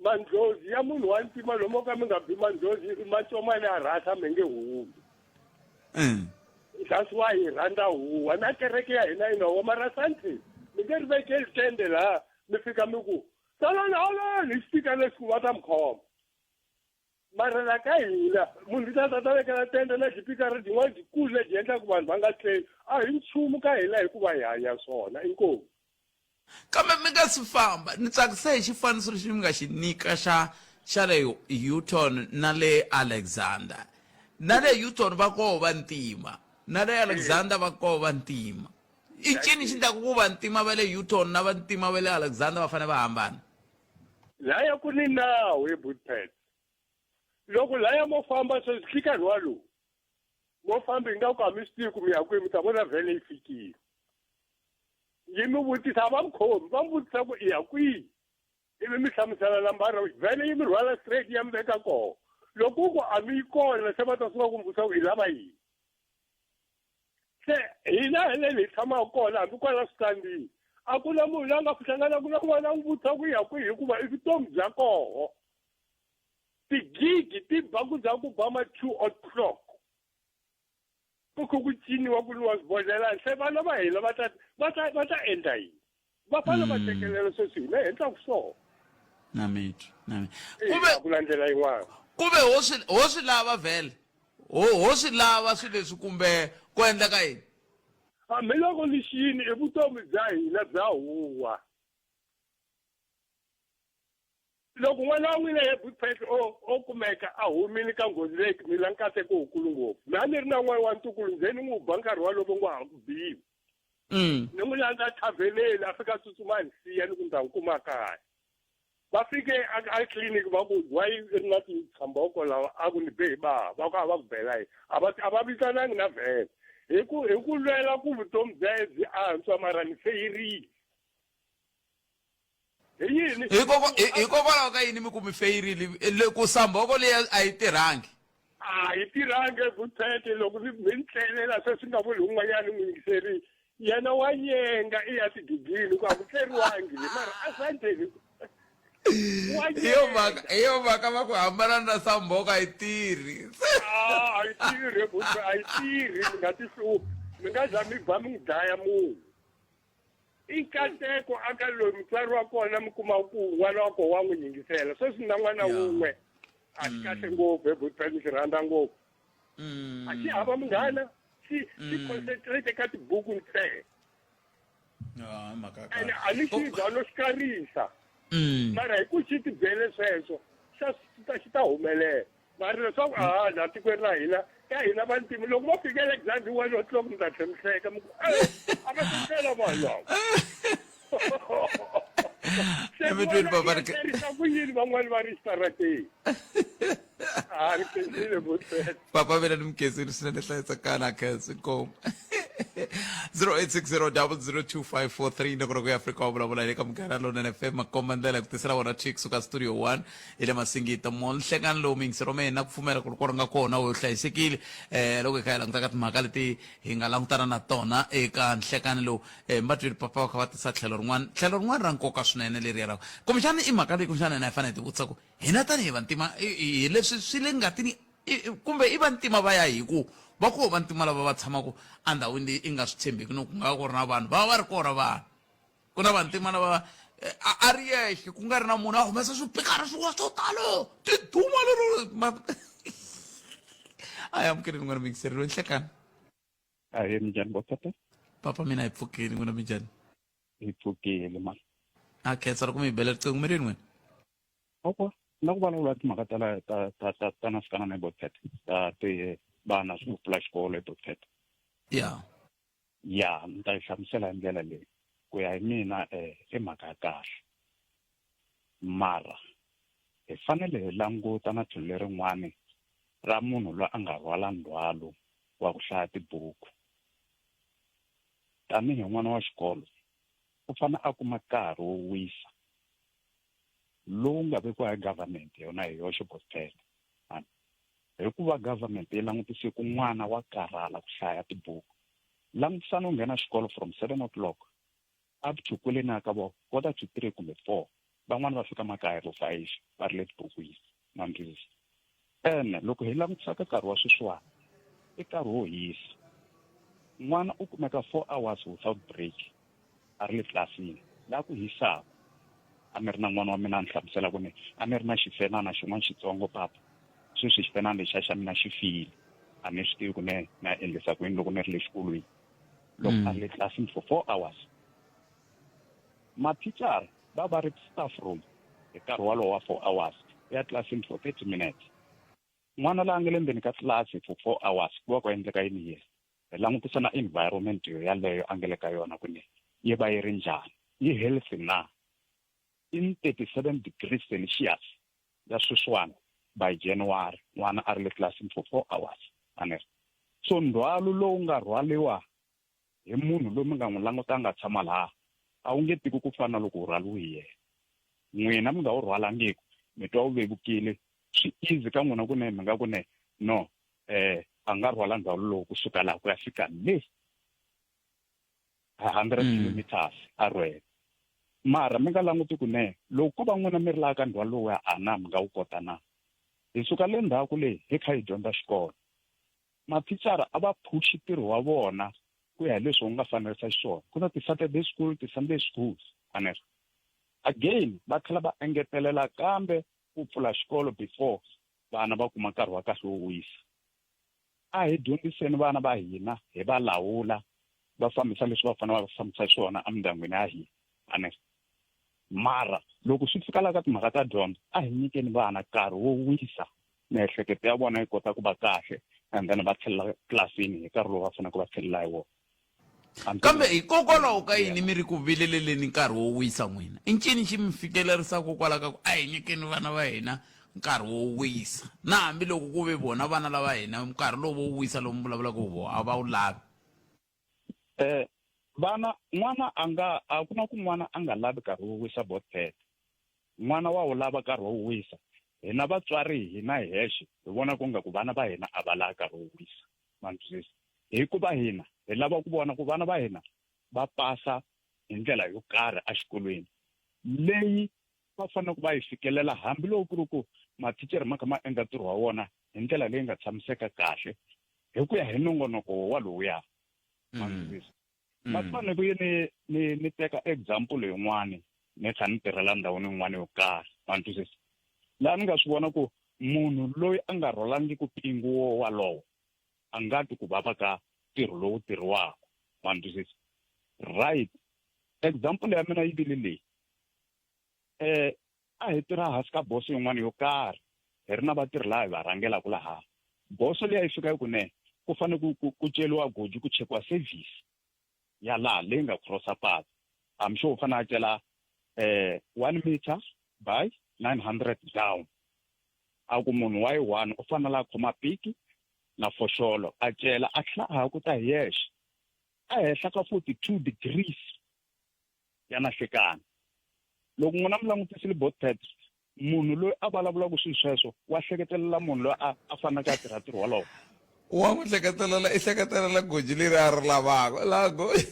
mandlozi ya munhu wa ntima lomo ka mi nga bi mandlozi macomani ya rhasa mi nge humi that's why hi rhandza huwa na kereke ya hina yi nga huwa mara santi mi nge ri vekeli tende laha mi fika mi ku salani haleni hi xifika lexi ku va ta mi khoma mara la ka hina munhu ta ta ta vekela tende na xipikara byin'wana byikulu lebyi endlaka vanhu va nga tleli a hi nchumu ka hina hikuva hi hanya swona inkomu Kambe mi nga si famba, ni tsakise hi xifaniso lexi mi nga xi nyika xa xa le Houghton na le Alexander. Na le Houghton va koho vantima, na le Alexander va koho vantima. I ncini xi endlaka ku vantima va le Houghton na vantima va le Alexander va fanele va hambana? Laya ku ni nawu he Bootpad. Loko laya mo famba sweswi nhlikanhi walowu, mo famba ingaku a mi swi tivi ku mi ya kwihi mi ta vona vhele yi fikile. Yi mi vutisa a va mi khomi, va mi vutisa ku i ya kwihi ivi mi hlamusela nambara vhele yi mi rhwala straight yi ya mi veka koho. Loko u ku a mi yi kona se va ta sungula ku mi vutisa ku i lava yini. Se hina haleni hi tshamaka kona hambi kwala switandini a ku na munhu loyi a nga hlanganaka na wena a n'wi vutisa ku ya kwihi hikuva i vutomi bya koho. Tigigi ti ba ku za ku ba ma 2 o'clock. Ku kha ku ciniwa ku nwiwa swibodlelani se vana va hina va ta va ta va ta endla yini? Va fanele va tekelela sweswi hina hi endlaka swona. Na mi twa, na mi. Kuve ku na ndlela yin'wana. Kuve ho swi ho swi lava vhele. Ho ho swi lava swilo leswi kumbe ku endleka yini? Hambiloko ni xini i vutomi bya hina bya huwa. Loko n'wana wa n'wina he Butpet o o kumeka a humile ka nghozi leyi mi la nkateko wukulu ngopfu. Mina a ni ri na n'wana wa ntukulu ndzhe ni n'wi ba nkarhi walowo ngo ha ku biwa. Ni n'wi landza thavheneni a fika a tsutsuma a ni siya ni ku ni ta n'wi kuma kaya. Va fike a a tliliniki va ku why i ri na titshamboko lawa a ku ni be hi bava va ku a va ku bela yini a va a va vitanangi na vhele hi ku hi ku lwela ku vutomi bya yena byi antswa mara ni feyirile. Hi yini? Hikokwalaho ka yini mi ku mi feyirile le ku sambhoko leyi a yi tirhangi? A yi tirhangi vutsete loko mi mi ni tlelela se swi nga vuli un'wanyana n'wi yingiseri yena wa nyenga i ya tigigini ku a ku tleriwangi le mara a sandeni hi yo mhaka hi yo mhaka va ku hambana na sambhoko a yi tirhi. A yi tirhi a yi tirhi mi nga ti hluphi mi nga za mi ba mi n'wi dlaya munhu. I nkateko aka loyi mutswari wa kona mi kuma ku n'wana wa kona wa n'wi yingisela. Sweswi na n'wana wun'we a xi kahle ngopfu he buti ni xi rhandza ngopfu. A xi hava munghana xi xi concentrate ka tibuku ntsena. Ah, mhaka ya Ene kahle. a ni xi za no xi karisa. Mara hi ku xi ti byele sweswo xa xi ta xi ta humelela. Mara leswaku a laha tikweni ra hina ka hina vantima loko vo fika Alexandra 1 o'clock mi ta tlhe mi hleka mi ku "Eh, a va tlela vanhu lava." Se Emitweni vona papa yi tlerisa ku yini van'wani va ri xitarateni a ri khensile vutela papa mina ni mukhensile swinene hlayisakana khensa inkomu 0860002543 nongonoko ya Afrika wa vulavula hi le ka Munghana Lonene FM makomba ndlela ku tisela wona Chicks kusuka studio 1 hi le Masingita Mall. Nhlekani lowu muyingiseri wa mina na ku pfumela ku ri ko ri nga kona u hlayisekile eh loko hi kha hi languta ka timhaka leti hi nga langutana na tona eka nhlekani lowu eh mi va twile papa va kha va tisa tlhelo rin'wana tlhelo rin'wana ra nkoka swinene leriya ra kumbexana i mhaka leyi kumbexana hina hi fanele hi tivutisa ku hina tanihi vantima hi leswi swi le ngatini kumbe i vantima va ya hi ku va koho vantima lava va tshamaka endhawini leyi i nga swi tshembeki no ku nga va ku ri na vanhu va va va ri kona vanhu ku na vantima lava eh, a a ri yexe ku nga ri na munhu a humesa swipikara swin'wana swo talo tiduma lero a hi amukeleni n'wana muyingiseri loyi nhlekani Ahee, minjhani botata? Papa mina hi pfukile n'wina minjhani? Hi pfukile mani. A khensa loko mi hi bela riqingho mi rini n'wina? Okwa, na ku vulavula timhaka ta la ta ta ta ta na sikana na botata ta ti vana swi pfula xikolo e botata. Ya. Ya, ni ta yi hlamusela hi ndlela leyi. Ku ya hi mina i mhaka ya kahle. Mara hi fanele hi languta na tlhelo lerin'wani ra munhu loyi a nga rhwala ndzhwalo wa ku hlaya tibuku. Tanihi n'wana wa xikolo u fanele a kuma nkarhi wo wisa lowu nga vekiwa hi government yona hi yoxe botela. Hikuva government yi langutise ku n'wana wa karhala ku hlaya tibuku. Langutisani u nghena xikolo from 7 o'clock up to kwele na ka vo quarter to 3 kumbe 4. Van'wani va fika makaya vo 5 va ri le tibukwini ma ni twisisa. Ene loko hi langutisa ka nkarhi wa sweswiwani i nkarhi wo hisa. N'wana u kumeka 4 hours without break a ri le tlilasini laha ku hisaka. A ni ri na n'wana wa mina a ni hlamusela ku ni a ni ri na xifenana xin'wana xitsongo papa sweswi xifenana lexiya xa mina xi file a ni swi tivi ku ne na endlisa ku yini loko ni ri le xikolweni loko a ri le tlilasini for 4 hours. Mathicara va va ri staff room hi nkarhi wolowo wa 4 hours u ya tlilasini for 30 minutes. N'wana la nga le ndzeni ka tlilasi for 4 hours ku va ku endleka yini hi yena? Hi langutisa na environment yo yaleyo a nga le ka yona ku ni yi va yi ri njhani, yi healthy na? In 37 degrees Celsius ya sweswiwani by January n'wana a ri le tlilasini for 4 hours a ni ri. So ndzhwalo lowu nga rhwaliwa hi munhu loyi mi nga n'wi languta a nga tshama laha a wu nge tiki ku fana na loko wu rhwaliwe hi yena. N'wina mi nga wu rhwalangiku mi twa wu vevukile swi easy ka n'wina ku ne mi nga ku ne no a nga rhwala ndzhwalo lowu kusuka laha ku ya fika le 100 kilometers a rhwele. Mara mi nga languti ku ne loko ko va n'wina mi ri laha ka ndzhwalo lowuya a na mi nga wu kota na. Hi suka le ndzhaku le hi kha hi dyondza xikolo. Mathicara a va phushi ntirho wa vona ku ya hi leswi wu nga fanerisa xiswona. Ku na ti-Saturday school, ti-Sunday schools, a ni ri. Again va tlhela va engetelela kambe ku pfula xikolo before vana va kuma nkarhi wa kahle wo wisa. A hi dyondziseni vana va hina hi va lawula va fambisa leswi va fanele va fambisa xiswona emindyangwini ya hina, a ni ri. Mara loko swi fika la ka timhaka ta dyondzo a hi nyikeni vana nkarhi wo wisa miehleketo ya vona yi kota ku va kahle and then va tlhelela tlilasini hi nkarhi lowu va faneleke va tlhelela hi wona. Kambe hikokwalaho ka yini mi ri ku vileleleni nkarhi wo wisa n'wina? I ncini xi mi fikelerisaka kwala ka ku a hi nyikeni vana va hina nkarhi wo wisa, na hambiloko ku ve vona vana lava hina nkarhi lowu wo wisa lowu mi vulavulaka hi wona a va wu lavi? Vana, n'wana a nga, a ku na ku n'wana a nga lavi nkarhi wo wisa Botpet. N'wana wa wu lava nkarhi wo wisa. Hina vatswari hina hi hexe hi vona ku nga ku vana va hina a va lavi nkarhi wo wisa. Ma ni twisisa? Hikuva hina hi lava ku vona ku vana va hina va pasa hi ndlela yo karhi exikolweni leyi va faneleke va yi fikelela hambiloko ku ri ku mathicara ma kha ma endla ntirho wa wona hi ndlela leyi nga tshamiseka kahle hi ku ya hi nongonoko walowuya. Ma ni twisisa? Ma fanele ku ni ni ni teka example yin'wani ni kha ni tirhela ndhawini yin'wana yo karhi. Ma ni twisisa? Laha ni nga swi vona ku munhu loyi a nga rhwalangiki mpingu wo walowo a nga twi ku vava ka ntirho lowu tirhiwaka. Ma ni twisisa? Right. Example ya mina yi vile leyi. A hi tirha hansi ka boso yin'wana yo karhi, hi ri na vatirhi laha hi va rhangelaka laha. Boso liya yi fika yi ku ne, ku fanele ku, ku, ku celiwa goji ku chekiwa service ya laha leyi nga crossa patu. I'm sure u fanele a cela 1 meter by 900 down. A ku munhu wa yi one u fanele a khoma piki na foxolo a cela a tlhela a hakuta hi yexe ehenhla ka 42 degrees ya na nhlekani. Loko n'wina mi langutisile Botpet, munhu loyi a vulavulaka swilo sweswo wa hleketelela munhu loyi a a faneleke a tirha ntirho wolowo. Wa n'wi hleketelela, i hleketelela goji leri a ri lavaka. La goji.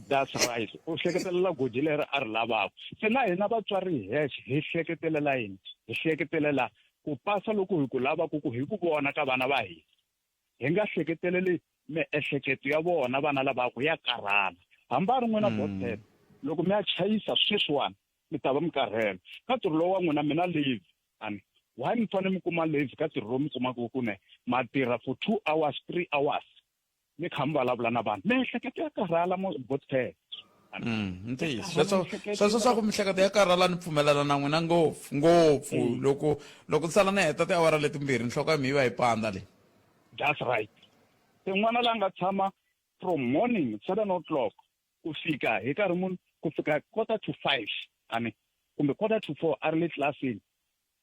That's right. U hleketelela goji leri a ri lavaka. Se na hina vatswari hi hexe hi hleketelela yini? Hi hleketelela ku pasa loku hi ku lavaka ku hi ku vona ka vana va hina. Hi nga hleketeleli miehleketo ya vona vana lava ku ya karhala. Hambi a ri n'wina Botpet, loko mi ya chayisa sweswiwani mi ta va mi karhele. Ka ntirho lowu wa n'wina mi na leave, ani why mi fanele mi kuma leave ka ntirho lowu mi kumaka ku ne ma tirha for 2 hours, 3 hours mi kha mi vulavula na vanhu. Miehleketo ya karhala mo Botpet. Ntiyiso. Sweswo, sweswo swa ku mihleketo ya karhala ni pfumelana na n'wina ngopfu, ngopfu. Loko, loko ni sala ni heta tiawara letimbirhi nhloko ya mina yi va yi pandza leyi. That's right. Se n'wana la nga tshama from morning 7 o'clock ku fika hi nkarhi muni, ku fika quarter to 5 ani kumbe quarter to 4 a ri le tlilasini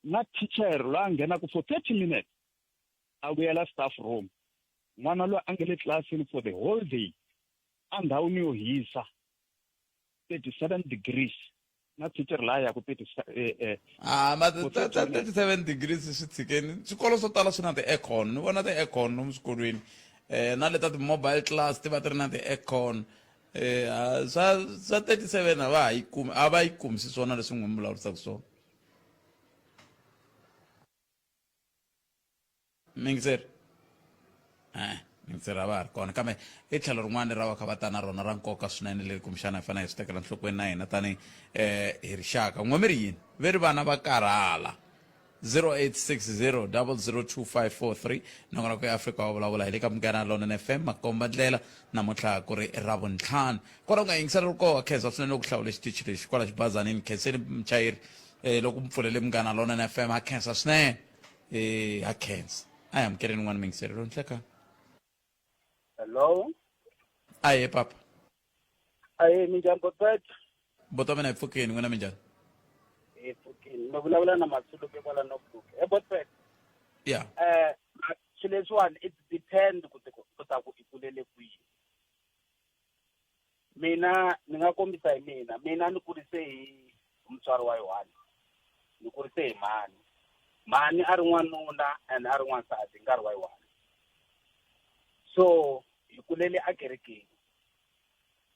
na teacher loyi a nghenaka for 30 minutes a vuyela staff room. N'wana loyi a nge le tlilasini for the whole day endhawini yo hisa 37 degrees na teacher laha ya ku Ah, ma ta 37 degrees swi tshikeni. Swikolo swo tala swi na ti-aircon. Ni vona ti-aircon lomu swikolweni. Na leta ti-mobile class ti va ti ri na ti-aircon. Swa swa 37 a va ha yi kumi, a va yi kumisi swona leswi n'wi mi vulavurisaka swona. Miyingiseri e miyingiseri a va ha ri kona kambe i tlhelo rin'wana leri a va kha va ta na rona ra nkoka swinene leri kumbexana hi fanele hi swi tekela nhlokweni na hina tani um hi rixaka. N'we mi ri yini ve ri vana va karhala? 0860 002543 nongonoko ya Afrika wa vulavula hi le ka Munghana Lonene FM makomba ndlela namuntlha ku ri Ravuntlhanu. Kwala u nga yingisela ri koho khensa swinene loko hlawule xitichi lexi kwala xibazanini khenseni muchayeri um loko mi pfulele Munghana Lonene FM ha khensa swinene. Eh, ha khensa. A hi amukeleni n'wana muyingiseri loyi nhlekani. Hello. Ahee papa. Ahee, minjhani Botpet? Buti wa mina hi pfukeni, n'wina minjhani? Hi pfukeni. Mi vulavula na Masuluke kwala Northbrook. He Botpet. Yeah. Swilo leswiwani it depend ku ku ta ku i kulele kwihi. Mina ni nga kombisa hi mina, mina ni kurise hi mutswari wa Yohane, ni kurise hi mhani. Mhani a ri n'wanuna and a ri n'wansati hi nkarhi wa Yohane. So hi kulele akerekeni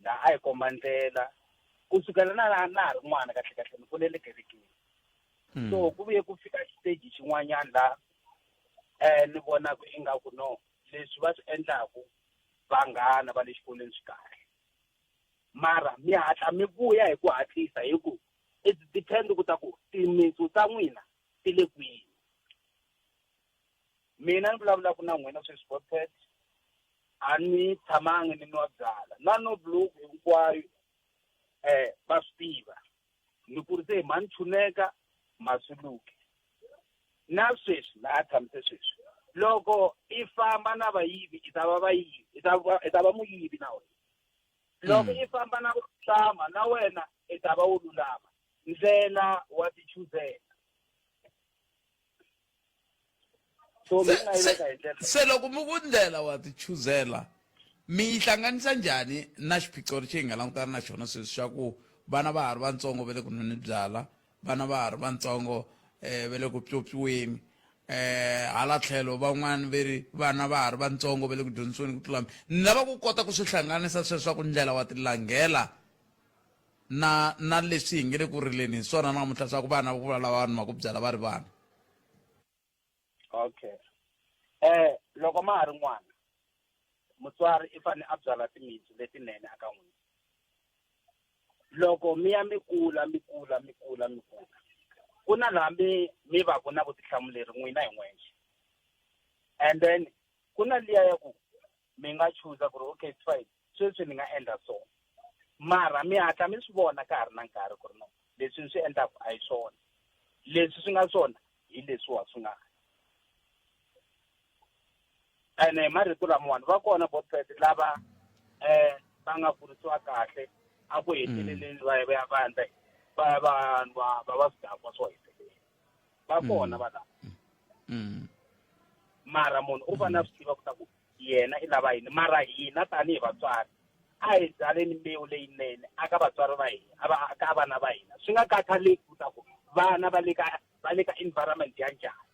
laha a hi komba ndlela kusukela na laha na ha ri n'wana kahle kahle ni kulele kerekeni. So ku vuye ku fika xiteji xin'wanyana laha ni vonaku ingaku no leswi va swi endlaku vanghana va le xikolweni swi kahle mara mi hatla mi vuya hi ku hatlisa hi ku it depend ku ta ku timitsu ta n'wina ti le kwini mina ni vulavulaka na n'wina sweswi botpet a ni tshamangi ni nwa byala na no blue hinkwayo eh va swi tiva ni kurise hi mhani Chuneka Masuluke na sweswi laha tshamise sweswi loko i famba na vayivi i ta va vayivi i ta va i ta va muyivi na wena loko i famba na vo lulama na wena i ta va wo lulama ndlela wa ti chuzela so mi nga yi veka hi ndlela se loko mi ku ndlela wa ti chuzela mi yi hlanganisa njhani na xiphiqo lexi hi nga langutana na xona sweswi xa ku vana va ha ri vantsongo va le ku nweni byala vana va ha ri vantsongo um va le ku pyopyiweni um hala tlhelo van'wani ve ri vana va ha ri vantsongo va le ku dyondzisiweni ku tlula ni lava ku kota ku swi hlanganisa sweswaku ndlela wa tilanghela na na leswi hi nge le ku rileni hi swona namuntlha swa ku vana ku lava vanhu va ku byala va ri vana okay loko ma ha ri n'wana mutswari i fanele a byala timitsu letinene aka n'wina loko mi ya mi kula mi kula mi kula mi kula ku na laha mi mi va ku na vutihlamuleri n'wina hi n'wexe and then ku na liya ya ku mi nga chuza ku ri okay it's fine sweswi ni nga endla so mara mi hatla mi swi vona ka ha ri na nkarhi ku ri no leswi ni swi endlaku a hi swona leswi swi nga swona hi leswiwa swi nga ene hi marito lamawani va kona botpet lava um va nga kurisiwa kahle a ku heteleleni va ya va ya va endla va ya va nwa va va swidakwa swo hetelela va kona va lava mara munhu u fanele a swi tiva ku ta ku yena i lava yini mara hina tanihi vatswari a hi byaleni mbewu leyinene aka vatswari va hina aka vana va hina swi nga khathaleki ku ta ku vana va le ka va le ka environment ya njhani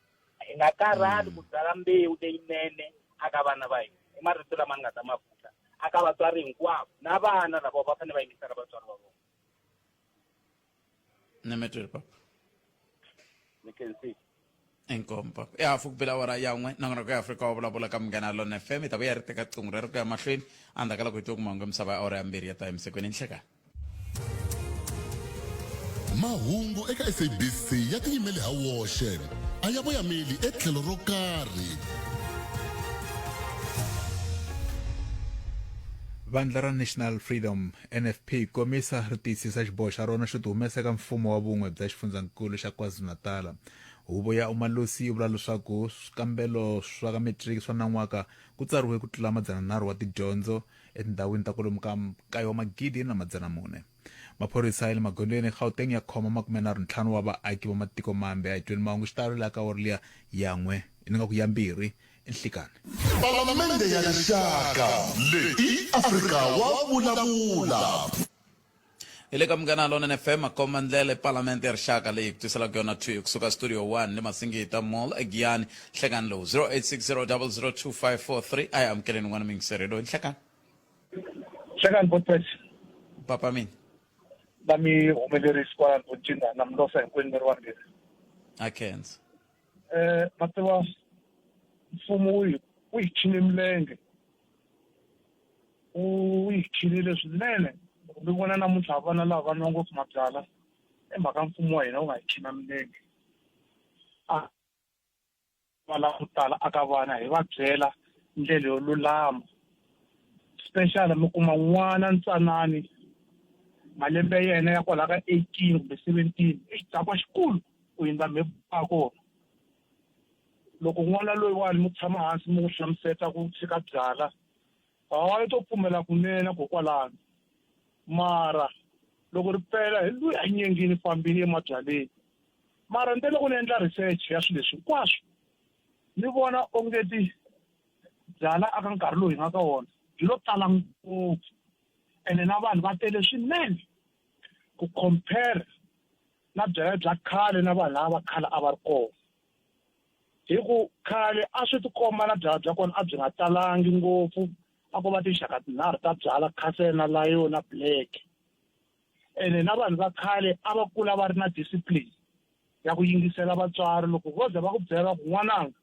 hi nga karhali ku byala mbewu leyinene aka vana va hina i marito lama ni nga ta ma vula aka vatswari hinkwavo na vana lava va fanele va yingisela vatswari va vona Nemetwile papa. Ni khensile. Inkomu papa. Ya hafu ku bela awara ya n'we nongonoko ya Afrika wa vulavula ka Munghana Lona FM hi ta vuya ri teka qingo rero ku ya mahlweni endzhaku ka loko hi twe ku mahungu ya misava ya awara ya mbirhi ya ta emisekweni nhlekani. Mahungu eka SABC ya tiyimele ha woxe a ya voyameli etlhelo ro karhi. Vandla ra National Freedom, NFP, komisa ri tiyisisa xiboho xa rona xo tihumesa eka mfumo wa vun'we bya xifundzankulu xa KwaZulu-Natal. Huvo ya Umalusi yi vula leswaku swikambelo swa ka metiriki swa nan'waka ku tsariwe ku tlula madzananharhu wa tidyondzo etindhawini ta kwalomu ka nkaye wa magidi na madzana mune. Maphorisa ya le magondzweni eGauteng ya khoma 35 wa vaaki va matiko mambe. A hi tweni mahungu xitalo laha ka awara liya ya n'we ni nga ku ya mbirhi nhlikani. Palamende ya Rixaka leyi i Afrika wa vulavula. Hi le ka Munghana Lonene FM makomba ndlela ePalamende ya Rixaka leyi ku tiselaka yona thwi kusuka Studio 1 le Masingita Mall eGiyani nhlekani lowu 0860002543 a hi amukeleni n'wana muyingiseri loyi nhlekani. Nhlekani Botpet. Papa mina. Na mi humelerisi kwalani Bocinga na mi losa hinkwenu mi ri vambirhi. A khensa. Eh ma tiva mfumo wu hi wu hi khine milenge wu hi khinile swinene loko mi vona namuntlha vana lava va nwa ngopfu mabyalwa i mhaka mfumo wa hina wu nga hi khina milenge a va lava ku tala aka vana hi va byela ndlela yo lulama special mi kuma n'wana ntsanani malembe ya yena ya kwalaha ka 18 kumbe 17 i xidakwa xikulu ku hundza mhe a kona loko n'wana loyiwani mi tshama hansi mi n'wi hlamuseta ku tshika byala hayi to pfumela kunene kokwalano mara loko ri pela hi luya a nyengini fambini emabyaleni mara nte loko ni endla research ya swilo leswi hinkwaswo ni vona ongeti byala aka nkarhi lowu hi nga ka wona byi lo tala ngopfu ene na vanhu va tele swinene ku compare na byala bya khale na vanhu lava va khale a va ri kona hi ku khale a swi tikomba na byala bya kona a byi nga talangi ngopfu a ko va tinxaka tinharhu ta byala khasela na layo na black ene na vanhu va khale a va kula va ri na discipline ya ku yingisela vatswari loko vo ze va ku byela ku n'wananga.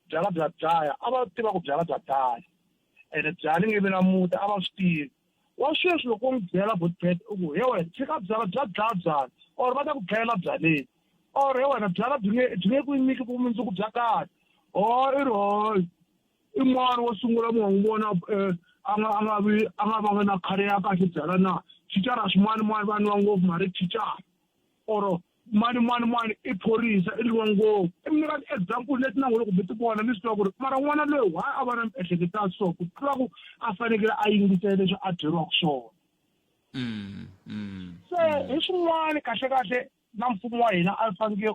Byalwa bya dlaya a va tiva ku byalwa bya dlaya ene byali nge vi na muti a va swi tivi. Wa sweswi loko u n'wi byela Botpet u ku he wena tshika byalwa bya dlaya byalwa or va ta ku dlayela byaleni or he wena byalwa byi nge byi nge ku nyiki vumundzuku bya kahle or i ri hoyi i n'wana wo sungula mi nga n'wi vona um a nga a nga vi a nga vanga na career ya kahle byalwa na thicara swin'wana va nwa ngopfu mara i thicara or mani mani mani i phorisa i lwiwa ngopfu i mi nyika ti-example leti na n'wina loko mi ti vona mi swi tiva ku ri mara n'wana loyi why a va na miehleketo ya so ku tlula ku a fanekele a yingisela leswi a byeriwaka swona se hi swin'wana kahle kahle na mfumo wa hina a fanekele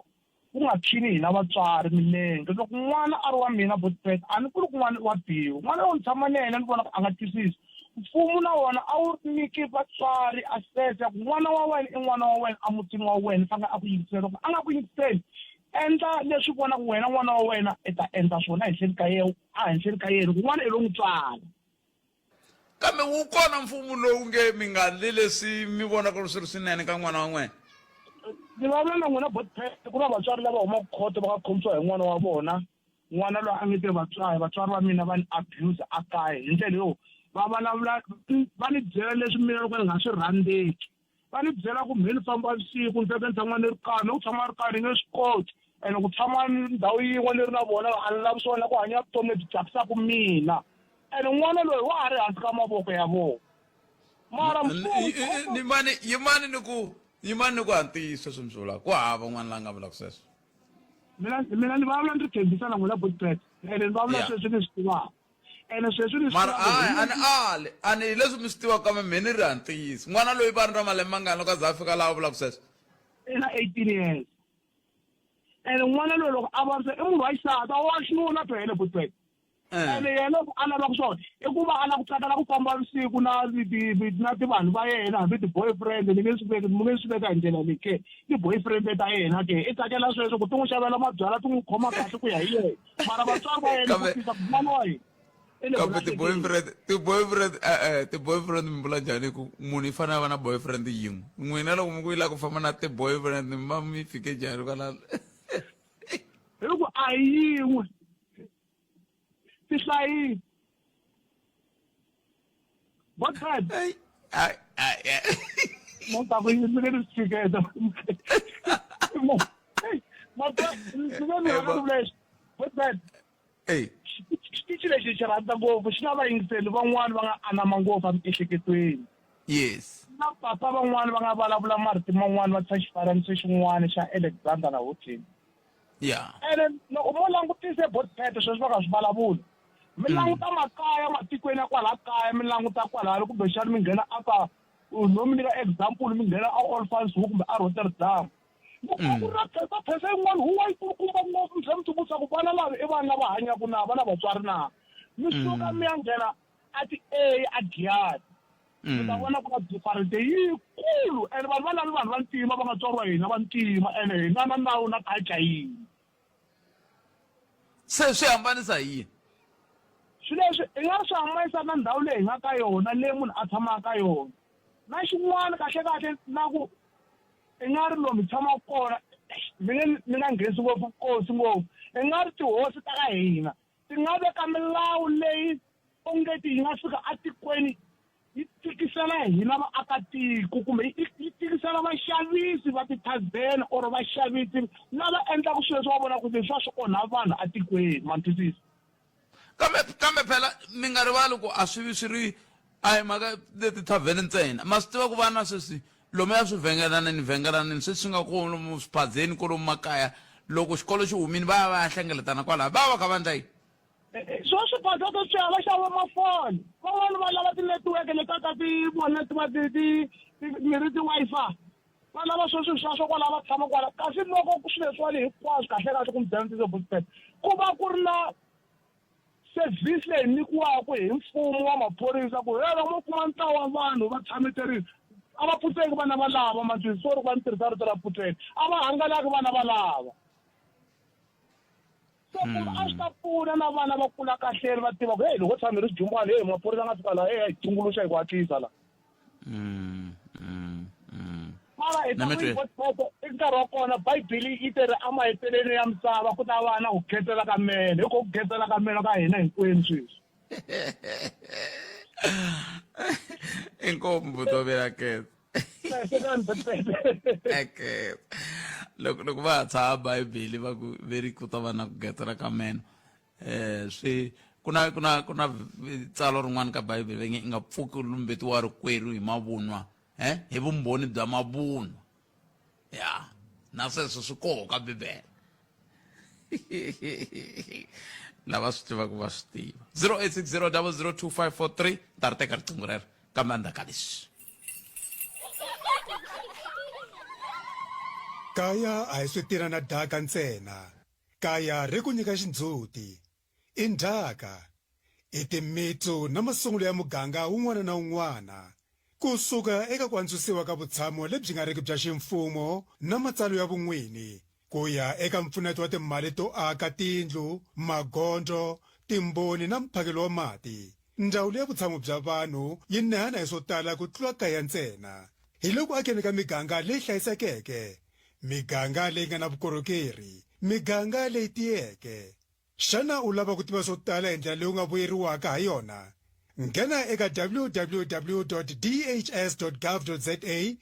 ku nga khini hina vatswari milenge loko n'wana a ri wa mina botpet a ni kuli ku n'wana wa biwa n'wana loko ni tshama na yena ni vona ku a nga twisisi mfumo na wona a wu nyiki vatswari access ya ku n'wana wa wena i n'wana wa wena emutini wa wena fanele a ku yingisela loko a nga ku yingiseli endla leswi vonaka wena n'wana wa wena i ta endla swona ehenhleni ka yena a henhleni ka yena ku n'wana i lo n'wi tswala kambe wu kona mfumo lowu nge mi nga ndli leswi mi vonaka swi ri swinene ka n'wana wa n'wena ni vulavula na n'wina botpet ku na vatswari lava humaka khoto va nga khomisiwa hi n'wana wa vona n'wana loyi a nge te vatswari vatswari va mina va ni abuse a kaya hi ndlela yo va vulavula va ni byela leswi mina loko ni nga swi rhandzeki va ni byela ku mhe ni famba vusiku ni feke ni tshama ni ri kaya ni ku tshama ri kaya ni nge swi koti ene ku tshama ndhawu yin'we ni ri na vona a ni lavi swona ku hanya vutomi lebyi tsakisaka mina ene n'wana loyi wa ha ri hansi ka mavoko ya vona mara yimani yimani ni ku yimani ni ku ha ntiyiso sweswi mi swi vulaka ku hava n'wana la nga vulaka sweswo mina mina ni vulavula ni ri tshembisa na n'wina botpet ene ni vulavula sweswi ni swi tivaka ene sweswi ni mara hayi a ni ali a ni hi leswi mi swi tivaka kambe mhe ni ri ha ntiyiso n'wana loyi va ri na malembe mangani loko a za a fika laha a vulaka sweswo i na 18 years ene n'wana loyi loko a vavisa i munhu wa xisati a wa xinuna phele botpet ene yena loko a lavaka swona i ku va a lava ku tsakela ku famba vusiku na na tivanhu va yena hambi ti-boyfriend ni nge swi veki mi nge swi veka hi ndlela leyi ke ti-boyfriend ta yena ke i tsakela sweswo ku ti n'wi xavela mabyalwa ti n'wi khoma kahle ku ya hi yena mara vatswari va yena ku fika ku n'wana wa hina kambe ti-boyfriend ti-boyfriend e-e ti-boyfriend mi vula njhani ku munhu i fanele a va na boyfriend yin'we n'wina loko mi ku yi lava ku famba na ti-boyfriend mi va mi fike njhani kwalano hi ku a hi yin'we ti hlayile botad mo ta ku mi nge ni swi tshiketa botad xitichi lexi xi rhandza ngopfu xi na vayingiseli van'wani va nga anama ngopfu emiehleketweni yes na papa van'wani va nga vulavula marito man'wani va tsha xifananiso xin'wana xa alexander na hotini yeah ene loko mo langutise botpet sweswi va nga swi vulavula mi languta makaya matikweni ya kwala kaya mi languta kwalano kumbexani mi nghena aka no mi nyika example mi nghena a Olifants Hoek kumbe a Rotterdam loko ku ri na phesa phesa yin'wana huwa yi kulukumba ngopfu mi tlhela mi tivutisa ku vana lava i vana lava hanyaka na va na vatswari na mi suka mi ya nghena a ti-A a Giyani mi ta vona ku na different yikulu ene vanhu va lavi vanhu va ntima va nga tswariwa hina va ntima ene hi nga na nawu na culture yin'we se swi hambanisa hi yini swilo leswi i nga swi hambanisa na ndhawu leyi hi nga ka yona leyi munhu a tshamaka ka yona na xin'wana kahle kahle na ku i nga ri lomu hi tshamaka kona mi nge mi nga nghenisi ngopfu vukosi ngopfu i nga ri tihosi ta ka hina ti nga veka milawu leyi ongeti yi nga fika atikweni yi tikisela hina vaakatiko kumbe yi tikisela vaxavisi va tithavheni or vaxavisi lava endlaka swilo leswi va vonaka ku leswi swi onha vanhu atikweni ma ni twisisa kambe kambe phela mi nga rivali ku a swi vi swi ri a hi mhaka letithavheni ntsena ma swi tiva ku vana sweswi lomu ya swivhengelaneni vhengelaneni sweswi swi nga kona lomu swiphazeni kolomu makaya loko xikolo xi humini va ya va ya hlengeletana kwalaho va va va kha va endla yini swo swiphaza swo swiya va xava mafoni van'wani va lava tinetiweke leta ta ti vona ti va ti ti mi ri ti-Wi-Fi va lava swo swilo swa swo kwala va tshama kwala kasi loko swilo leswiwani hinkwaswo kahle kahle ku mi byela ntiyiso Bosbet ku va ku ri na service leyi nyikiwaka hi mfumo wa maphorisa ku he loko mo kuma ntlawa wa vanhu va tshameterile a va pfutseki vana va lava mantswini sorry ku va ni tirhisa rito ra pfutseki a va hangalaki vana va lava so ku a swi ta pfuna na vana va kula kahleni va tiva ku heyi loko tshame ri swijumbani heyi maphorisa nga fika laha heyi hi tumbuluxa hi ku hatlisa la mara hi ta ku nkarhi wa kona Bibele yi te ri emahetelelweni ya misava ku ta va na ku getsela ka meno. Hi ko ku getsela ka meno ka hina hinkwenu sweswi. Inkomu vutomi ra keza. Okay. Loko loko va ha tshaha Bibele va ku ve ri ku ta va na ku getsela ka meno. Eh swi ku na ku na ku na tsalwa rin'wana ka Bibele va nge i nga pfuki u lumbetiwa rikwerhu hi mavunwa eh hi vumbhoni bya mavunwa. Ya na sweswo swi koho ka Bibele. Lava swi tivaka va swi tiva. 0860002543 ta ri teka riqingho rero kambe endzhaku ka leswi. Kaya a hi switina na daka ntsena. Kaya ri ku nyika xindzhuti. I ndzhaka. I timitsu na masungulo ya muganga wun'wana na wun'wana. Ku suka eka ku antswisiwa ka vutshamo lebyi nga riki bya ximfumo na matsalwa ya vun'wini, ku ya eka mpfuneto wa timali to aka tindlu, magondzo, timboni na mphakelo wa mati, Ndzawulo ya Vutshamo bya Vanhu yi nehana hi swo tala ku tlula kaya ntsena. Hi le ku akeni ka miganga leyi hlayisekeke, miganga leyi nga na vukorhokeri, miganga leyi tiyeke. Xana u lava ku tiva swo tala hi ndlela leyi u nga vuyeriwaka ha yona? Nghena eka www.dhs.gov.za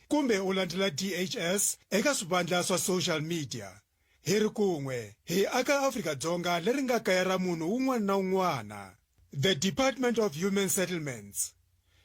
kumbe u landzela DHS eka swivandla swa social media. Hi ri kun'we, hi aka Afrika-Dzonga leri nga kaya ra munhu wun'wana na wun'wana. The Department of Human Settlements,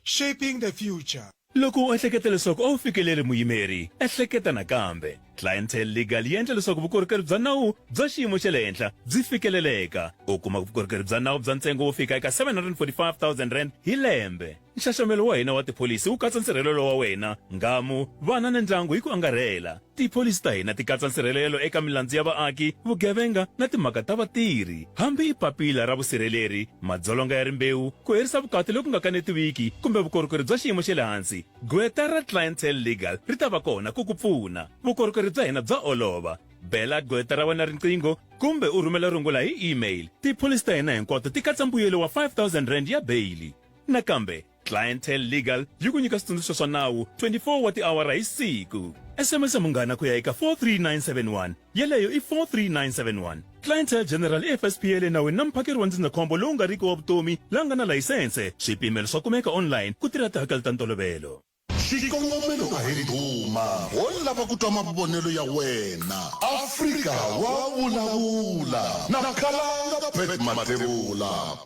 Shaping the Future. Loko u ehleketa leswaku a wu fikeleri muyimeri, ehleketa nakambe. Clientele Legal yi endla leswaku vukorhokeri bya nawu bya xiyimo xa le henhla byi fikeleleka. U kuma vukorhokeri bya nawu bya ntsengo wo fika eka R745 000 hi lembe. Nxaxamelo wa hina wa tipholisi wu katsa nsirhelelo wa wena, nghamu, vana na ndyangu hi ku angarhela. Tipholisi ta hina ti katsa nsirhelelo eka milandzu ya vaaki, vugevenga na timhaka ta vatirhi. Hambi i papila ra vusirheleri, madzolonga ya rimbewu, ku herisa vukati loku nga kanetiwiki kumbe vukorhokeri bya xiyimo xa le hansi, gqweta ra Clientele Legal ri ta va kona ku ku pfuna. Vukorhokeri bya hina bya olova. Bela gqweta ra wena riqingho kumbe u rhumela rungula hi email. Tipholisi ta hina hinkwato ti katsa mbuyelo wa R5000 ya beyili. Nakambe, Clientele Legal yi ku nyika switsundzuxo swa nawu 24 wa tiawara hi siku. SMS munghana ku ya eka 43971. Yeleyo i 43971. Clientele General i FSP ya le nawini na muphakeri wa ndzindzakhombo lowu nga riki wa vutomi la nga na layisense. Swipimelo swa kumeka online ku tirha tihakelo ta ntolovelo. Xikongomelo a hi ndhuma, ho lava ku twa mavonelo ya wena. Afrika wa vulavula na Khalanga Pat Mathebula.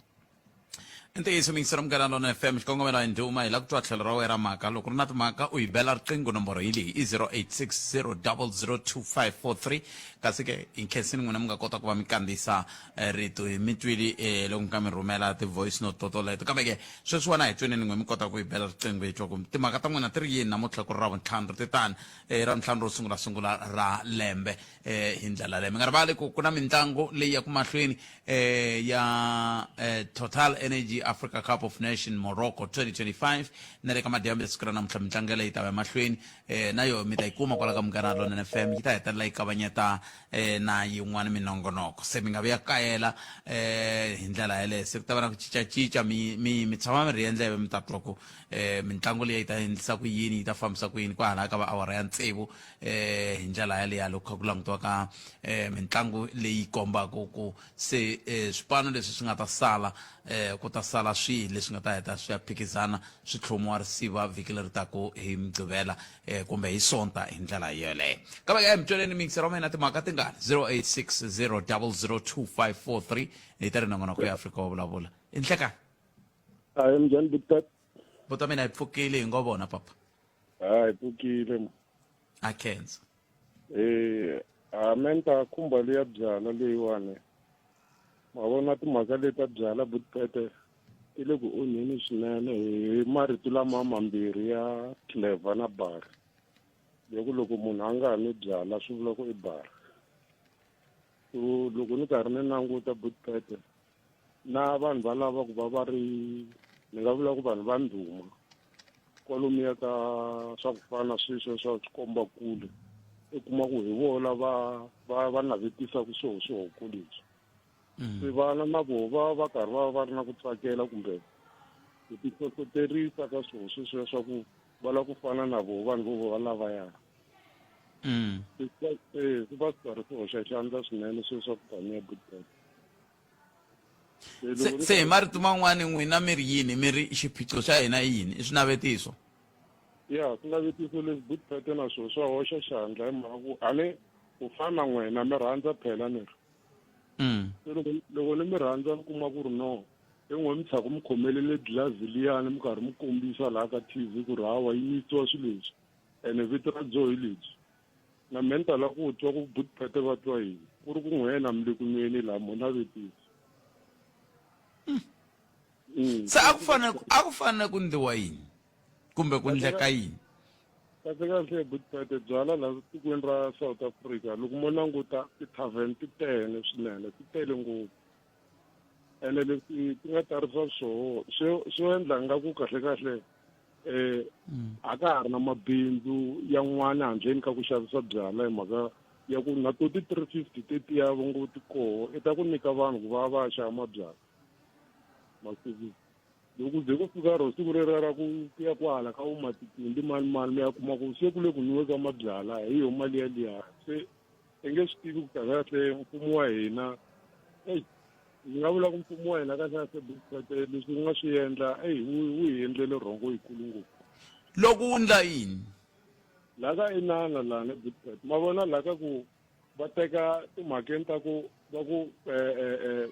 I ntiyiso miyingiseri munghana lona fm xikongomelo a hi ndhuma hi lava ku twa tlhelo ra wena ra mhaka loko ri na timhaka u hi bela riqingho nomboro hi leyi i 0860002543 kasi ke hi nkhensini n'wina mi nga kota ku va mi kandziyisa eh, rito hi mi twili eh, loko mi ka mi rhumela ti-voice note totoleto kambe ke sweswiwani a hi tweneni n'we mi kota ku hi bela riqingho hi twa ku timhaka ta n'wina ti ri yini namuntlha ku ri ravuntlhanu ri te tani eh, ravuntlhanu ro sungula sungula ra lembe eh, hi ndlela leyo mi nga rivali ku ku na mitlangu leyi ya ku mahlweni eh, ya eh, total energy africa cup of nation morocco 2025 na le ka madyambu ya siku ra namuntlha mitlangu yaleyo yi ta va emahlweni eh, na yo mi ta yi kuma kwala ka munghana lonene fm yi ta hetelela yi kavanyeta eh, na yin'wana minongonoko se mi nga vi ya kayela eh, hi ndlela yaleyo se ku ta va na ku cincacinca mi, mi, mi tshama mi rhiye ndleve mi ta twa ku eh, mitlangu leyi yi ta endlisa ku yini yi ta fambisa ku yini kwahala ka va awara ya tsevu eh, hi ndlela yaleyo loko kha ku langutiwa ka eh, mitlangu leyi kombaka ku se eh, swipano leswi swi nga ta sala eh, ku ta sala swihi leswi nga ta heta swi ya phikizana swi tlhomiwa risiva vhiki leri taku hi mugqivela eh, kumbe hi sonta hi ndlela yoleyo kambe ke mitsweleni miyingiselo wa mina timhaka tingani 0860002543 hi ta ri nongonoko ya afrika wa vulavula i nhlekani Hayi minjhani Big Buta mina hi pfukile hi ngo vona papa Hayi pfukile. A khensa. Eh, a me ni ta khumba leya byala leyiwani. Ma vona timhaka leti ta byala Butpete ti le ku onheni swinene hi marito lama mambirhi ya clever na bar. Ya ku loko munhu a nga nwi byala swi vula ku i bar. So loko ni karhi ni languta Butpete na vanhu va lava ku va va ri ni nga vula ku vanhu va ndhuma kwalomuya ka swa ku fana na sweswo swa swikomba kule u kuma ku hi vona va va va navetisaka swoho swihoko leswi mm. se vana na voho va va karhi va va ri na ku tsakela kumbe ku tihlohloterisa ka swoho sweswiya swa ku va lava ku fana na voho vanhu vo va lavaya Mm. Eh, swi va swi karhi swi hoxa xandla swinene swilo swa ku taniya butpet Se, se hi marito man'wani n'wina mi ri yini mi ri xiphiqo xa hina i yini i swinavetiso ya swinavetiso leswi butpet na swona swa hoxa xandla hi mhaka ku a ni ku fana na n'wina mi rhandza phela ni ri Mm. Se loko loko ni mi rhandza mi kuma ku ri no i n'we mi tshaka mi khomelele dlazi liyani mi karhi mi kombisa laha ka TV ku ri hawa yi misiwa swilo leswi ene vito ra byo hi lebyi na me ni ta lava ku twa ku butphete va twa yini ku ri ku n'wena mi le ku nweni laha mo navetisa Se a ku fanele a ku fanele ku ndliwa yini kumbe ku ndleka yini Kahle kahle butphete byala laha tikweni ra South Africa loko mo languta ti-tavern ti tele swinene ti tele ngopfu ene leswi ti nga tarisa swoho swo swo endla nga ku kahle kahle eh a ka ha ri na mabindzu yan'wana handleni ka ku xavisa byala hi mhaka ya ku na to ti-350 tetiya vo ngo ti koho i ta ku nyika vanhu ku va va ya xava mabyalwa masiku loko ze ku fika ro siku rero ra ku ya kwala ka vo matitindi mani mani mi ya kuma ku se ku le ku nwiwe ka mabyala hi yo mali yaliya se i nge swi tivi ku kahle kahle mfumo wa hina eyi ndzi nga vula ku mfumo wa hina kahle kahle bukete leswi wu nga swi endla eyi wu wu hi endlele rhongo yikulu ngopfu loko wu ndla yini la ka inana lani bukete ma vona la ka ku va teka timhakeni ta ku va ku eh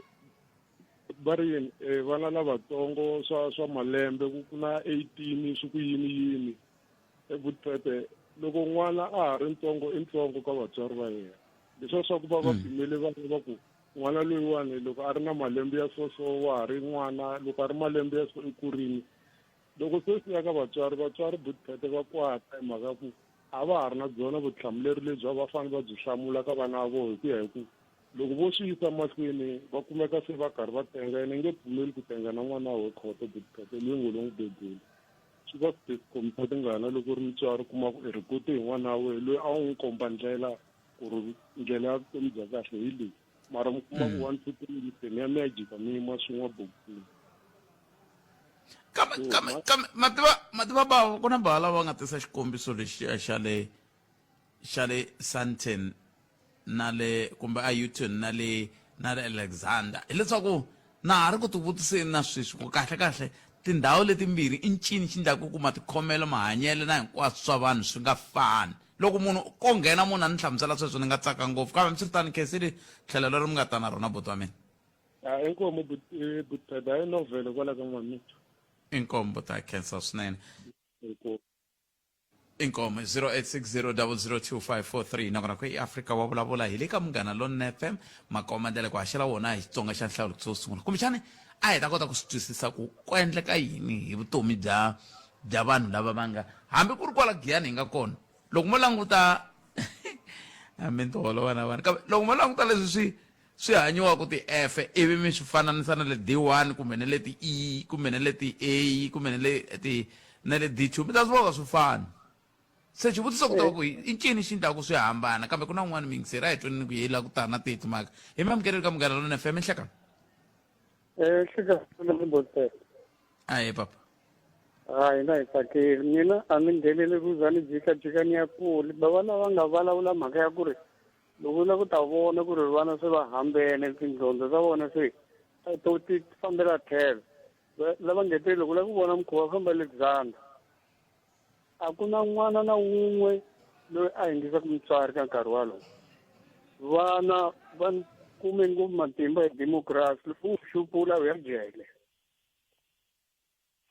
va ri yini eh, vana lavatsongo swa swa malembe ku ku na 18 swi ku yini yini ebutphete loko n'wana a ha ri ntsongo i ntsongo ka vatswari va yena leswiya swa ku va va pimele vana va ku n'wana loyiwani loko a ri na malembe ya so so wa ha ri n'wana loko a ri malembe ya so i kurini loko se swi ya ka vatswari vatswari butphete va kwata hi mhaka ku a va ha ri na byona vutihlamuleri lebyi a va fanele va byi hlamula ka vana va vona hi ku ya hi ku loko vo swi yisa mahlweni va kumeka se va karhi va tenga ene nge pfumeli ku tenga na n'wana wa khoto butphete loyi ngo lo n'wi bebula swi va swi khomisa tingana loko u ri mutswari u kuma ku i rikote hi n'wana wa wena loyi a wu n'wi komba ndlela ku ri ndlela ya vutomi bya kahle hi leyi mara mi kuma ku 1 2 3 mi se mi ya mi ya jika mi yima swin'we bokisini kambe kambe kambe mativa mativa bava ku na bava lava nga tisa xikombiso lexiya xa le xa le Sandton na le kumbe a Uton na le na le Alexander hileswaku na ha ri ku tivutiseni na sweswi ku kahle kahle tindhawu letimbirhi i ncini xi endlaku ku matikhomelo mahanyelo na hinkwaswo swa vanhu swi nga fani loko munhu ko nghena munhu a ni hlamusela sweswo ni nga tsaka ngopfu kambe hambiswiritano khensile tlhelo leri mi nga ta na rona buti wa mina a inkomu butpheda i novhele kwala ka n'wamitwa inkomu buti a khensa swinene inkomu Inkomo 0860002543 nakona ku iAfrika wa vulavula hi le ka Munghana Lonene FM makoma ndlela ku haxela wona hi Xitsonga xa nhlawulo xo sungula kumbexani a hi ta kota ku swi twisisa ku ku endleka yini hi vutomi bya bya vanhu lava va nga hambi ku ri kwala Giyani hi nga kona loko mo languta hambi ntolo vana vana kambe loko mo languta leswi swi swi hanyiwaka ti-F ivi mi swi fananisa na le D1 kumbe na le ti-E kumbe na le ti-A kumbe na le ti na le D2 mi ta swi vona swi fani se xivutiso ku ta va ku i ncini xi endlaku swi hambana kambe ku na un'wana miyingiseri a hi tweni ni ku yi la ku ta na tihi timhaka hi mi amukeleli ka Munghana Lonene FM nhlekani Eh, hlekani ahe papa hayi na hi tsakeli mina a ni nghenele ku za ni jikajika ni ya kule bava lava nga vulavula mhaka ya ku ri Loko u lava ku ta vona ku ri vana se va hambene tindlondlo ta vona se to ti fambela tlhelo lava ngeteli loko u lava ku vona mukhuva va famba Alexander a ku na n'wana na wun'we loyi a yingisaka mutswari ka nkarhi walowo vana va kume ngopfu matimba hi democracy loko u xupula u ya jele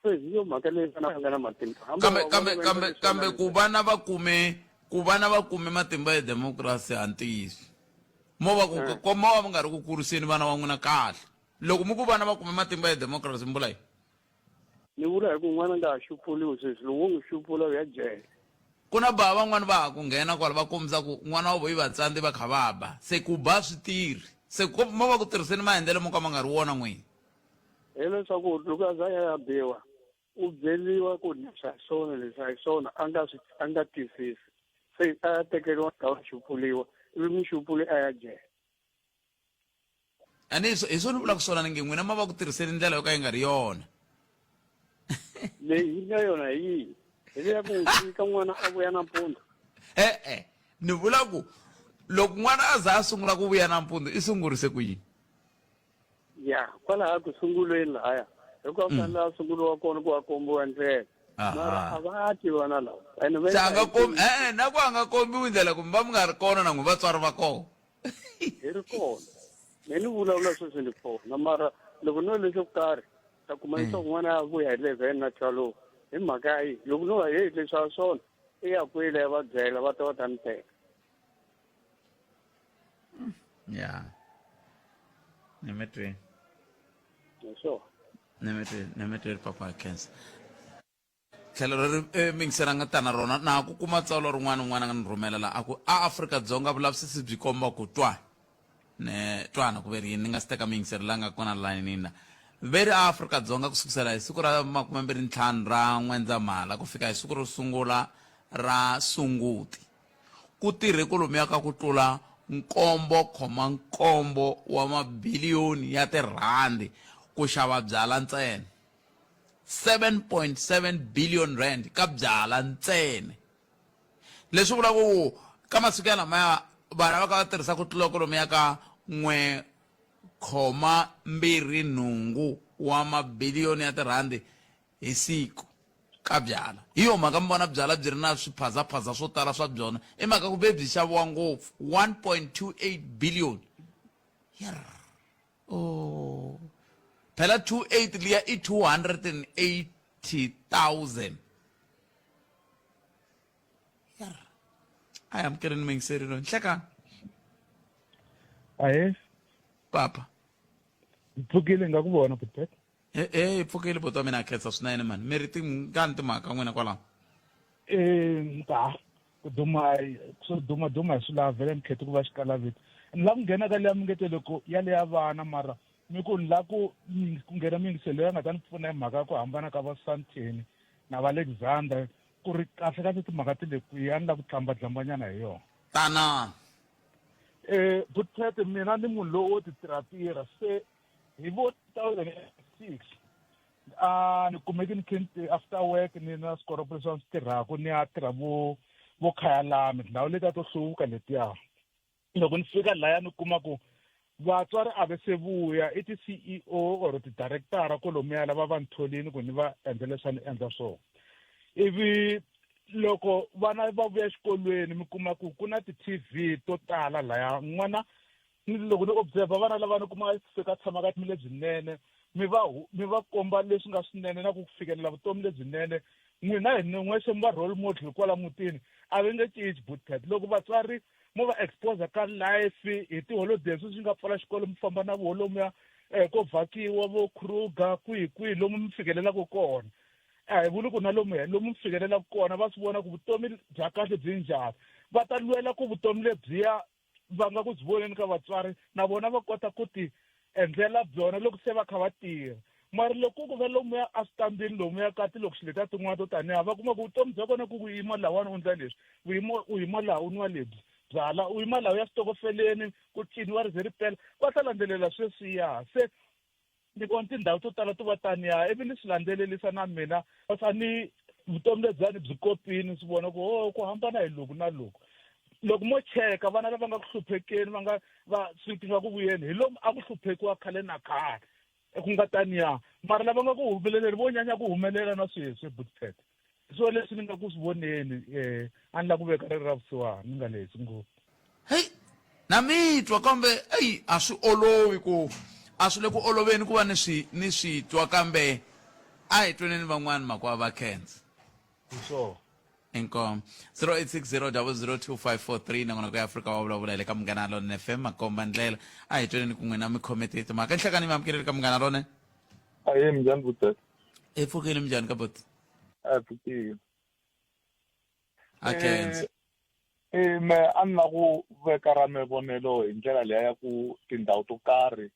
se hi yo mhaka leyi vana va nga na matimba Hambi kambe wa kambe vona va kambe endla kambe leswi ku vana va kume ku vana va kume matimba ya democracy a ntiyiso mo va ku Eh. ko mo va mi nga ri ku kuriseni vana va n'wina kahle loko mi ku vana va kume matimba ya democracy mi vula yini ni vula hi ku n'wana nga ha xupuliwi sweswi loko wo n'wi xupula u ya jele ku na bava van'wani va ha ku nghena kwala va kombisa ku n'wana wa vo yi va tsandzi va kha va ba se ku ba swi tirhi se ko mo va ku tirhiseni maendlelo mo ka ma nga ri wona n'wini Hileswaku loko a za a ya biwa u byeriwa ku leswi a hi swona leswi a hi swona a nga swi a nga twisisi se a ya tekeriwa ndhawu a xupuliwa ivi muxupuli a ya jele a ni hi swona ni vulaka swona ni nge n'wina ma va ku tirhiseni ndlela yo ka yi nga ri yona leyi yi nga yona hi yihi hi leya ku n'wi tshika n'wana a vuya nampundzu e-e Ni vula ku loko n'wana a za a sungula ku vuya nampundzu i sungurise ku yini? Ya, kwalaha ku sunguleni lahaya. Hikuva mm. fanele a sunguriwa kona ku a kombiwa ndlela. Mara a va ti vana lava. Ene va Se a nga kombi e-e na ku a nga kombiwi ndlela kumbe va mi nga ri kona na n'wi vatswari va kona. Hi ri kona. Me ni vulavula sweswi ni kona mara loko no leswo karhi ta kuma leswaku n'wana a vuya hi 11 na 12 hi mhaka ya yini loko no va heyi leswi a swona i ya kwele ya va byela va ta va ta ni teka. Ya. Ni mi twini. Hi swona. Ni mi twini, ni mi twini papa Khensa. Tlhelo leri eh, mingisela nga ta na rona na ku kuma tsalwa rin'wana un'wana a nga ni rhumela la a ku a Afrika-Dzonga vulavisisi byi komba ku twa ne twana ku ve ri yini ni nga si teka muyingiseri la nga kona layinini la ve ri a Afrika-Dzonga ku sukusela hi siku ra makumembirhi-ntlhanu ra N'wendzamhala ku fika hi siku ro sungula ra Sunguti ku tirhe kwalomuya ka ku tlula nkombo khoma nkombo wa mabiliyoni ya tirhandi ku xava byala ntsena. 7.7 billion rand ka byala ntsena leswi vulaka ku ka masiku ya lamaya vanhu va ka va tirhisa ku tlula kwalomuya ka n'we khoma mbirhi nhungu wa mabiliyoni ya tirhandi hi siku ka byala hi yo mhaka mi vona byala byi ri na swiphazaphaza swo tala swa byona i mhaka ku ve byi xaviwa ngopfu 1.28 billion yerr Oh. Phela 28 liya i 280,000. Yar. A hi amukeleni muyingiseri loyi. Nhlekani. Ahee. Papa. Hi pfukile nga ku vona Butbet. Eh eh hi pfukile buti wa mina a khensa swinene mani. Mi ri tingani timhaka n'wina kwalaho? Eh ta ku duma swo duma duma hi swi lava vhele ni khethe ku va xikalavito ni lava ku nghena ka leya mingeteleko ya leya vana mara mi ku ni lava ku ku nghena miyingiselo leyi nga ta ni pfuna hi mhaka ya ku hambana ka va Santeni na va Alexander ku ri kahle kahle timhaka ti le kwihi a ni lava ku tlambadlambanyana hi yona tanani eh Butete mina ni munhu lowo ti tirha se hi vo 2006 a ni kumeki ni khe ni after work ni na swikoropo leswi a swi tirhaka ni ya tirha vo vo khayalami tindhawu letiya to hluvuka letiya loko ni fika laya ni kuma ku vatswari a va se vuya i ti-ceo or ti-director kolomuya lava va ni tholini ku ni va endla leswi a ni endla swona ivi loko vana va vuya exikolweni mi kuma ku ku na ti-tv to tala laya n'wana ni loko ni observe vana lava ni kuma fika tshama ka mi lebyinene mi va mi va komba leswi nga swinene na ku fikelela vutomi lebyinene n'wina hi n'wexe mi va role model kwala mutini a va nge cinci bootcat loko vatswari mo va expose ka life hi tiholiday sweswi nga pfala xikolo mi famba na voho lomuya um ko vhakiwa vo kruger kwihi kwihi lomu mi fikelelaka kona a hi vuli ku na lomu lomu mi fikelelaka kona va swi vona ku vutomi bya kahle byi njhani va ta lwela ku vutomi lebyiya va nga ku byi voneni ka vatswari na vona va kota ku ti endlela byona loko se va kha va tirha mara loko ku ve lomuya eswitandini lomuya ka tilokixi letiya tin'wana to taniya va kuma ku vutomi bya kona ku ku yima lahawani u ndla leswi u yima u yima laha u nwa lebyi byala u yima laha u ya switokofeleni ku ciniwa ri ze ri pela va ta landzelela sweswiya se ni vona tindhawu to tala to va taniya ivi ni swi landzelelisa na mina a ni vutomi lebyiya ni byi kopini swi vona ku o oh, ku hambana hi loku na loku loko mo cheka vana lava nga ku hluphekeni va nga va swi nga ku vuyeni hi lomu a ku hluphekiwa khale na khale ku nga taniya mara lava nga ku humeleleni vo nyanya ku humelela na sweswi butpet swo leswi ni nga ku swi voneni um a ni la ku veka ri ra vusiwana ni nga lehisi ngopfu heyi na mi twa kambe eyi a swi olovi ku a swi le ku oloveni ku va ni swi ni swi twa kambe a hi tweneni van'wani makwava va khensa hi swona inkomu 0860002543 nakona ku ya afrika wa vulavula hi le ka munghana lone fm makomba ndlela a hi tweneni ku n'wina mi khome ti timhaka nhlekani mi amukeleli ka munghana lone Ahee, minjhani Butete? Hi pfukile minjhani ka buti? A hi pfukile. A khensa. Eh, me a ni la ku veka ra me vonelo hi ndlela liya ya ku tindhawu to karhi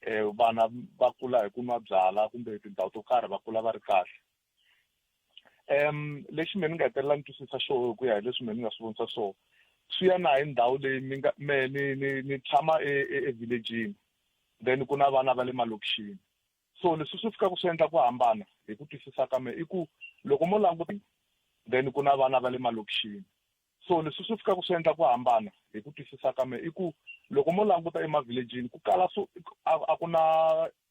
eh vana va kula hi ku nwa byala kumbe tindhawu to karhi va kula va ri kahle. Um lexi me ni nga hetelela ni twisisa xoho hi ku ya hi leswi me ni nga swi vonisa swona swi ya na hi ndhawu leyi mi nga me ni ni ni tshama e, e, evillagini then ku na vana va le malokixini so leswi swi fikaka swi endla ku hambana hi ku twisisa ka me i ku loko mo languta then ku na vana va le malokixini. So leswi swi fikaka swi endla ku hambana hi ku twisisa ka mehe i ku loko mo languta emavhilejini ku kala swo a a ku na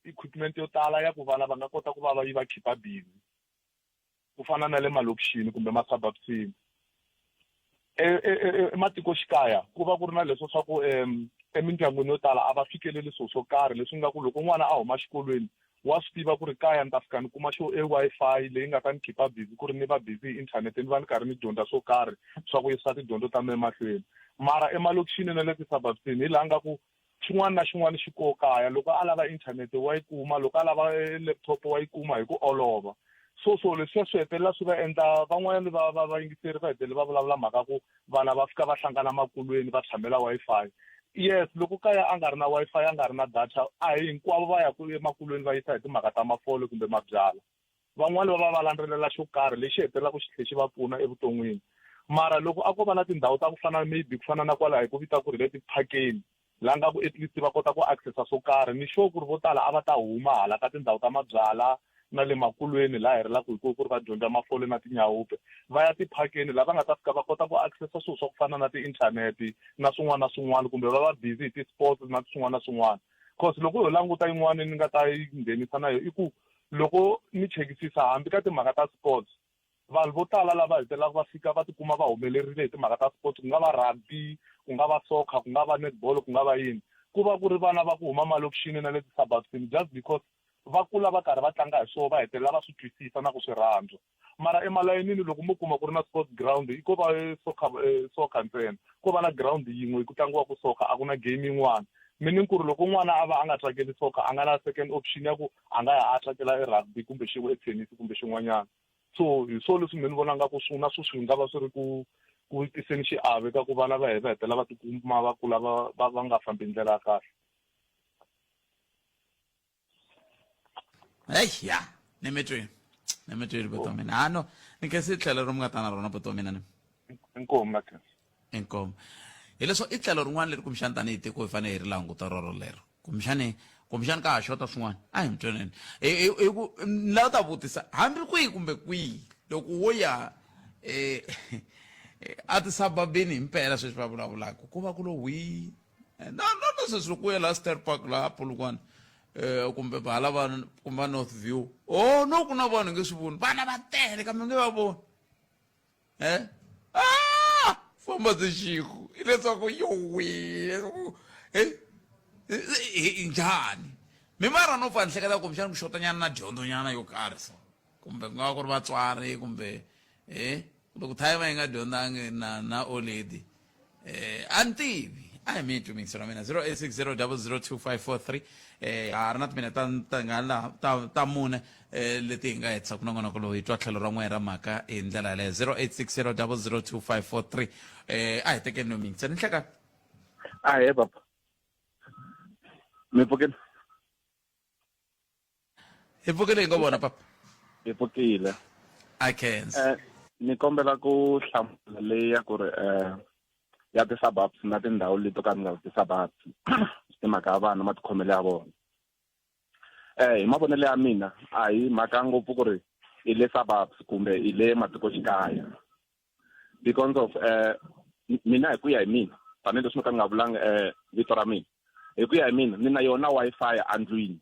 equipment yo tala ya ku vana va nga kota ku va va yi va khipa busy ku fana na le malokixini kumbe masuburbsini. Ematikoxikaya ku va ku ri na leswo swa ku emindyangwini yo tala a va fikeleli swilo swo karhi leswi nga ku loko n'wana a huma xikolweni wa swi tiva ku ri kaya ni ta fika ni kuma xo e Wi-Fi leyi nga ta ni khipa busy ku ri ni va busy hi inthanete ni va ni karhi ni dyondza swo karhi swa ku yisa tidyondzo ta mina emahlweni. Mara emalokixini na le ti-suburbsini hi laha nga ku xin'wana na xin'wana xi koho kaya loko a lava inthanete wa yi kuma loko a lava laptop wa yi kuma hi ku olova. So so leswiya swi hetelela swi va endla van'wanyana va va vayingiseri va hetelela va vulavula mhaka ku vana va fika va hlangana makulweni va tshamela Wi-Fi. Yes loko kaya a nga ri na Wi-Fi a nga ri na data a hi hinkwavo va ya ku emakulweni va yisa hi timhaka ta mafole kumbe mabyalwa. Van'wani va va va landzelela xo karhi lexi hetelelaka xi tlhe xi va pfuna evuton'wini. Mara loko a ko va na tindhawu ta ku fana maybe ku fana na kwala hi ku vita ku ri hi le tiphakeni la nga ku at least va kota ku access-a swo karhi ni sure ku ri vo tala a va ta huma hala ka tindhawu ta mabyala na le makulweni laha hi rilaka hi kona ku ri va dyondza mafole na tinyawupe va ya tiphakeni laha va nga ta fika va kota ku access-a swilo swa ku fana na ti-inthanete na swin'wana na swin'wana kumbe va va busy hi ti-sports na swin'wana na swin'wana cause loko ho languta yin'wana ni nga ta yi nghenisa na yona i ku loko ni chekisisa hambi ka timhaka ta sports vanhu vo tala lava hetelelaka va fika va tikuma va humelerile hi timhaka ta sports ku nga va rugby ku nga va soccer ku nga va netball ku nga va yini ku va ku ri vana va ku huma malokixini na le ti-suburbsini just because va kula va karhi va tlanga hi swona va hetelela va swi twisisa na ku swi rhandza mara emalayinini loko mo kuma ku ri na sports ground i ko va soccer soccer ntsena ko va na ground yin'we ku tlangiwaka soccer a ku na game yin'wana meaning ku ri loko n'wana a va a nga tsakeli soccer a nga na second option ya ku a nga ya a tsakela e rugby kumbe xin'we e tennis kumbe xin'wanyana so hi swo leswi mina ni vona nga ku swi na swo swi nga va swi ri ku ku tiseni xiave ka ku vana va hina va hetelela va tikuma va kula va va va nga fambi ndlela ya kahle. Heyi ya ni mi twini ni mi twini buti wa mina ha no ni khensi tlhelo ri mi nga ta na rona buti wa mina ni Inkomu na khensa. Inkomu hileswo i tlhelo rin'wana leri kumbexani tanihi tiko hi fanele hi ri languta roro lero kumbexani kumbexani ka ha xota swin'wana a hi mi tweneni hi ku ni lava ta vutisa hambi kwihi kumbe kwihi loko wo ya um a tisababini himpela sweswi va vulavulaka ku va ku lo hwii na na na sweswi loko u ya laha Ster Park laha Polokwane kumbe hala va kumbe va North View oh no ku na vanhu nge swi voni vana va tele kambe nge va voni eh ah famba sixiku hileswaku yowe eh njhani mi mara no pfa ni hleketa kumbexana ku xotanyana na dyondzonyana yo karhi so kumbe ku nga va ku ri vatswari kumbe eh loko thayima yi nga dyondzangi na na oledi eh a ni tivi a hi mi twi mixer wa mina 0860002543 eh ha ri na timinete ta ta nga la ta ta mune eh leti hi nga hetisaka nongonoko lowu hi twa tlhelo ra n'we ra mhaka hi ndlela yaleyo 0860002543 eh a hi tekeni no mixer ni hleka Ahee papa. Mi pfukile? Hi pfukile hi ngo vona papa. Hi pfukile. I khensa. Eh, ni kombela ku hlamula leyi ya ku ri eh ya ti-suburbs na tindhawu leti to ka ti nga ri ti-suburbs hi mhaka ya vana matikhomelo ya vona. Eh hi mavonelo ya mina a hi mhaka ngopfu ku ri i le suburbs kumbe i le matikoxikaya because of eh mina hi ku ya hi mina tanihileswi no ka ni nga vulanga eh vito ra mina hi ku ya hi mina ni na yona Wi-Fi endlwini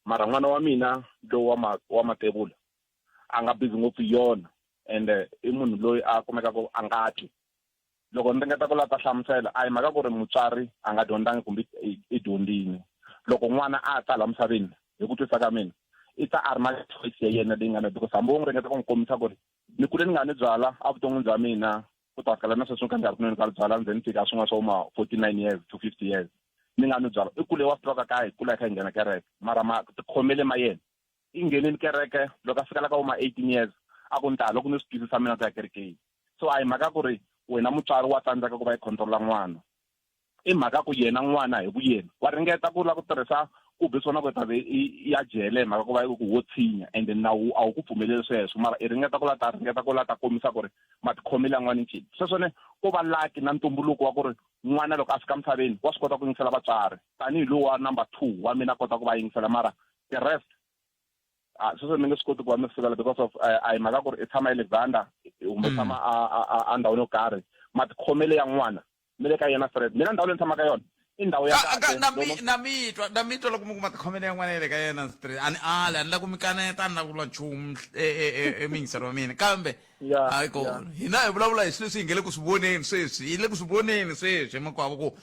mara n'wana wa mina lowu wa ma wa matevula a nga busy ngopfu hi yona ende i munhu loyi a kumekaka a nga twi loko ni ringeta ku lava ta hlamusela a hi mhaka ku ri mutswari a nga dyondzangi kumbe i dyondzile loko n'wana a ta laha misaveni hi ku twisisa ka mina i ta a ri na choice ya yena leyi nga na because hambi wo n'wi ringeta ku n'wi kombisa ku ri ni kule ni nga ni byala evuton'wini bya mina ku ta fikela na sweswi ni kha ni nga ri kunweni ka byala ndze ni fika swin'wana swo ma 49 years to 50 years ni nga nwi byala i kule wa swi tiva ka kaya hi kula hi kha hi nghena kereke mara ma tikhomele ma yena i ngheneni kereke loko a fika la ka vo ma 18 years a ku ni ta loko ni swi twisisa mina ku ya kerekeni so a hi mhaka ku ri wena mutswari wa tsandzeka ku va yi controla n'wana i mhaka ku yena n'wana hi vuyena wa ringeta ku lava ku tirhisa ku be swona ku ta ve i ya jele hi mhaka ku va ku wo tshinya ende nawu a wu ku pfumeleli sweswo mara i ringeta ku la ta ringeta ku la ta kombisa ku ri matikhomelo ya n'wana ncini sweswo ne ko va lucky na ntumbuluko wa ku ri n'wana loko a fika misaveni wa swi kota ku yingisela vatswari tanihi lowu wa number 2 wa mina kota ku va yingisela mara the rest A sweswo ni nge swi koti ku va mi sivela because of a hi mhaka ku ri i tshama Alexander kumbe tshama a a a ndhawini yo karhi. Matikhomelo ya n'wana mi le ka yena Fred. Mina ndhawu leyi ni tshamaka ka yona i ndhawu ya kahle. Na mi na mi twa na mi twa loko mi ku matikhomelo ya n'wana ya le ka yena straight. A ni ali a ni la ku mi kaneta a ni la ku vula nchumu emiyingiselo wa mina kambe hayi ko hina hi vulavula hi swilo leswi hi nge le ku swi voneni sweswi hi le ku swi voneni sweswi makwavo ku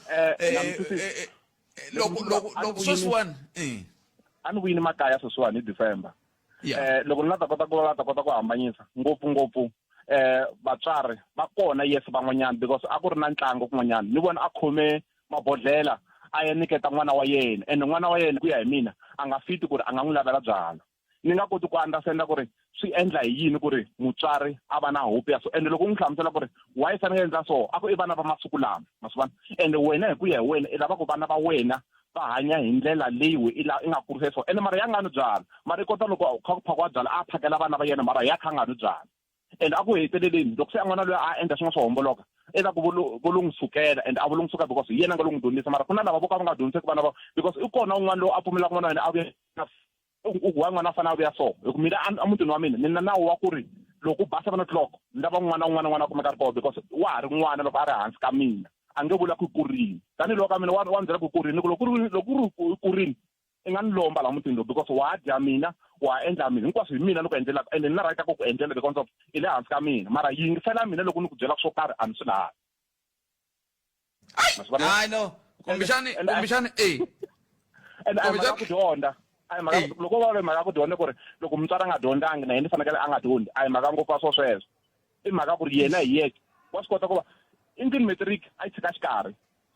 loko loko loko sweswiwani a ni vuyini makaya sweswiwani hi December. Loko ni la ta kota ku va ta kota ku hambanyisa ngopfu ngopfu vatswari va kona yes van'wanyana because a ku ri na ntlangu kun'wanyana ni vona a khome mabodhlela a ya nyiketa n'wana wa yena and n'wana wa yena ku ya hi mina a nga fiti ku ri a nga n'wi lavela byala ni nga koti ku understand ku ri swi endla hi yini ku ri mutswari a va na hope ya so ende loko u n'wi hlamusela ku ri why fanele endla so a ku i vana va masiku lama ma swi vona ende wena hi ku ya hi wena i lava ku vana va wena va hanya hi ndlela leyi we i la i nga kurisa swona ene mara ya nga nwi byala mara i kota loko kha ku phakiwa byala a phakela vana va yena mara ya kha nga nwi byala and a ku heteleleni loko se a n'wana loyi a endla swin'wana swo homboloka i ta ku vo vo lo n'wi sukela and a vo lo n'wi suka because hi yena a nga lo n'wi dyondzisa mara ku na lava vo ka va nga dyondziseki vana va because i kona un'wana loyi a pfumelaka n'wana wa yena a vuya u ku wa n'wana a fanele a vuya so hi ku mina emutini wa mina ni na nawu wa ku ri loko u ba 7 o'clock ni lava n'wana un'wana na un'wana a kumeka a ri kona because wa ha ri n'wana loko a ri hansi ka mina a nge vula ku i kurini tanihiloko ka mina wa wa ni byela ku i kurini ni ku loko ku ri loko ku ri ku i kurini i nga ni lomba laha mutini lowu because wa dya mina wa endla mina hinkwaswo hi mina ni ku endlelaka ende ni na right ya ku ku endlela because of i le hansi ka mina mara yingisela mina loko ni ku byela swo karhi a ni swi lavi. Hayi no kumbexani kumbexani e and a hi mhaka ku dyondza a hi mhaka loko va mhaka ku dyondza ku ri loko mutswari a nga dyondzangi na yena fanekele a nga dyondzi a hi mhaka ngopfu ya swo sweswo i mhaka ku ri yena hi yexe wa swi kota ku va i ndlini matric a yi tshika xikarhi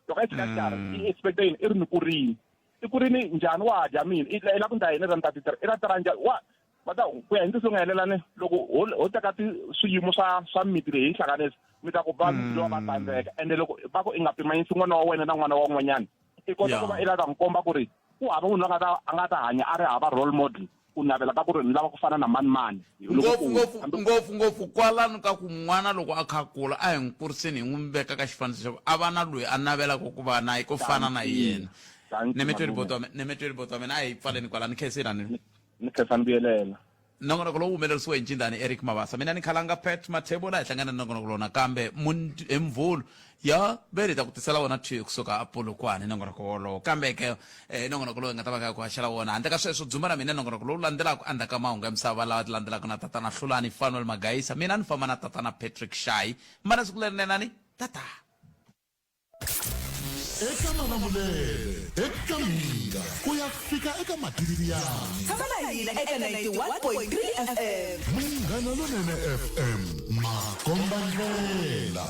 loko a yi tshika xikarhi i expecte yini i ri ni kurini i kurini njhani wa dya mina i la ku ndla yini ra ni ta ti tirha i ra tirha njhani wa va ta ku ya hi ntiyiso nga helelani loko ho ho teka ti swiyimo swa swa miti leyi hi hlanganisa mi ta ku va lowa va tsandzeka ende loko va ku i nga pimanyisi n'wana wa wena na n'wana wa un'wanyana i kota ku va i lava ta n'wi komba ku ri ku hava munhu loyi a nga ta a nga ta hanya a ri hava role model ku navela ka ku ri ni lava ku fana na mani mani ngopfu ngopfu ngopfu ngopfu kwalano ka ku n'wana loko a kha a kula a hi n'wi kuriseni hi n'wi veka ka xifaniso xa ku a va na loyi a navelaka ku va na ku fana na yena nemetweni boti wa mina nemetweni boti wa mina a hi pfaleni kwalano khenselani Ni khensa ni vuyelela. Nongonoko lowu humelerisiwe hi Ncindani Eric Mabasa. Mina ni Khalanga Pat Mathebula hi hlangana ni nongonoko lowu nakambe hi Mvhulu ya vele hi ta ku tisela wona thwi kusuka a Polokwane nongonoko wolowo. Kambe ke eh, nongonoko lowu hi nga ta va ka ku haxela wona. Handle ka sweswo dzumba na mina nongonoko lowu landzelaka endzhaku ka mahungu ya misava lawa landzelaka na tatana Hlulani Fanuel Magayisa. Mina ni famba na tatana Patrick Shayi. Mbana siku lerinene tata. Eka Malamulele, eka Mhinga, ku ya fika eka Mativiani. Tshama na hina eka 91.3 FM. Munghana Lonene FM, makombandlela.